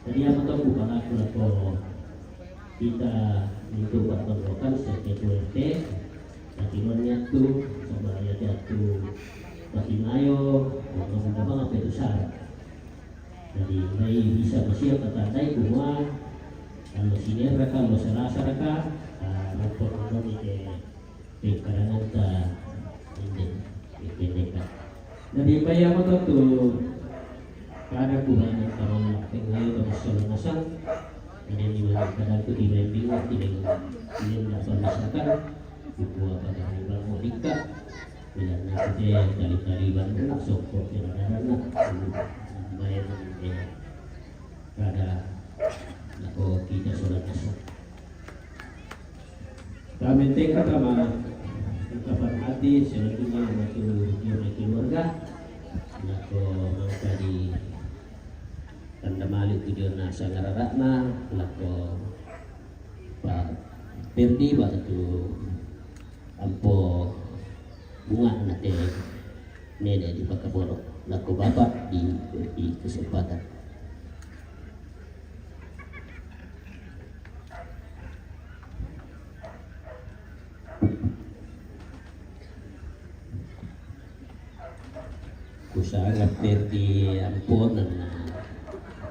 Jadi apa to kupalaku lako kita mintu pattonrokan sekke tu R T, tatiroanni attu, saba iya te attu patingayo, maka mendapang apa itu syarat. Jadi, mai bisa masiang tatandai kumua, kalau sinerraka, kalau serasaraka, ah, rappo-rapponi ke pengkaranganta inde, pendeka. Jadi, payamo to tu kada ku banyak tarola, tengayo to masolo nasang, jadi, di mana kada tu di lembing, di lembing, di lembing, misalkan, Kukua pada ribang mo dikka. Bila na kite tali-tali bang mo nak sokko kira-kira nak. Bayar, eh, kada nako kita sola kasa. Kami teka kama ungkapan hati selanjutnya untuk keluarga. Nako mangkadi tanda malik tujuan nasa ngararakna, nako Pa Perdi waktu ampo bunga nate nene di Pakaboro, nako bapak di, di kesempatan. Kusanga Perdi amponan na.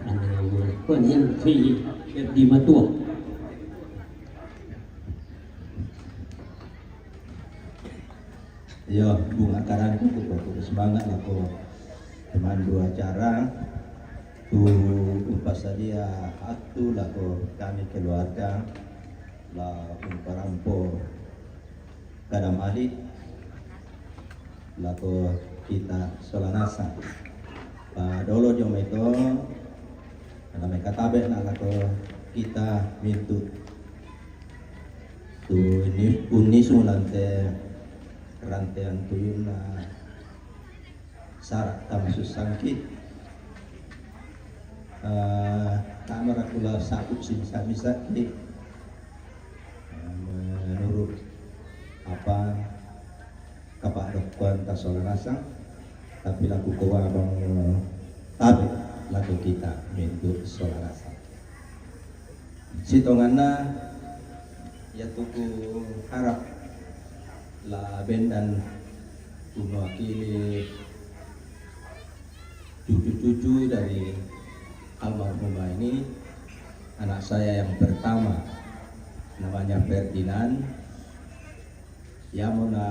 Anu, kuan yang kui Perdi matua. Iyo, bunga karan ku, ku, ku semangat lah ko pemandu acara tu umpasadia waktu lah ko kami keluarga lah umparampo kada malik lah ko kita sola nasa. Pa dolo jo mai to, kada mai katabe na lah ko kita mintu tu ni, unisu nante rantean tuyun na sara tama susangki. Eh, tama rakula saku sing sami saki. Eh, menurut apa kapak dokuan tasola nasang, tapi laku kowa bang, eh, tabe laku kita mintu sola nasang. Sitonganna, ya tuku harap la bendan tu mewakili cucu-cucu dari almarhumah ini, anak saya yang pertama, namanya Ferdinand, yamona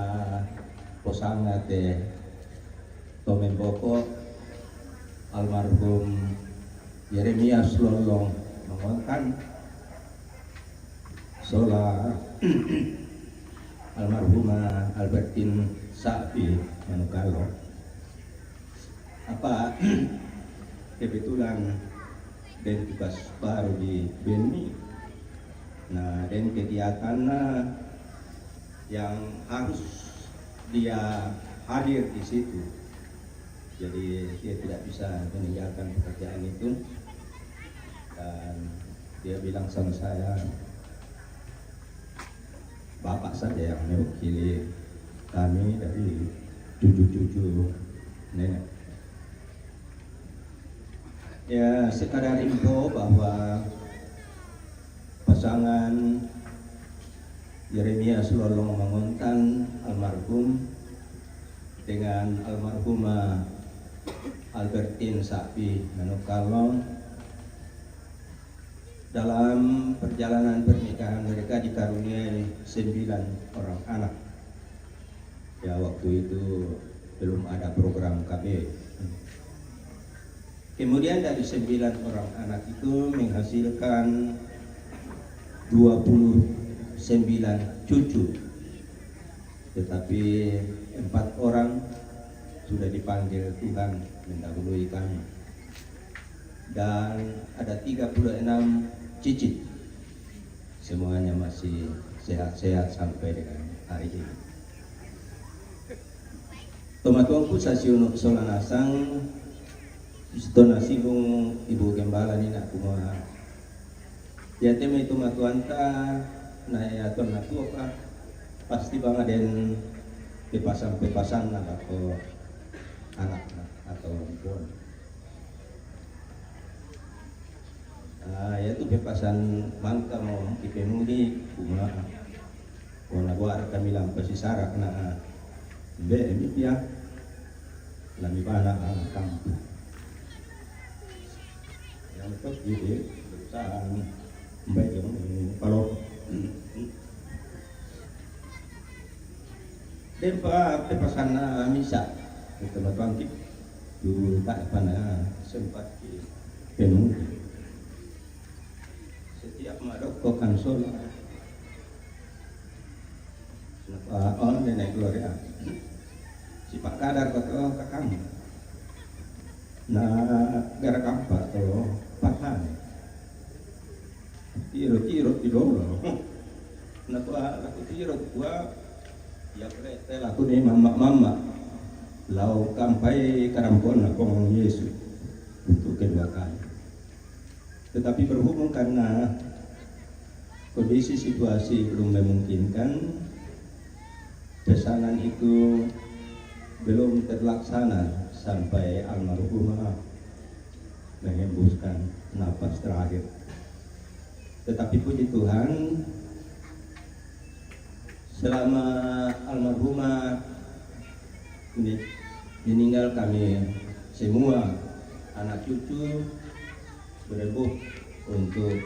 posanga te tomemboko almarhum Yeremias Lolong Mangontan, sola almarhumah Albertin Sapi Manukalo. Apa, kebetulan den tugas baru di Beni. Nah, den kegiatannya yang harus dia hadir di situ. Jadi dia tidak bisa meninggalkan pekerjaan itu. Dan dia bilang sama saya, "Bapak saja yang mewakili kami dari cucu-cucu nenek." Ya, sekadar info bahwa pasangan Yeremias Lolong Mangontan almarhum dengan almarhumah Albertin Sapi Manukalong, dalam perjalanan pernikahan mereka dikaruniai sembilan orang anak. Ya, waktu itu belum ada program K B. Kemudian dari sembilan orang anak itu menghasilkan dua puluh sembilan cucu. Tetapi empat orang sudah dipanggil Tuhan mendahului kami. Dan ada tiga puluh enam cicit. Semuanya masih sehat-sehat sampai dengan hari ini. Tomatuangku sasiunu sola nasang, sitona sibung Ibu Gembala ni nak kumaha. Ya, teme itu matuanta, na ya ton na tuo ka, pasti bang aden pepasan-pepasan na ko anak na atau ampun. Ah, ya tu pepasan mangka mo kipenuhi kumaha. Kona buat kami lampa sisarak na, ah, mbe mi pia. Lami bana, ah, kampu. Yang betul gitu, berusaha mbe yang kalau. Dempa pepasanna misa, kita matangkip tu tak pernah sempat di penuh. Setiap madok ko kan sola. Ah, on nenek Gloria. Si Pak Kadar ko to kakang. Na gara kampa to patane. Tiro-tiro ti dolo. Na kua laku tiro kua, ya prete laku ni mama-mama. Lau kampai karampon na kong Yesus untuk kedua kali. Tetapi berhubung karena kondisi situasi belum memungkinkan, pesanan itu belum terlaksana sampai almarhumah menghembuskan napas terakhir. Tetapi puji Tuhan, selama almarhumah ini meninggal, kami semua anak cucu berebut untuk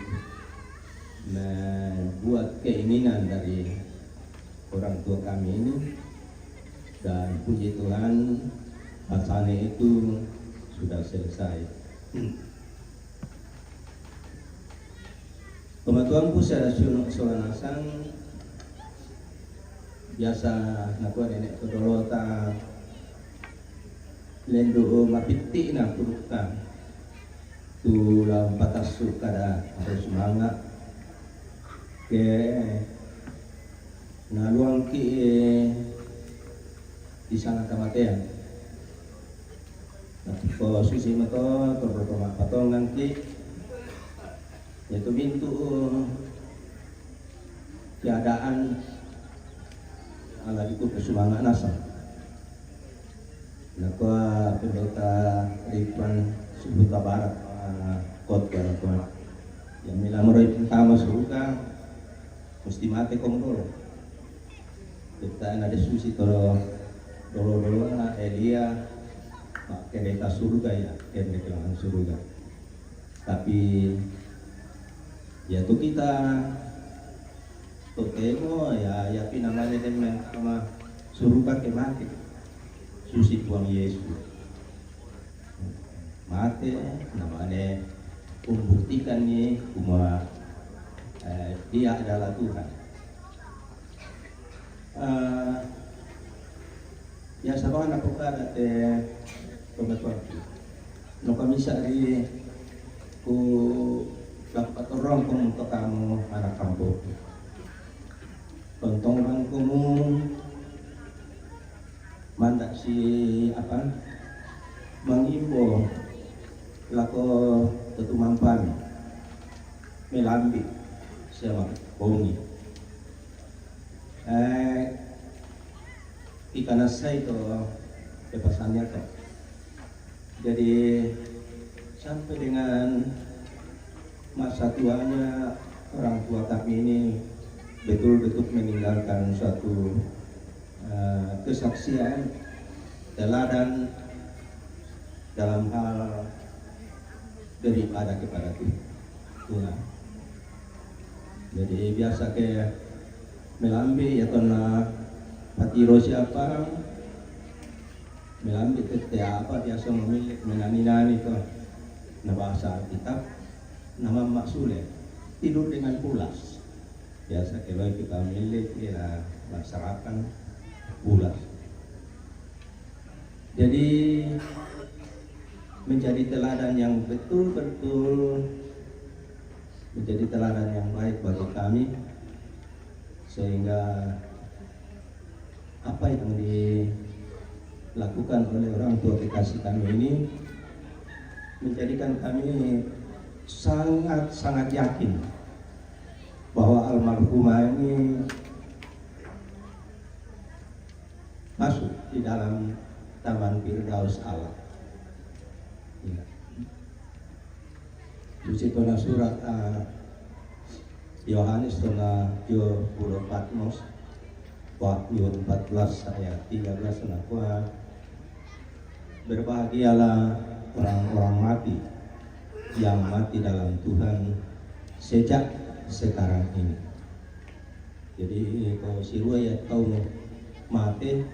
membuat keinginan dari orang tua kami ini, dan puji Tuhan, pasane itu sudah selesai. Pematuanku secara suno solanasang biasa nakua nenek todolota lendu mapitti na purukta tu lau patassu kada harus manga ke naluangki di sana kamatean. Tapi ko susi mato, ko bertoma patongangki, yaitu mintu keadaan ala diku ke sumanga nasa. Nakua pendeta Ridwan Subuta Barat, ah, khotbah nakua, yang mila meroi pertama suruga mesti mate kong dolo. Kita na de susi to dolo-dolo na Elia, mak kereta surga ya, kende kelangan surga. Tapi ya tu kita totemo ya, ya pinamane den men ama suruga ke mate. Susi Puang Yesus. Mate, namane membuktikan ni kuma, eh, dia adalah Tuhan. Eh, ya sabana pokada te pematuanku. No kami sari ku dapat orang komu to kamu anak kampung. Tontong bang komu manda si apa mangimbo lako tetumang pami melambi sama bongi. Eh, ikana sai to pepasannya to. Jadi sampai dengan masa tuanya orang tua kami ini betul-betul meninggalkan suatu eh, kesaksian teladan dalam hal beribadah kepada Tuhan. Jadi biasa ke melambi ya tona patiro siapa melambi tete apa biasa memilih menani-nani to na bahasa Alkitab nama maksule tidur dengan pulas. Biasa kalau kita milik ya masyarakat pulas. Jadi menjadi teladan yang betul-betul menjadi teladan yang baik bagi kami, sehingga apa yang dilakukan oleh orang tua kekasih kami ini menjadikan kami sangat-sangat yakin bahwa almarhumah ini masuk di dalam taman Firdaus Allah. Ya. Susi pernah surat, eh, Yohanes tona tio pulo Patmos, Wahyu empat belas ayat tiga belas nakua, "Berbahagialah orang-orang mati yang mati dalam Tuhan sejak sekarang ini." Jadi ko sirua ya tau mate,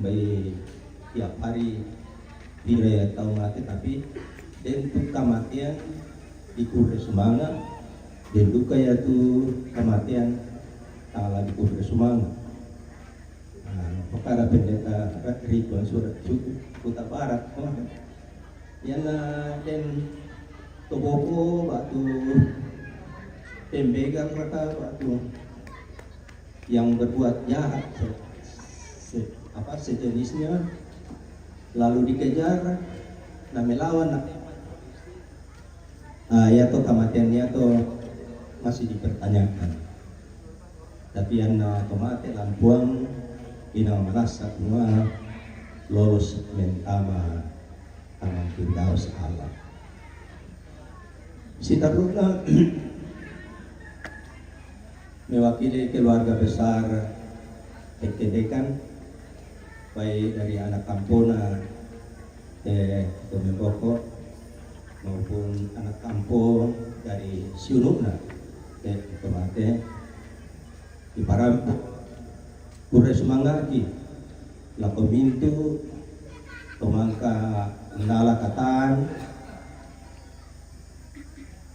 bai tiap hari pira ya tau mate, tapi den tu kamatean di kure sumanga, den duka ya tu kamatean tala di kure sumanga. Nah, perkara pendeta Ridwan Surat Ju-, Kuta Barat, oh. Yana den toboko waktu pembegal mereka waktu yang berbuat jahat se-, se-, apa sejenisnya, lalu dikejar na melawan na, ah, ya to kematiannya to masih dipertanyakan. Tapi anna tomate lampuang ina manassa mua lolos mentama tanang Firdaus Allah. Sitaruna mewakili keluarga besar Tekkedekan, baik dari anak kampona, eh, Tomemboko, maupun anak kampong dari Siunukna, eh, Tomate, di Parampo, Pura Sumangaki, Lakomintu, Tomangka Nala Katan,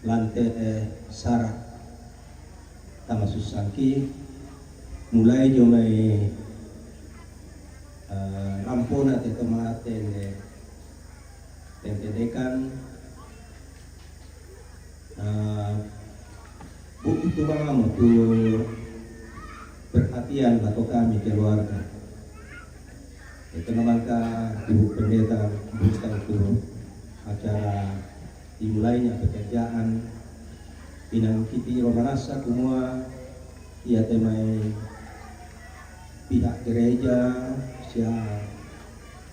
Lante, eh, Sara, Tama Susangki, mulai jo mai, eh, rampona te tomate ne tengkedekan, eh, buku tu mama tu perhatian atau kami keluarga. Itu namanya ibu pendeta buka itu acara dimulainya pekerjaan. Inang kiti romanasa kumua ia temai pihak gereja, sia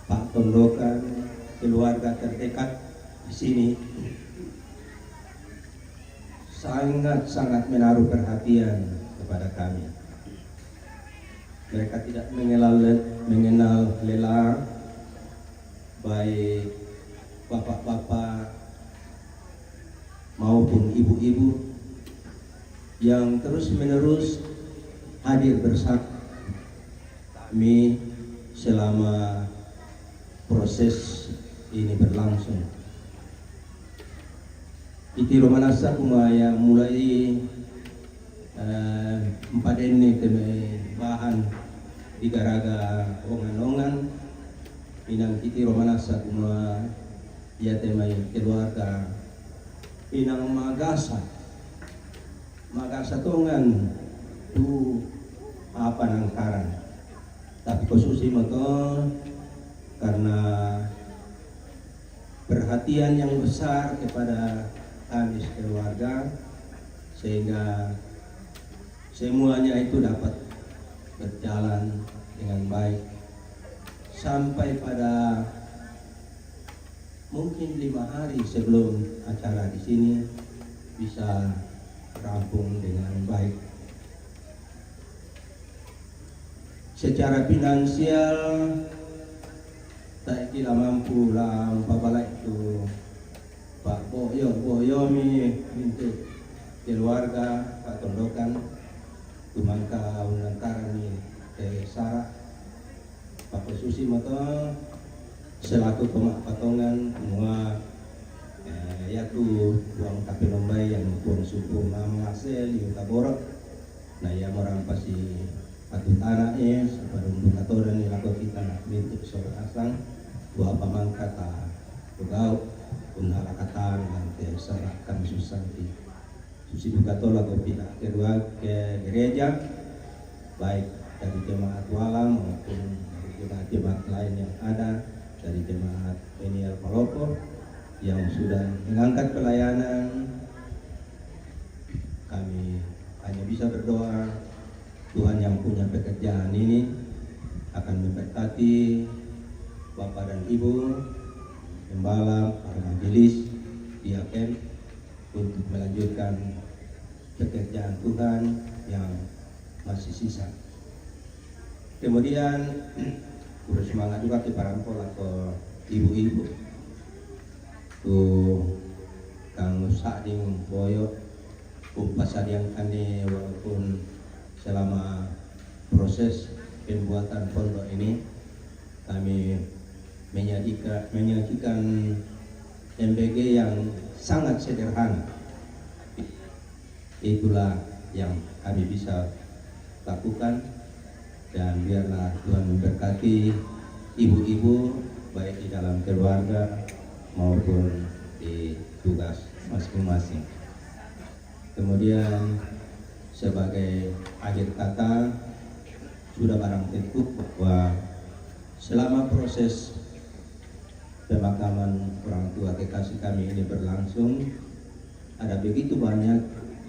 Pak Tondokan, keluarga terdekat di sini sangat-sangat menaruh perhatian kepada kami. Mereka tidak mengenal le-, mengenal lelah, baik bapak-bapak maupun ibu-ibu yang terus-menerus hadir bersama kami selama proses ini berlangsung. Iti romanasa kumaya mulai, eh, empat ini kami bahan di garaga ongan-ongan, inang iti romanasa kuma ia temai keluarga inang magasa, magasa tongan tu apa nangkaran. Tapi khusus moto karena perhatian yang besar kepada kami sekeluarga, sehingga semuanya itu dapat berjalan dengan baik sampai pada mungkin lima hari sebelum acara di sini bisa rampung dengan baik. Secara finansial, tak kira mampu lah umpama itu Pak Boyo, Boyo mi untuk keluarga Pak Tondokan, tumangka unang karani, eh, Sara, Pak Susi moto, selaku pema-, patongan mua, eh, yaitu uang kapenombai yang pun suku mama asel, yuta borok, na ia morampasi atu tanah es, padundu katodan ilako kita mintuk sora asang, buah pamangkata tugau, unhala katan, nanti sara kami susangki. Susi duka tola ko pihak kedua ke gereja, baik dari jemaat Wala maupun dari jemaat-jemaat lain yang ada, dari jemaat Peniel Palopo yang sudah mengangkat pelayanan. Kami hanya bisa berdoa, Tuhan yang punya pekerjaan ini akan memberkati Bapak dan Ibu, gembala, para majelis, diaken, untuk melanjutkan pekerjaan Tuhan yang masih sisa. Kemudian, terus semangat juga kita rampol atau ibu-ibu. Tu kang sading boyo, upasadiangkan ni walaupun selama proses pembuatan pondok ini, kami menyajikan, menyajikan M B G yang sangat sederhana. Itulah yang kami bisa lakukan. Dan biarlah Tuhan memberkati ibu-ibu, baik di dalam keluarga maupun di tugas masing-masing. Kemudian, sebagai akhir kata, sudah barang tentu bahwa selama proses pemakaman orang tua kekasih kami ini berlangsung, ada begitu banyak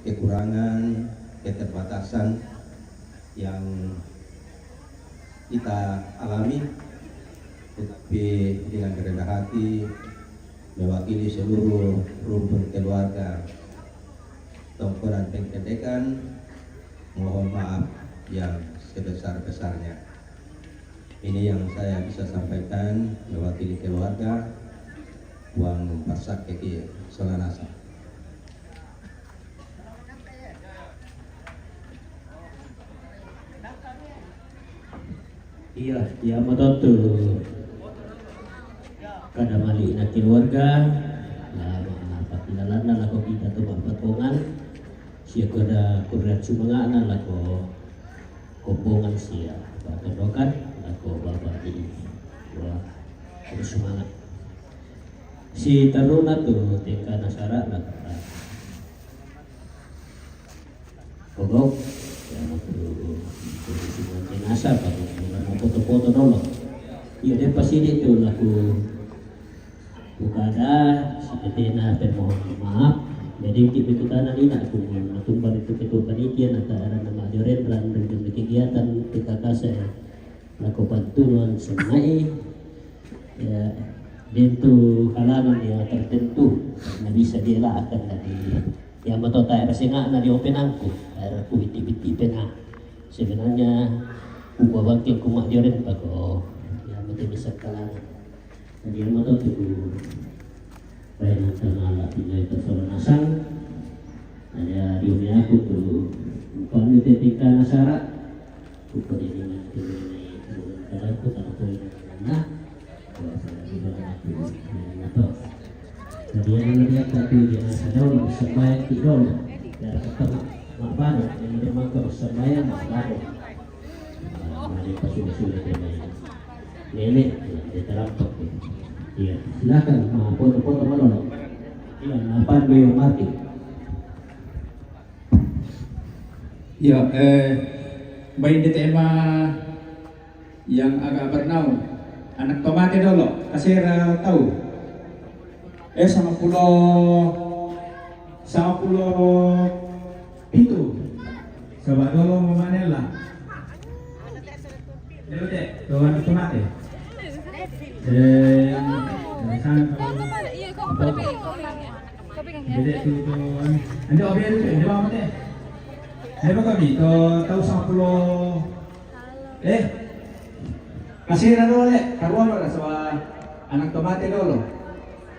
kekurangan, keterbatasan yang kita alami, tetapi dengan rendah hati, mewakili seluruh rumpun keluarga Tongkonan Pengkendekan, mohon maaf yang sebesar-besarnya. Ini yang saya bisa sampaikan mewakili keluarga. Wang Pasak Keki Solanasa. Iya, iya, betul tu. Kada mali na keluarga, na, na pakilalan na lako kita tu bapatongan, sia kada kuriat sumanga na lako kombongan sia batondokan, lako baba di. Wah, ada sumanga. Si taruna tu tingka nasara na kata. Pogok, ya, waktu semua jenazah, pogok, bukan foto-foto dulu. Iya, dia pasti dia tu laku buka ada, seperti na permohon maaf. Jadi, kita tanya ni nak aku, nak tumbal itu ketua panitia, nak ada nama joret, dan kegiatan P K K saya. Lako pantunan semai, ya, dintu halangan yang tertentu na bisa dielakkan dari yang betul tak rasa ngak na di open angku, air aku biti-biti pena. Sebenarnya ku babangkit kumak joren pako yang betul bisa kalangan. Jadi yang betul tu ku Pai nang tangala pinai tasoro nasang. Ada di umi aku tu. Bukan di tingkah nasara. Bukan di dengan tu ni. Bukan kadang tu tak boleh nak. Kalau saya di dalam aku. Yang apa? Jadi yang lebih aku tu dia sadar nak sembahyang tu dulu. Biar kata mak, mak baru. Yang dia makan sembahyang mak baru. Ah, mari pasudah-sudah dia main. Nenek, dia terampok. Iya, silakan, ah, foto-foto malam. Iya, apa beliau mati? Iya, eh, baik di tema yang agak bernaung. Anak tomate dulu, kasih tahu. Eh, sama pulau, sama pulau itu. Coba dulu memanela. Dulu deh, tuan itu mati. Eh, dari sana kalau apa? Jadi itu tuan. Anda obel itu, dia apa deh? Dia apa kami? Tahu, tahu sama pulau. Eh, kasih dulu deh. Karuan lah sama anak tomate dulu.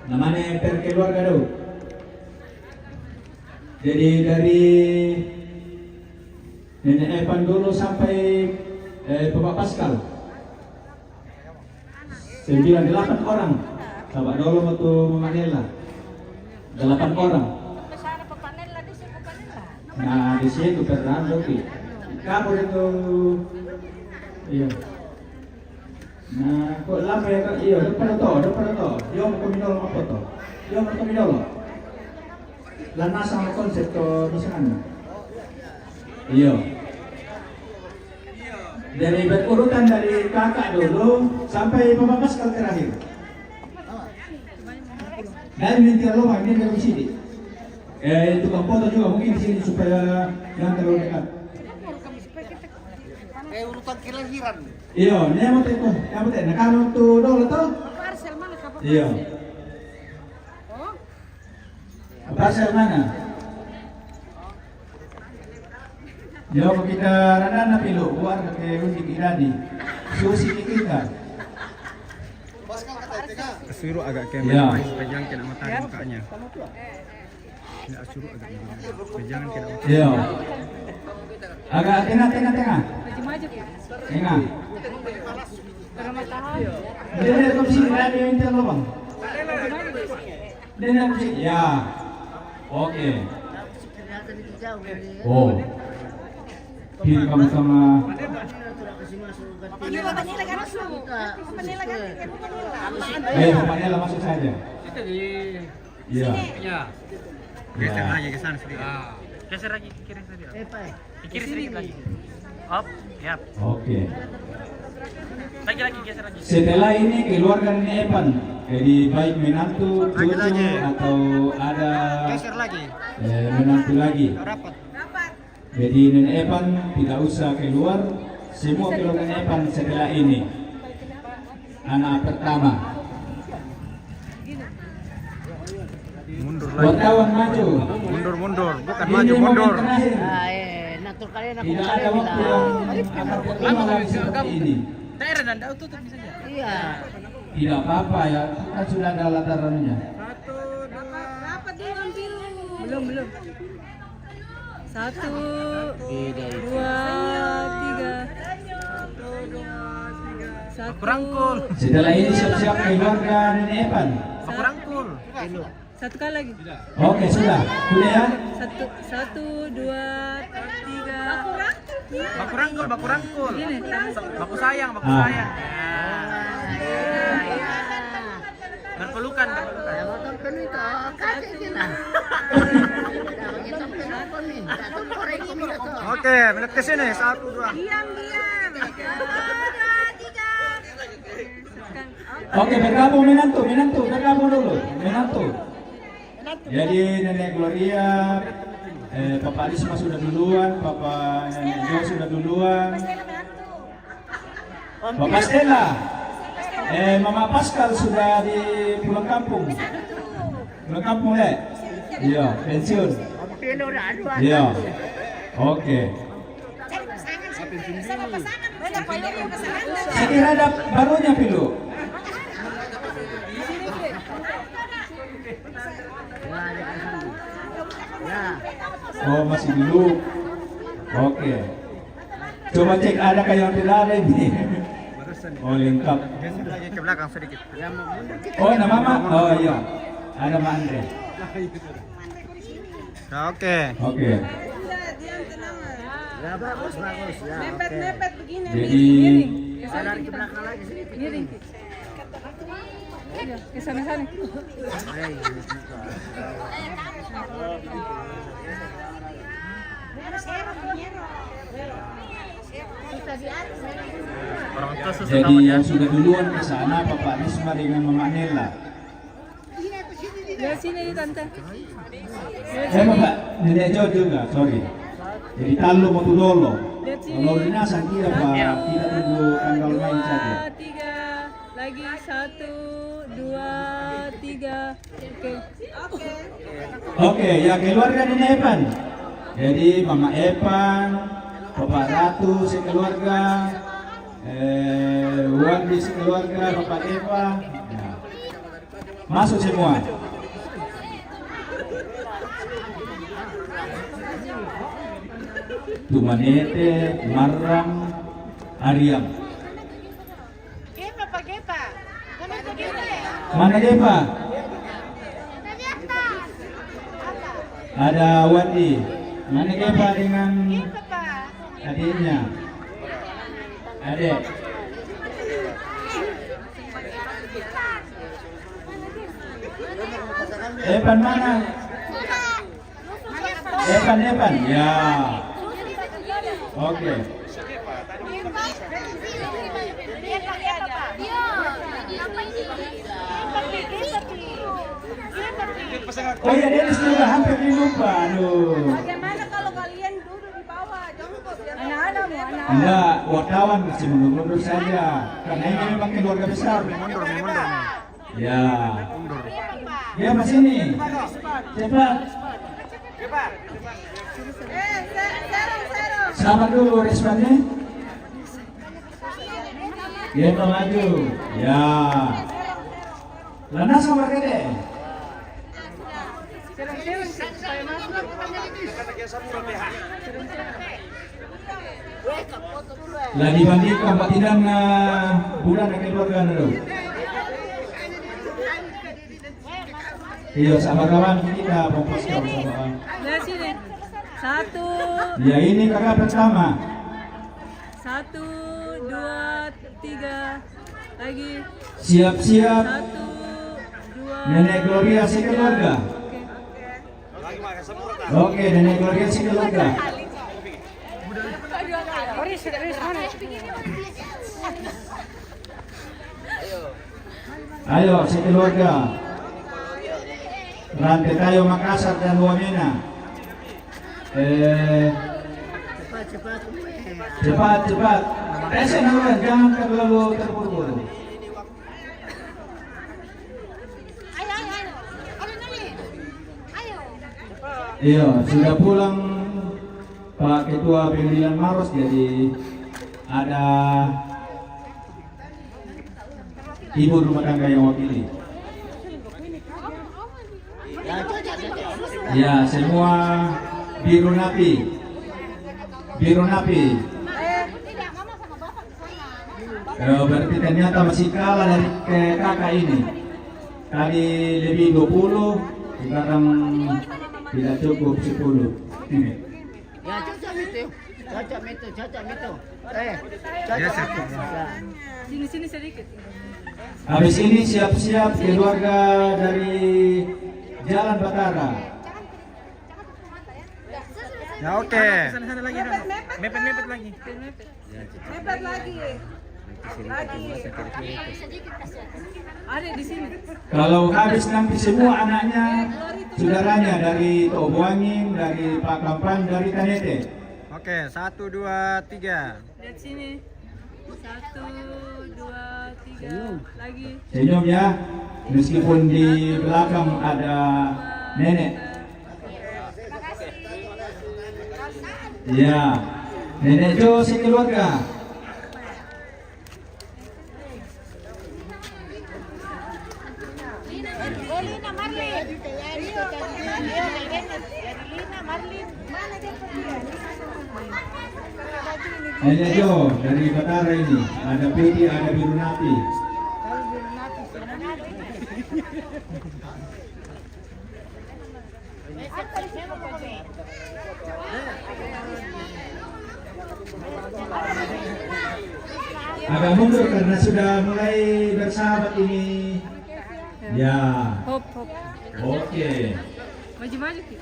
Namanya per keluarga dulu. Jadi dari Nenek Evan dulu sampai, eh, Bapak Pascal. Sembilan, delapan orang. Sahabat dulu waktu memanela. Delapan orang. Nah, di situ Fernando ki. Kamu itu, iya. Nah, kok lama ya, Kak? Iya, depan to, depan to. Dia mau kami dulu apa to? Dia mau kami dulu. Lah, nah, sama konsep to di sana. Iya. Dari berurutan dari kakak dulu sampai Bapak Pascal terakhir. Dan minta lo main dari sini. Eh, tukang foto juga mungkin di sini supaya jangan terlalu dekat. Eh, urutan kelahiran. Iya, ini apa teh? Apa teh? Nah, kamu tuh dulu tuh. Parcel mana? Iya. Oh. Parcel mana? Yo, kita rana na pilo buat ke uji kita di. Susi kita. Suruh agak ke, ya, supaya jangan kena matahari mukanya. Ya, suruh agak supaya jangan kena matahari. Iya. Agak tengah, tengah, tengah. Tengah. Dia ada kursi, dia ada yang terlubang. Dia ada kursi. Ya. Oke. Oh. Pin kamu sama. Panela kan? Panela kan? Panela. Eh, Panela masuk saja. Itu di Iya. Sini. Ya. Geser lagi ke sana sedikit. Ah. Geser lagi ke kiri sedikit. Eh, Pak. Ke kiri sedikit lagi. Up, ya. Oke. Lagi, lagi, geser lagi. Setelah ini keluarga Nenek Epan, jadi baik menantu, cucu, atau ada, geser lagi, eh, menantu lagi. Rapat. Jadi Nenek Epan tidak usah keluar, semua keluarga Nenek Epan setelah ini. Anak pertama. Mundur lagi. Wartawan maju. Mundur, mundur. Bukan maju, mundur. Ini momen terakhir. Ah, eh, nah, tuh kalian aku. Tidak ada waktu yang akan terulang lagi seperti ini. Daerah dan tutup misalnya. Iya. Tidak apa-apa ya, kan sudah ada latarannya. Satu, dua. Rapat dulu, ambil. Belum, belum. Satu, dua, tiga. Satu. Kurangkul. Setelah ini siap-siap keluarga Nenek Epan. Kurangkul. Satu kali lagi. Oke, sudah. Sudah ya? Satu, satu, dua, tiga. Baku rangkul, baku rangkul. Gini, tangan. Baku sayang, baku sayang. Ah. Berpelukan, berpelukan. Oke, melihat ke sini. Satu, dua. Diam, diam. Dua, tiga. Oke, bergabung menantu, menantu, bergabung dulu, menantu. Jadi Nenek Gloria, eh, Papa Risma sudah duluan, Papa Nenek Jo sudah duluan. Papa Stella, eh, Mama Pascal sudah di pulang kampung. Pulang kampung, Le? Iya, pensiun. Iya. Oke. Saya kira ada barunya, Pilu. Oh, masih dulu. Oke. Coba cek, adakah yang tidak ada ini? Oh, lengkap. Geser lagi ke belakang sedikit. Oh, nama Mama? Oh, iya. Ada Mak Andre. Nah, oke. Oke. Ya, bagus, bagus. Ya, oke. Mepet-mepet begini. Jadi, miring. Geser lagi ke belakang lagi sedikit. Miring. Iya, ke sana-sana. Orang tua susah. Jadi, namanya. Yang sudah duluan ke sana, Papa Risma dengan Mama Nella. Lihat sini, Tante. Lihat sini. Eh, Bapak, Nenek Jo juga, sorry. Jadi, talu mau dulu. Lihat sini. Kalau Rina, saya kira, Pak, kita tunggu tanggal main saja. Dua, tiga. Lagi, satu, dua, tiga. Oke. Oke, ya, keluarga Nenek Epan. Jadi, Mama Epan, Bapak Ratu sekeluarga, eh, Wandi sekeluarga, Bapak Epa. Ya. Masuk semua. Tumanete, Marram, Ariam. Gepa, Pak, Gepa. Mana Gepa? Mana Gepa? Ada Wandi. Mana Gepa dengan adiknya? Adik. Epan mana? Epan, Epan. Ya. Oke. Oh iya, Dennis juga hampir dilupa. Aduh. Bagaimana kalau kalian duduk di bawah, jongkok, biar anak-anak mau, anak-anak. Enggak, wartawan masih mundur-mundur saja. Karena ini memang keluarga besar. Mundur, mundur. Ya. Mundur. Ya, Mas ini. Cepat. Sabar dulu, Rismani. Dia mau maju. Ya. Lana sama gede. Lah dibandingkan Pak Tidan na bulan na keluarga na do. Iya, sabar kawan, kita fokus sama-sama. Ya, sini. Satu. Ya, ini kakak pertama. Satu, Tiga. Lagi. Siap-siap. Satu, dua. Nenek Gloria sekeluarga. Oke. Oke, Nenek Gloria sekeluarga. Ayo, sekeluarga. Rante Tayo Makassar dan Wamena. Eh, cepat, cepat. Cepat, cepat. Eh, saya nawarkan, jangan terlalu terburu-buru. Ayo, ayo, ayo. Ayo, Nuli. Ayo. Iya, sudah pulang Pak Ketua Pengadilan Maros, jadi ada ibu rumah tangga yang wakili. Ya, semua biru napi. Biru napi. Eh, berarti ternyata masih kalah dari, eh, kakak ini. Tadi lebih dua puluh, sekarang tidak cukup sepuluh. Ya, cocok itu. Cocok itu, cocok itu. Eh, cocok itu. Ya. Sini, sini sedikit. Habis ini siap-siap keluarga dari Jalan Batara. Ya, oke. Sana, sana lagi, sana. Mepet, mepet lagi. Mepet lagi. Lagi. Ada di sini. Kalau habis nanti semua anaknya, saudaranya dari Tobuangin, dari Pak Kampan, dari Tanete. Oke, satu, dua, tiga. Lihat sini. Satu, dua, tiga. Lagi. Senyum ya, meskipun di belakang ada nenek. Ya, Nenek Jo sekeluarga. Oh, Lina Marlin. Lina Marlin. Nenek Jo dari Batara ini, ada putih, ada biru napi. Agak mundur karena sudah mulai bersahabat ini. Ya. Hop, hop. Oke. Maju-maju, Ki.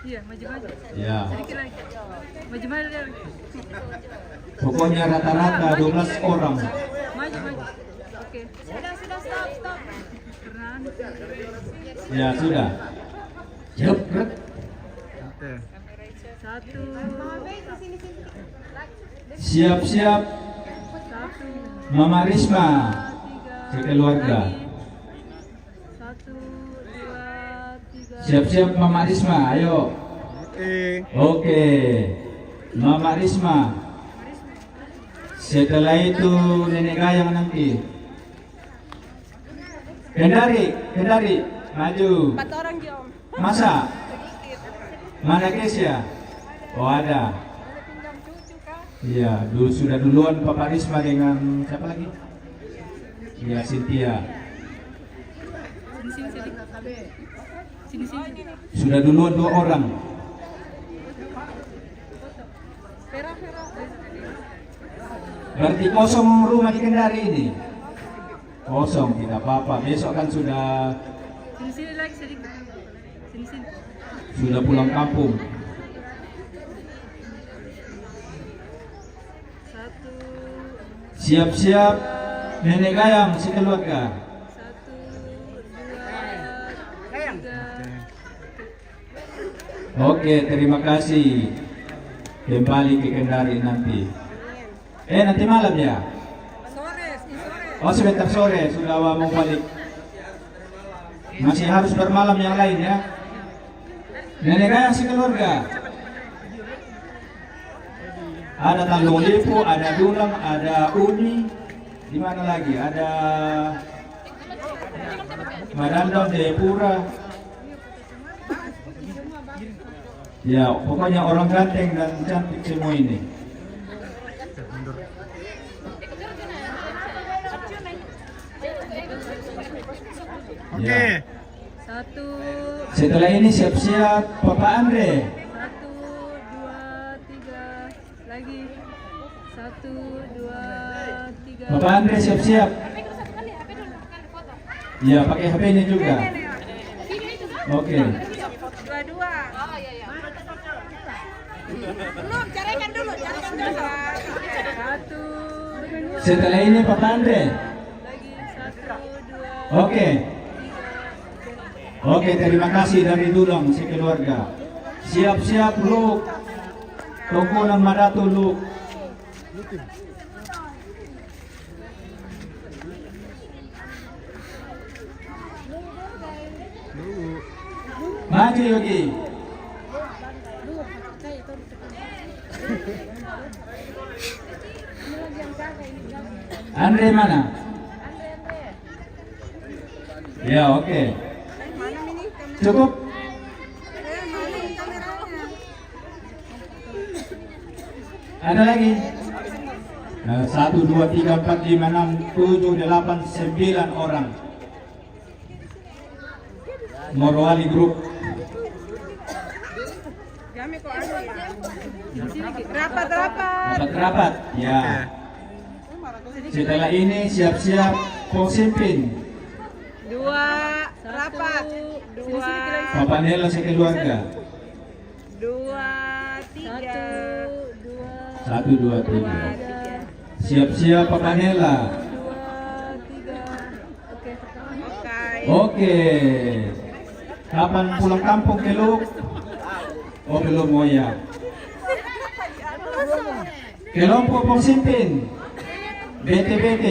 Iya, maju-maju. Ya. Sedikit lagi. Maju-maju lagi. Pokoknya rata-rata dua belas orang. Maju, maju. Oke. Sudah, sudah, stop, stop. Pernah. Ya, sudah. Jepret. Oke. Satu. Siap-siap. Satu. Mama Risma. Tiga. Sekeluarga. Lagi. Satu, dua, tiga. Siap-siap Mama Risma, ayo. Oke. Oke. Mama Risma. Setelah itu Nenek Gayang nanti. Kendari, Kendari, maju. Empat orang, Om. Masa? Mana Kesia? Oh, ada. Iya, dulu sudah duluan Papa Risma dengan siapa lagi? Iya, Cynthia. Sini, sini, sini. Sini, sini. Sudah duluan dua orang. Berarti kosong rumah di Kendari ini. Kosong, tidak apa-apa. Besok kan sudah, sini, sini lagi sedikit. Sini, sini. Sudah pulang kampung. Satu. Siap-siap Nenek Gayang sekeluarga. Satu, dua, tiga. Oke, terima kasih. Kembali ke Kendari nanti. Eh, nanti malam ya? Sore, sore. Oh, sebentar sore sudah mau balik. Masih harus bermalam yang lain ya. Nenek Gayang sekeluarga. Ada Tanjung Lipu, ada Dulang, ada Uni. Di mana lagi? Ada Madandong, Jayapura. Ya, pokoknya orang ganteng dan cantik semua ini. Oke. Ya. Satu. Setelah ini siap-siap Papa Andre. Satu, dua, tiga. Lagi. Satu, dua, tiga. Bapak Andre siap-siap. Ya, pakai H P-nya juga. Oke. Dua-dua. Belum, carikan dulu, carikan dulu. Satu. Setelah ini Bapak Andre. Lagi satu, dua. Oke. Oke, terima kasih dari Dulang sekeluarga. Siap-siap, Luk. Tongkonan Madatu, Luk. Maju, Yogi. Andre mana? Ya, oke. Cukup? Ada lagi? Nah, satu, dua, tiga, empat, lima, enam, tujuh, delapan, sembilan orang. Morowali Group. Rapat-rapat. Rapat-rapat, ya. Setelah ini siap-siap posimpin. Dua, rapat. Dua. Bapak Nela sekeluarga. Dua, tiga. Satu, dua, tiga. Siap-siap Bapak Nela. Dua, tiga. Oke. Oke. Kapan pulang kampung, Keluk? Oh, belum, oh ya. Kelompok Pong Simpin. B T B T.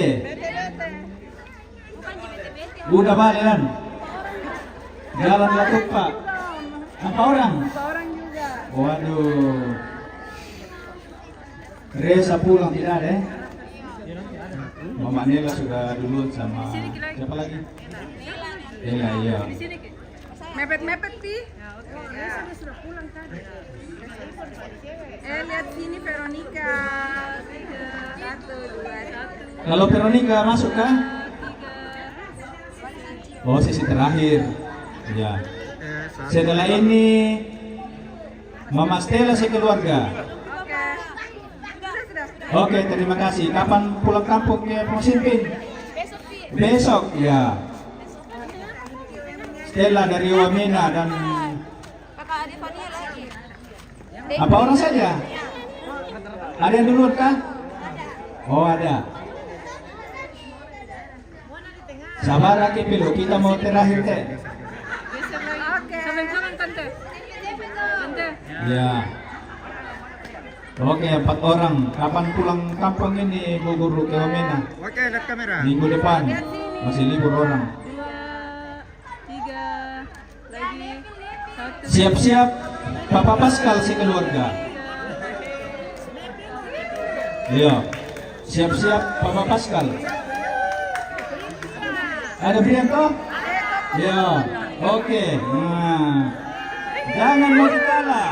Udah balik kan? Jalan Latupa. Empat orang? Empat orang juga. Waduh. Reza pulang tidak ada, eh? Mama Nela sudah duluan sama siapa lagi? Iya, iya. Mepet-mepet, Pi. Eh, lihat sini, Veronica. Tiga, satu, dua, satu. Kalau Veronica masuk kah? Oh, sesi terakhir. Ya. Setelah ini Mama Stella sekeluarga. Oke. Sudah, sudah. Oke, terima kasih. Kapan pulang kampung ke Pong Simpin? Besok, ya. Stella dari Wamena dan Kakak Adivania lagi. Apa orang saja? Ada yang duluan kah? Oh, ada. Sabar lagi, Pilu. Kita mau terakhir, Teh. Oke. Saman-saman, Tante. Tante. Ya. Oke, empat orang. Kapan pulang kampung ini, Bu Guru, ke Wamena? Oke, lihat kamera. Minggu depan. Masih libur orang. Dua, tiga, lagi. Satu. Siap-siap, Papa Pascal sekeluarga. Iya. Siap-siap, Papa Pascal. Ada Brianto? Ya, oke. Nah, jangan mau dikalah.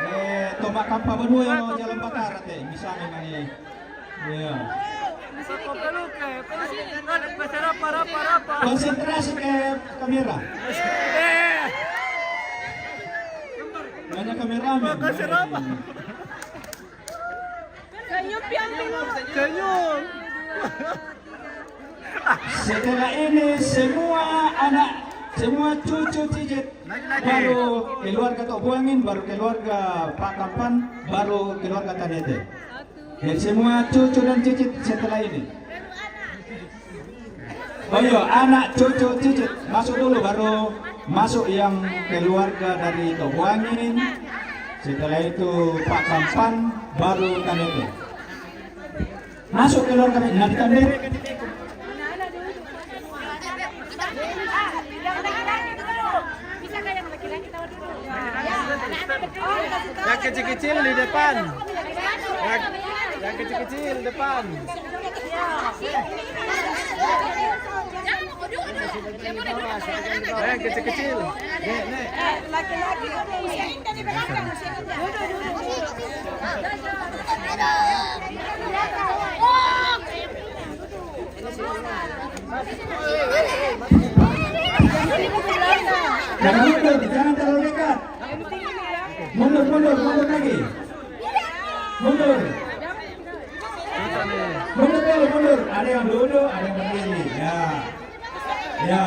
Eh, tomak kampa benua yang mau jalan bakar, teh. Misalnya ini. Ya. Konsentrasi ke kamera. Banyak kameramen. Senyum, Pian, senyum. Senyum. Setelah ini semua anak, semua cucu Cicit, baru keluarga Tok Buangin, baru keluarga Pak Kampan, baru keluarga Tanete. Jadi semua cucu dan Cicit setelah ini. Oh iya, anak cucu Cicit masuk dulu, baru masuk yang keluarga dari Tok Buangin. Setelah itu Pak Kampan, baru Tanete. Masuk keluarga dari Tanete. Yang kecil-kecil di depan. Yang, yang kecil-kecil depan. Yang kecil-kecil. Nek, nek. Laki-laki. Jangan mundur, jangan terlalu dekat. Mundur, mundur, mundur lagi. Mundur. Mundur, ada yang duduk, ada yang berdiri. Ya. Ya.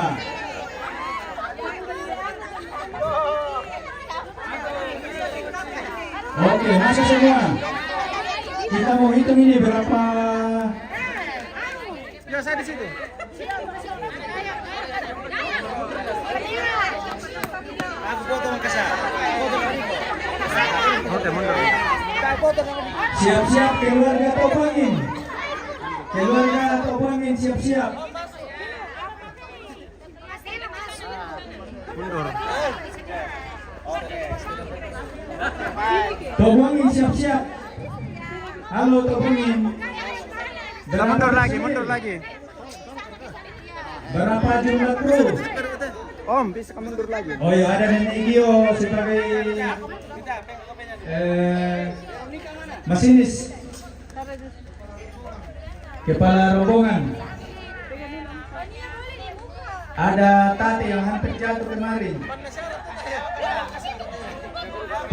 Oke, masuk semua. Kita mau hitung ini berapa. Ya, saya di situ. Aku foto sama Kasa. Foto sama Riko. Oke, mundur. Siap-siap keluarga Tobangin. Keluarga Tobangin siap-siap. Mundur. Tobangin siap-siap. Halo Tobangin. Mundur lagi, mundur lagi. Berapa jumlah kru? Om, bisa mundur lagi. Oh ya, ada Nenek Gio sebagai eh, masinis. Kepala rombongan. Ada Tate yang hampir jatuh kemarin.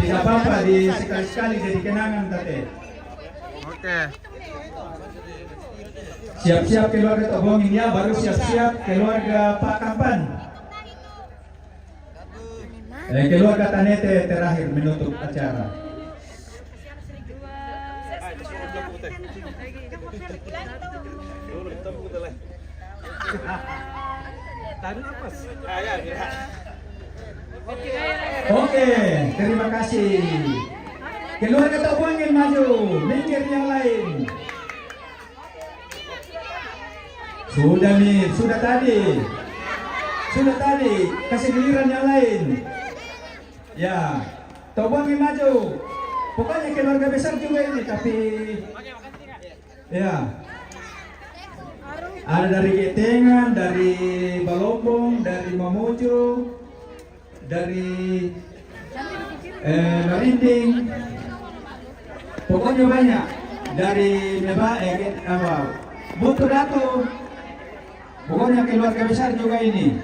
Tidak apa-apa, di sekali-sekali jadi kenangan, Tate. Oke. Siap-siap keluarga Tobongin ya, baru siap-siap keluarga Pak Kampan. Eh, keluarga Tanete terakhir menutup acara. Oke, terima kasih. Keluarga Tobongin maju, minggir yang lain. Sudah nih, sudah tadi. Sudah tadi, kasih giliran yang lain. Ya, Tobongin maju. Pokoknya keluarga besar juga ini, tapi ya. Ada dari Getengan, dari Balombong, dari Mamuju, dari eh, Marinding, pokoknya banyak dari Meba, eh, apa, Butu Datu, pokoknya keluarga besar juga ini.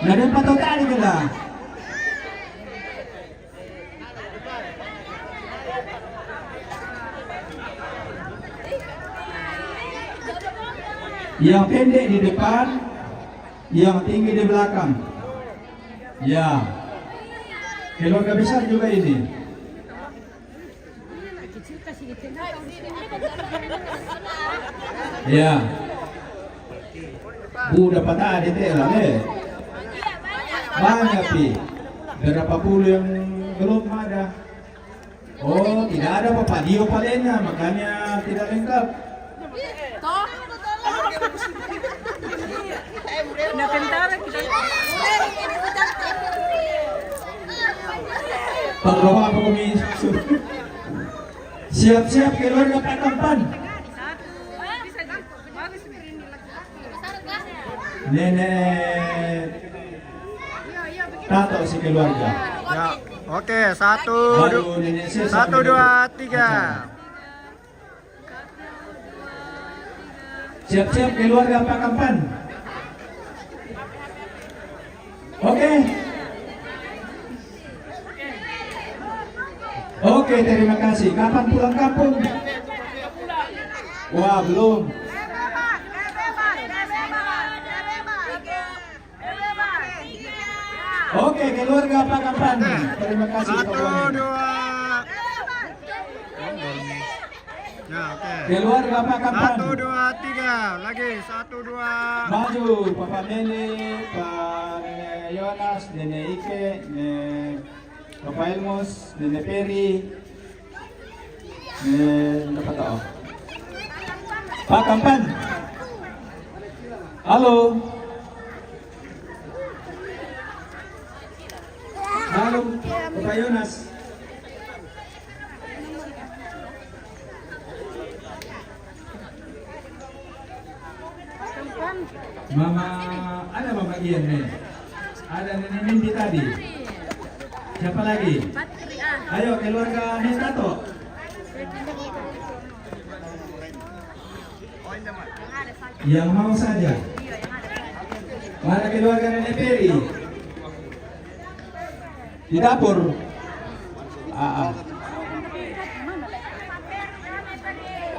Nah, dan patut tadi kita. Yang pendek di depan, yang tinggi di belakang. Ya. Keluarga besar juga ini. Ya. Bu dapat ada tela, eh. Banyak pi. Berapa puluh yang belum ada. Oh, tidak ada Bapak Dio palena, makanya tidak lengkap. Toh? Nah, kentara kita. Pak Roha apa kami? Siap-siap keluarga Pak Tampan. Nenek Tato si keluarga. Ya, oke, satu, Baru du- Nenek Sesa satu, keluarga. Dua, tiga. Siap-siap keluarga Pak Kampan. Oke. Oke, terima kasih. Kapan pulang kampung? Wah, belum. Oke, keluarga Pak Kampan. Terima kasih. Satu, dua. Ya, oke. Keluarga Pak Kampan. Satu, dua, tiga. Lagi. Satu, dua. Maju, Papa Meli, Pak Nenek Yonas, Nenek Ike, Nenek Papa Elmos, Nenek Peri. Eh, dapat tahu. Pak Kampan. Halo. Halo, Bapak Yonas. Mama, ada Mama Ian nih. Ada Nenek Mindi tadi. Siapa lagi? Ayo, keluarga Nenek Tato. Yang mau saja. Mana keluarga Nenek Peri? Di dapur. Ah, ah.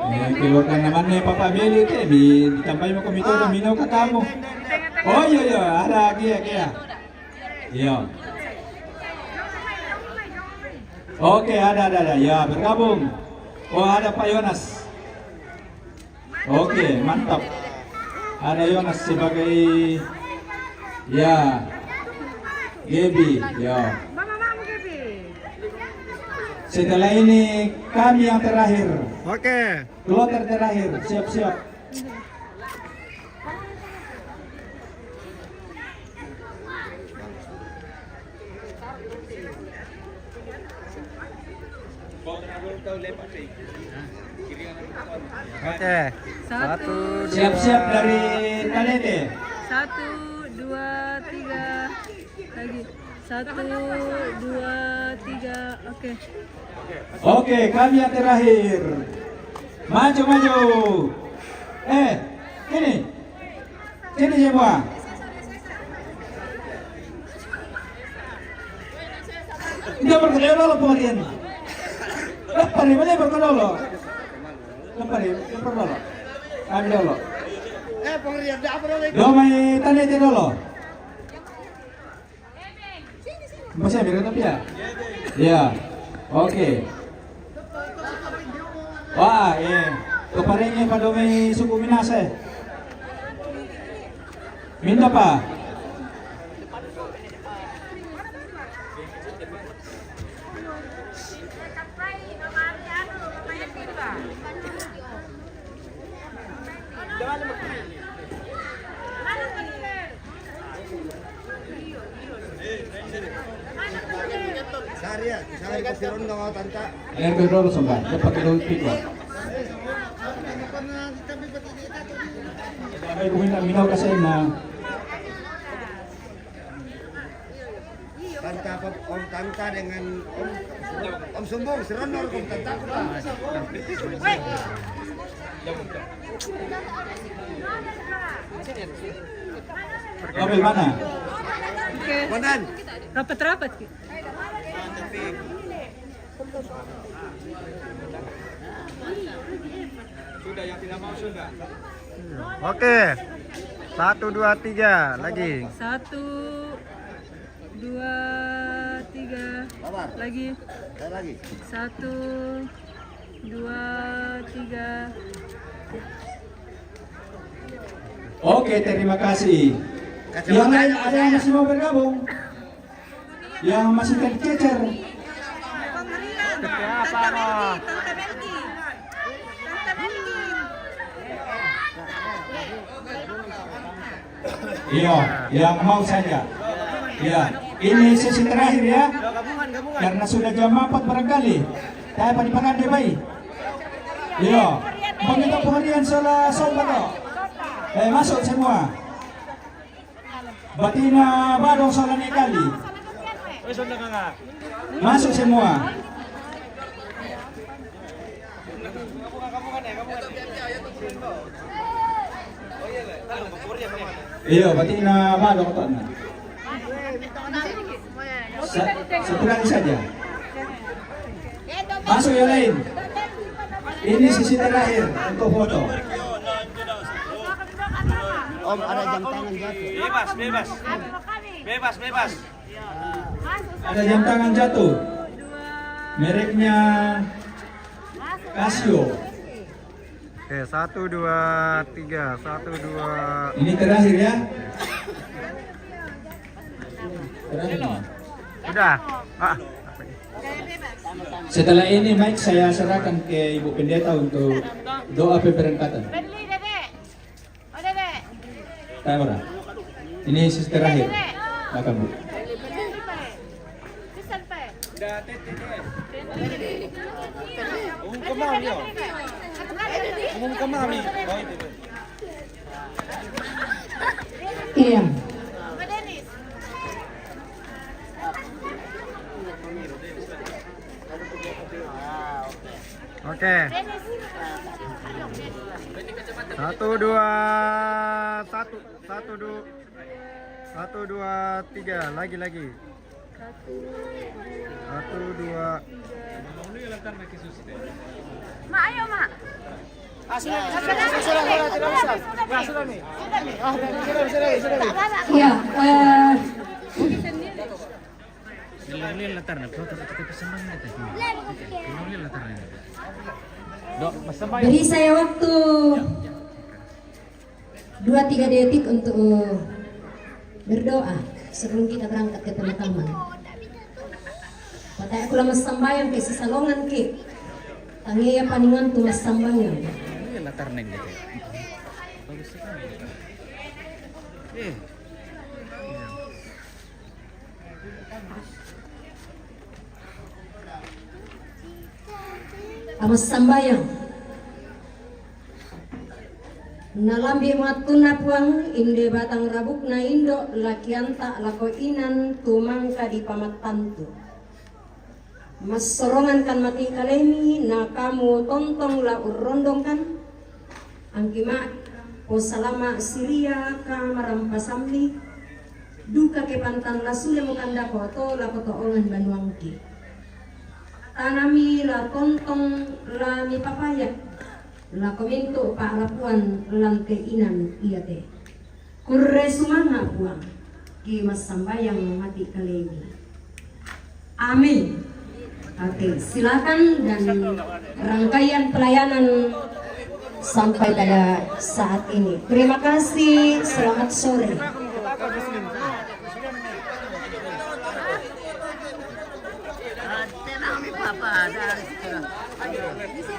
Eh, keluarga namanya Papa Beli te, di, ditambai mo komito, minau ka kamu. Oh, iya, iya, ada, kia, kia. Iya. Oke, ada, ada, ada. Ya, bergabung. Oh, ada Pak Yonas. Oke, mantap. Ada Yonas sebagai, ya, Gebi, ya. Setelah ini kami yang terakhir. Oke. Kloter terakhir, siap-siap. Oke. Satu. Siap-siap dari Tanete. Satu, dua, tiga. Lagi. Satu, dua, tiga. Oke. Oke, kami yang terakhir. Maju, maju. Eh, ini. Sini semua. Dia berkeliling dulu pengerian. Lepas ni, boleh berkeliling dulu. Lepas ni, lepas dulu. Ambil dulu. Eh, pengerian dah apa dulu? Dua mai tanda itu dulu. Masih ambil tapi ya? Ya. Oke. Wah, eh. Keparingnya pada mai suku Minasa. Minta pa. Sari ya, sari ko siron no tanta. Ayan ko dolo sumba, dapat ko dolo piko. Ay, kuminta, minaw kasi na. Tanta apa, Om Tanta dengan Om, Om Sumbung, seronor Om Tanta apa? Oke, mana? Oke. Konan. Rapat-rapat ki. Sudah, yang tidak mau sudah. Oke. Satu, dua, tiga, lagi. Satu, dua, tiga. Sabar. Lagi. Saya lagi. Satu, dua, tiga. Oke, terima kasih. Yang lain ada yang masih mau bergabung? Yang masih tercecer? Seperti apa, Roh? Iya, yang mau saja. Iya, ini sesi terakhir ya. Karena sudah jam empat barangkali. Saya pada pakai deh, baik. Iya, meminta pengharian salah sobat, toh. Eh, masuk semua. Batina badong salah ni kali. Masuk semua. Iya, batina badong, toh, nah. Sa-, satu kali saja. Masuk yang lain. Ini sesi terakhir untuk foto. Om, ada jam tangan jatuh. Bebas, bebas. Bebas, bebas. Ada jam tangan jatuh. Mereknya Casio. Oke, satu, dua, tiga. Satu, dua. Ini terakhir ya. Terakhir. Sudah. Ah. Setelah ini mic saya serahkan ke Ibu Pendeta untuk doa pemberangkatan. Tahu ora? Ini sesi terakhir. Makan, Bu. Umum kemau dia. Umum kemau ni. Oh, itu. Iya. Oke. Satu, dua, satu. Satu, dua, satu, dua, tiga. Lagi, lagi. Satu, dua. Mak, ayo, Mak. Ah, sudah, sudah, sudah, sudah, sudah, tidak usah. Ya, sudah nih. Ah, sudah nih, sudah nih, sudah nih. Ya, eh, Nilai latar na, kita kita pesan kita. Nilai latar na. Dok, pesan baik. Beri saya waktu dua tiga detik untuk berdoa sebelum kita berangkat ke pemakaman. Patai aku lama sambayang ke sisalongan ke. Tangea paningan tu mas sambayang. Ini latar neng gitu. Bagus sekali. Eh. Amas sambayang. Nalambi mattuna puang inde batang rabukna indo lakianta lako inan tumangka di pamattantu. Massorongan kan mati kalemi na kamu tontong la urrondongkan. Angkima posalama siria kamarampasammi. Duka kepantan la sulemo kandako to lako toongan banuangki. Tanami la tontong la mipapaya lako mintu pa'lapuan lante inan iate. Kurre sumanga puang ki massambayang mati kalemi. Amin. Oke, silakan dan rangkaian pelayanan sampai pada saat ini. Terima kasih, selamat sore.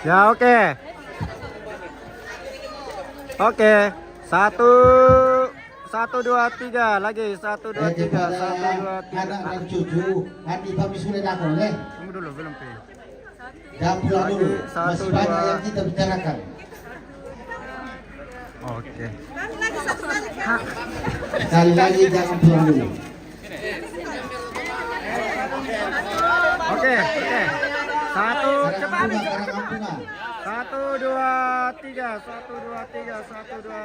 Ya, oke. Oke. Satu, satu dua tiga lagi, satu dua tiga, satu dua tiga. Anak dan cucu, nanti kami sudah datang, ya. Tunggu dulu, belum pi. Jangan pulang dulu. Masih banyak yang kita bicarakan. Oke. Sekali lagi jangan pulang dulu. Oke, oke. Satu, cepat. Satu, dua, tiga. Satu, dua, tiga. Satu, dua.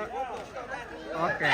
Oke.